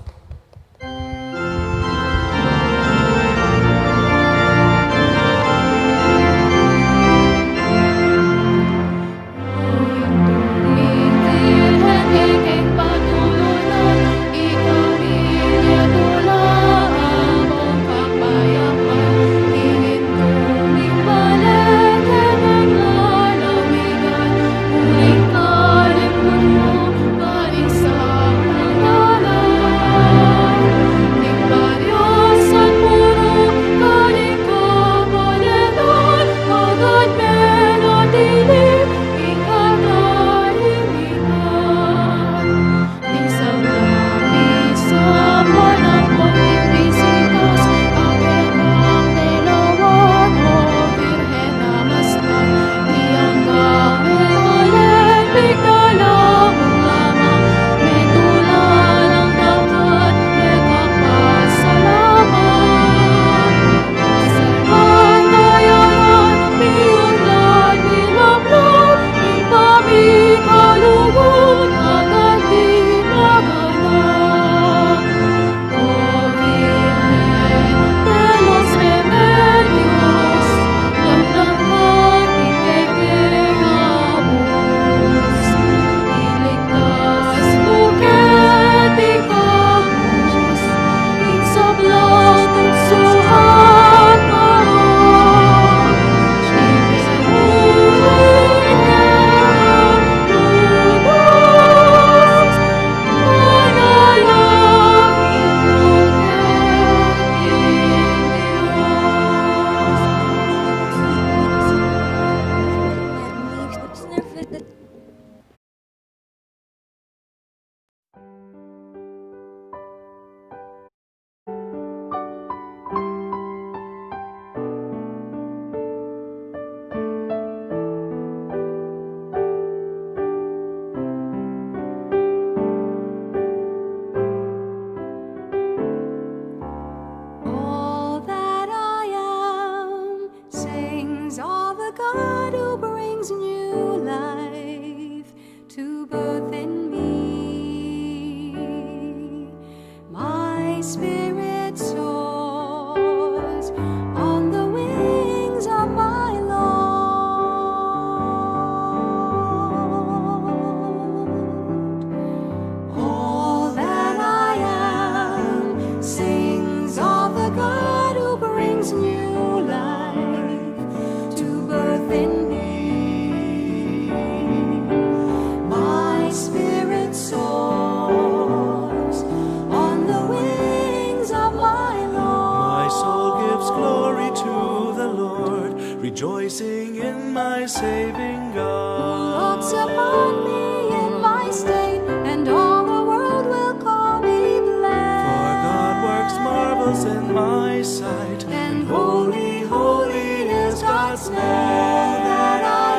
Rejoicing in my saving God. Who looks upon me in my state, and all the world will call me blessed. For God works marvels in my sight, and holy, holy is God's name. All that I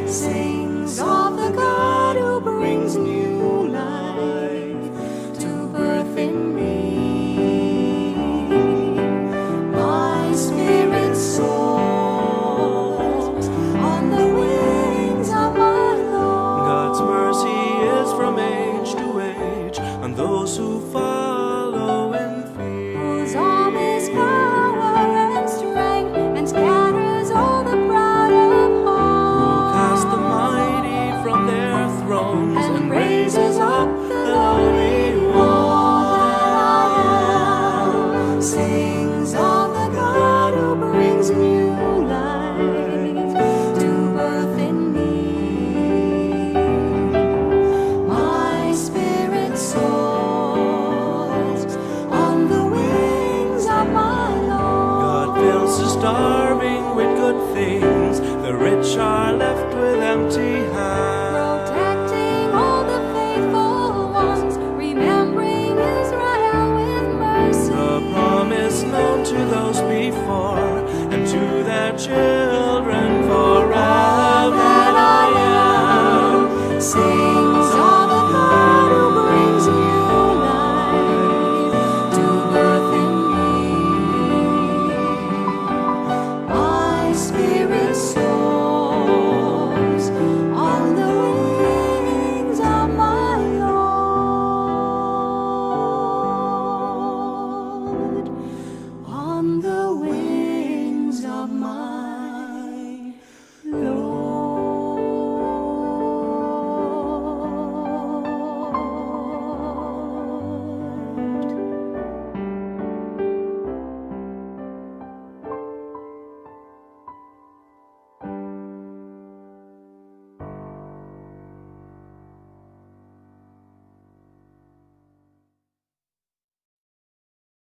am sings of the God who brings new life to birth in me. My spirit soars on the wings of my Lord. God's mercy is from age to age on those who follow in fear. Whose arm is power and strength, and scatters all the proud of heart. Who casts the mighty from their thrones and raises up the lowly one. All that I am sings of the God who brings new life to birth in me. My spirit soars on the wings of my Lord. God fills the starving with good things, the rich are left with empty hands. Protecting all the faithful ones, remembering Israel with mercy. The promise known to those before, and to their children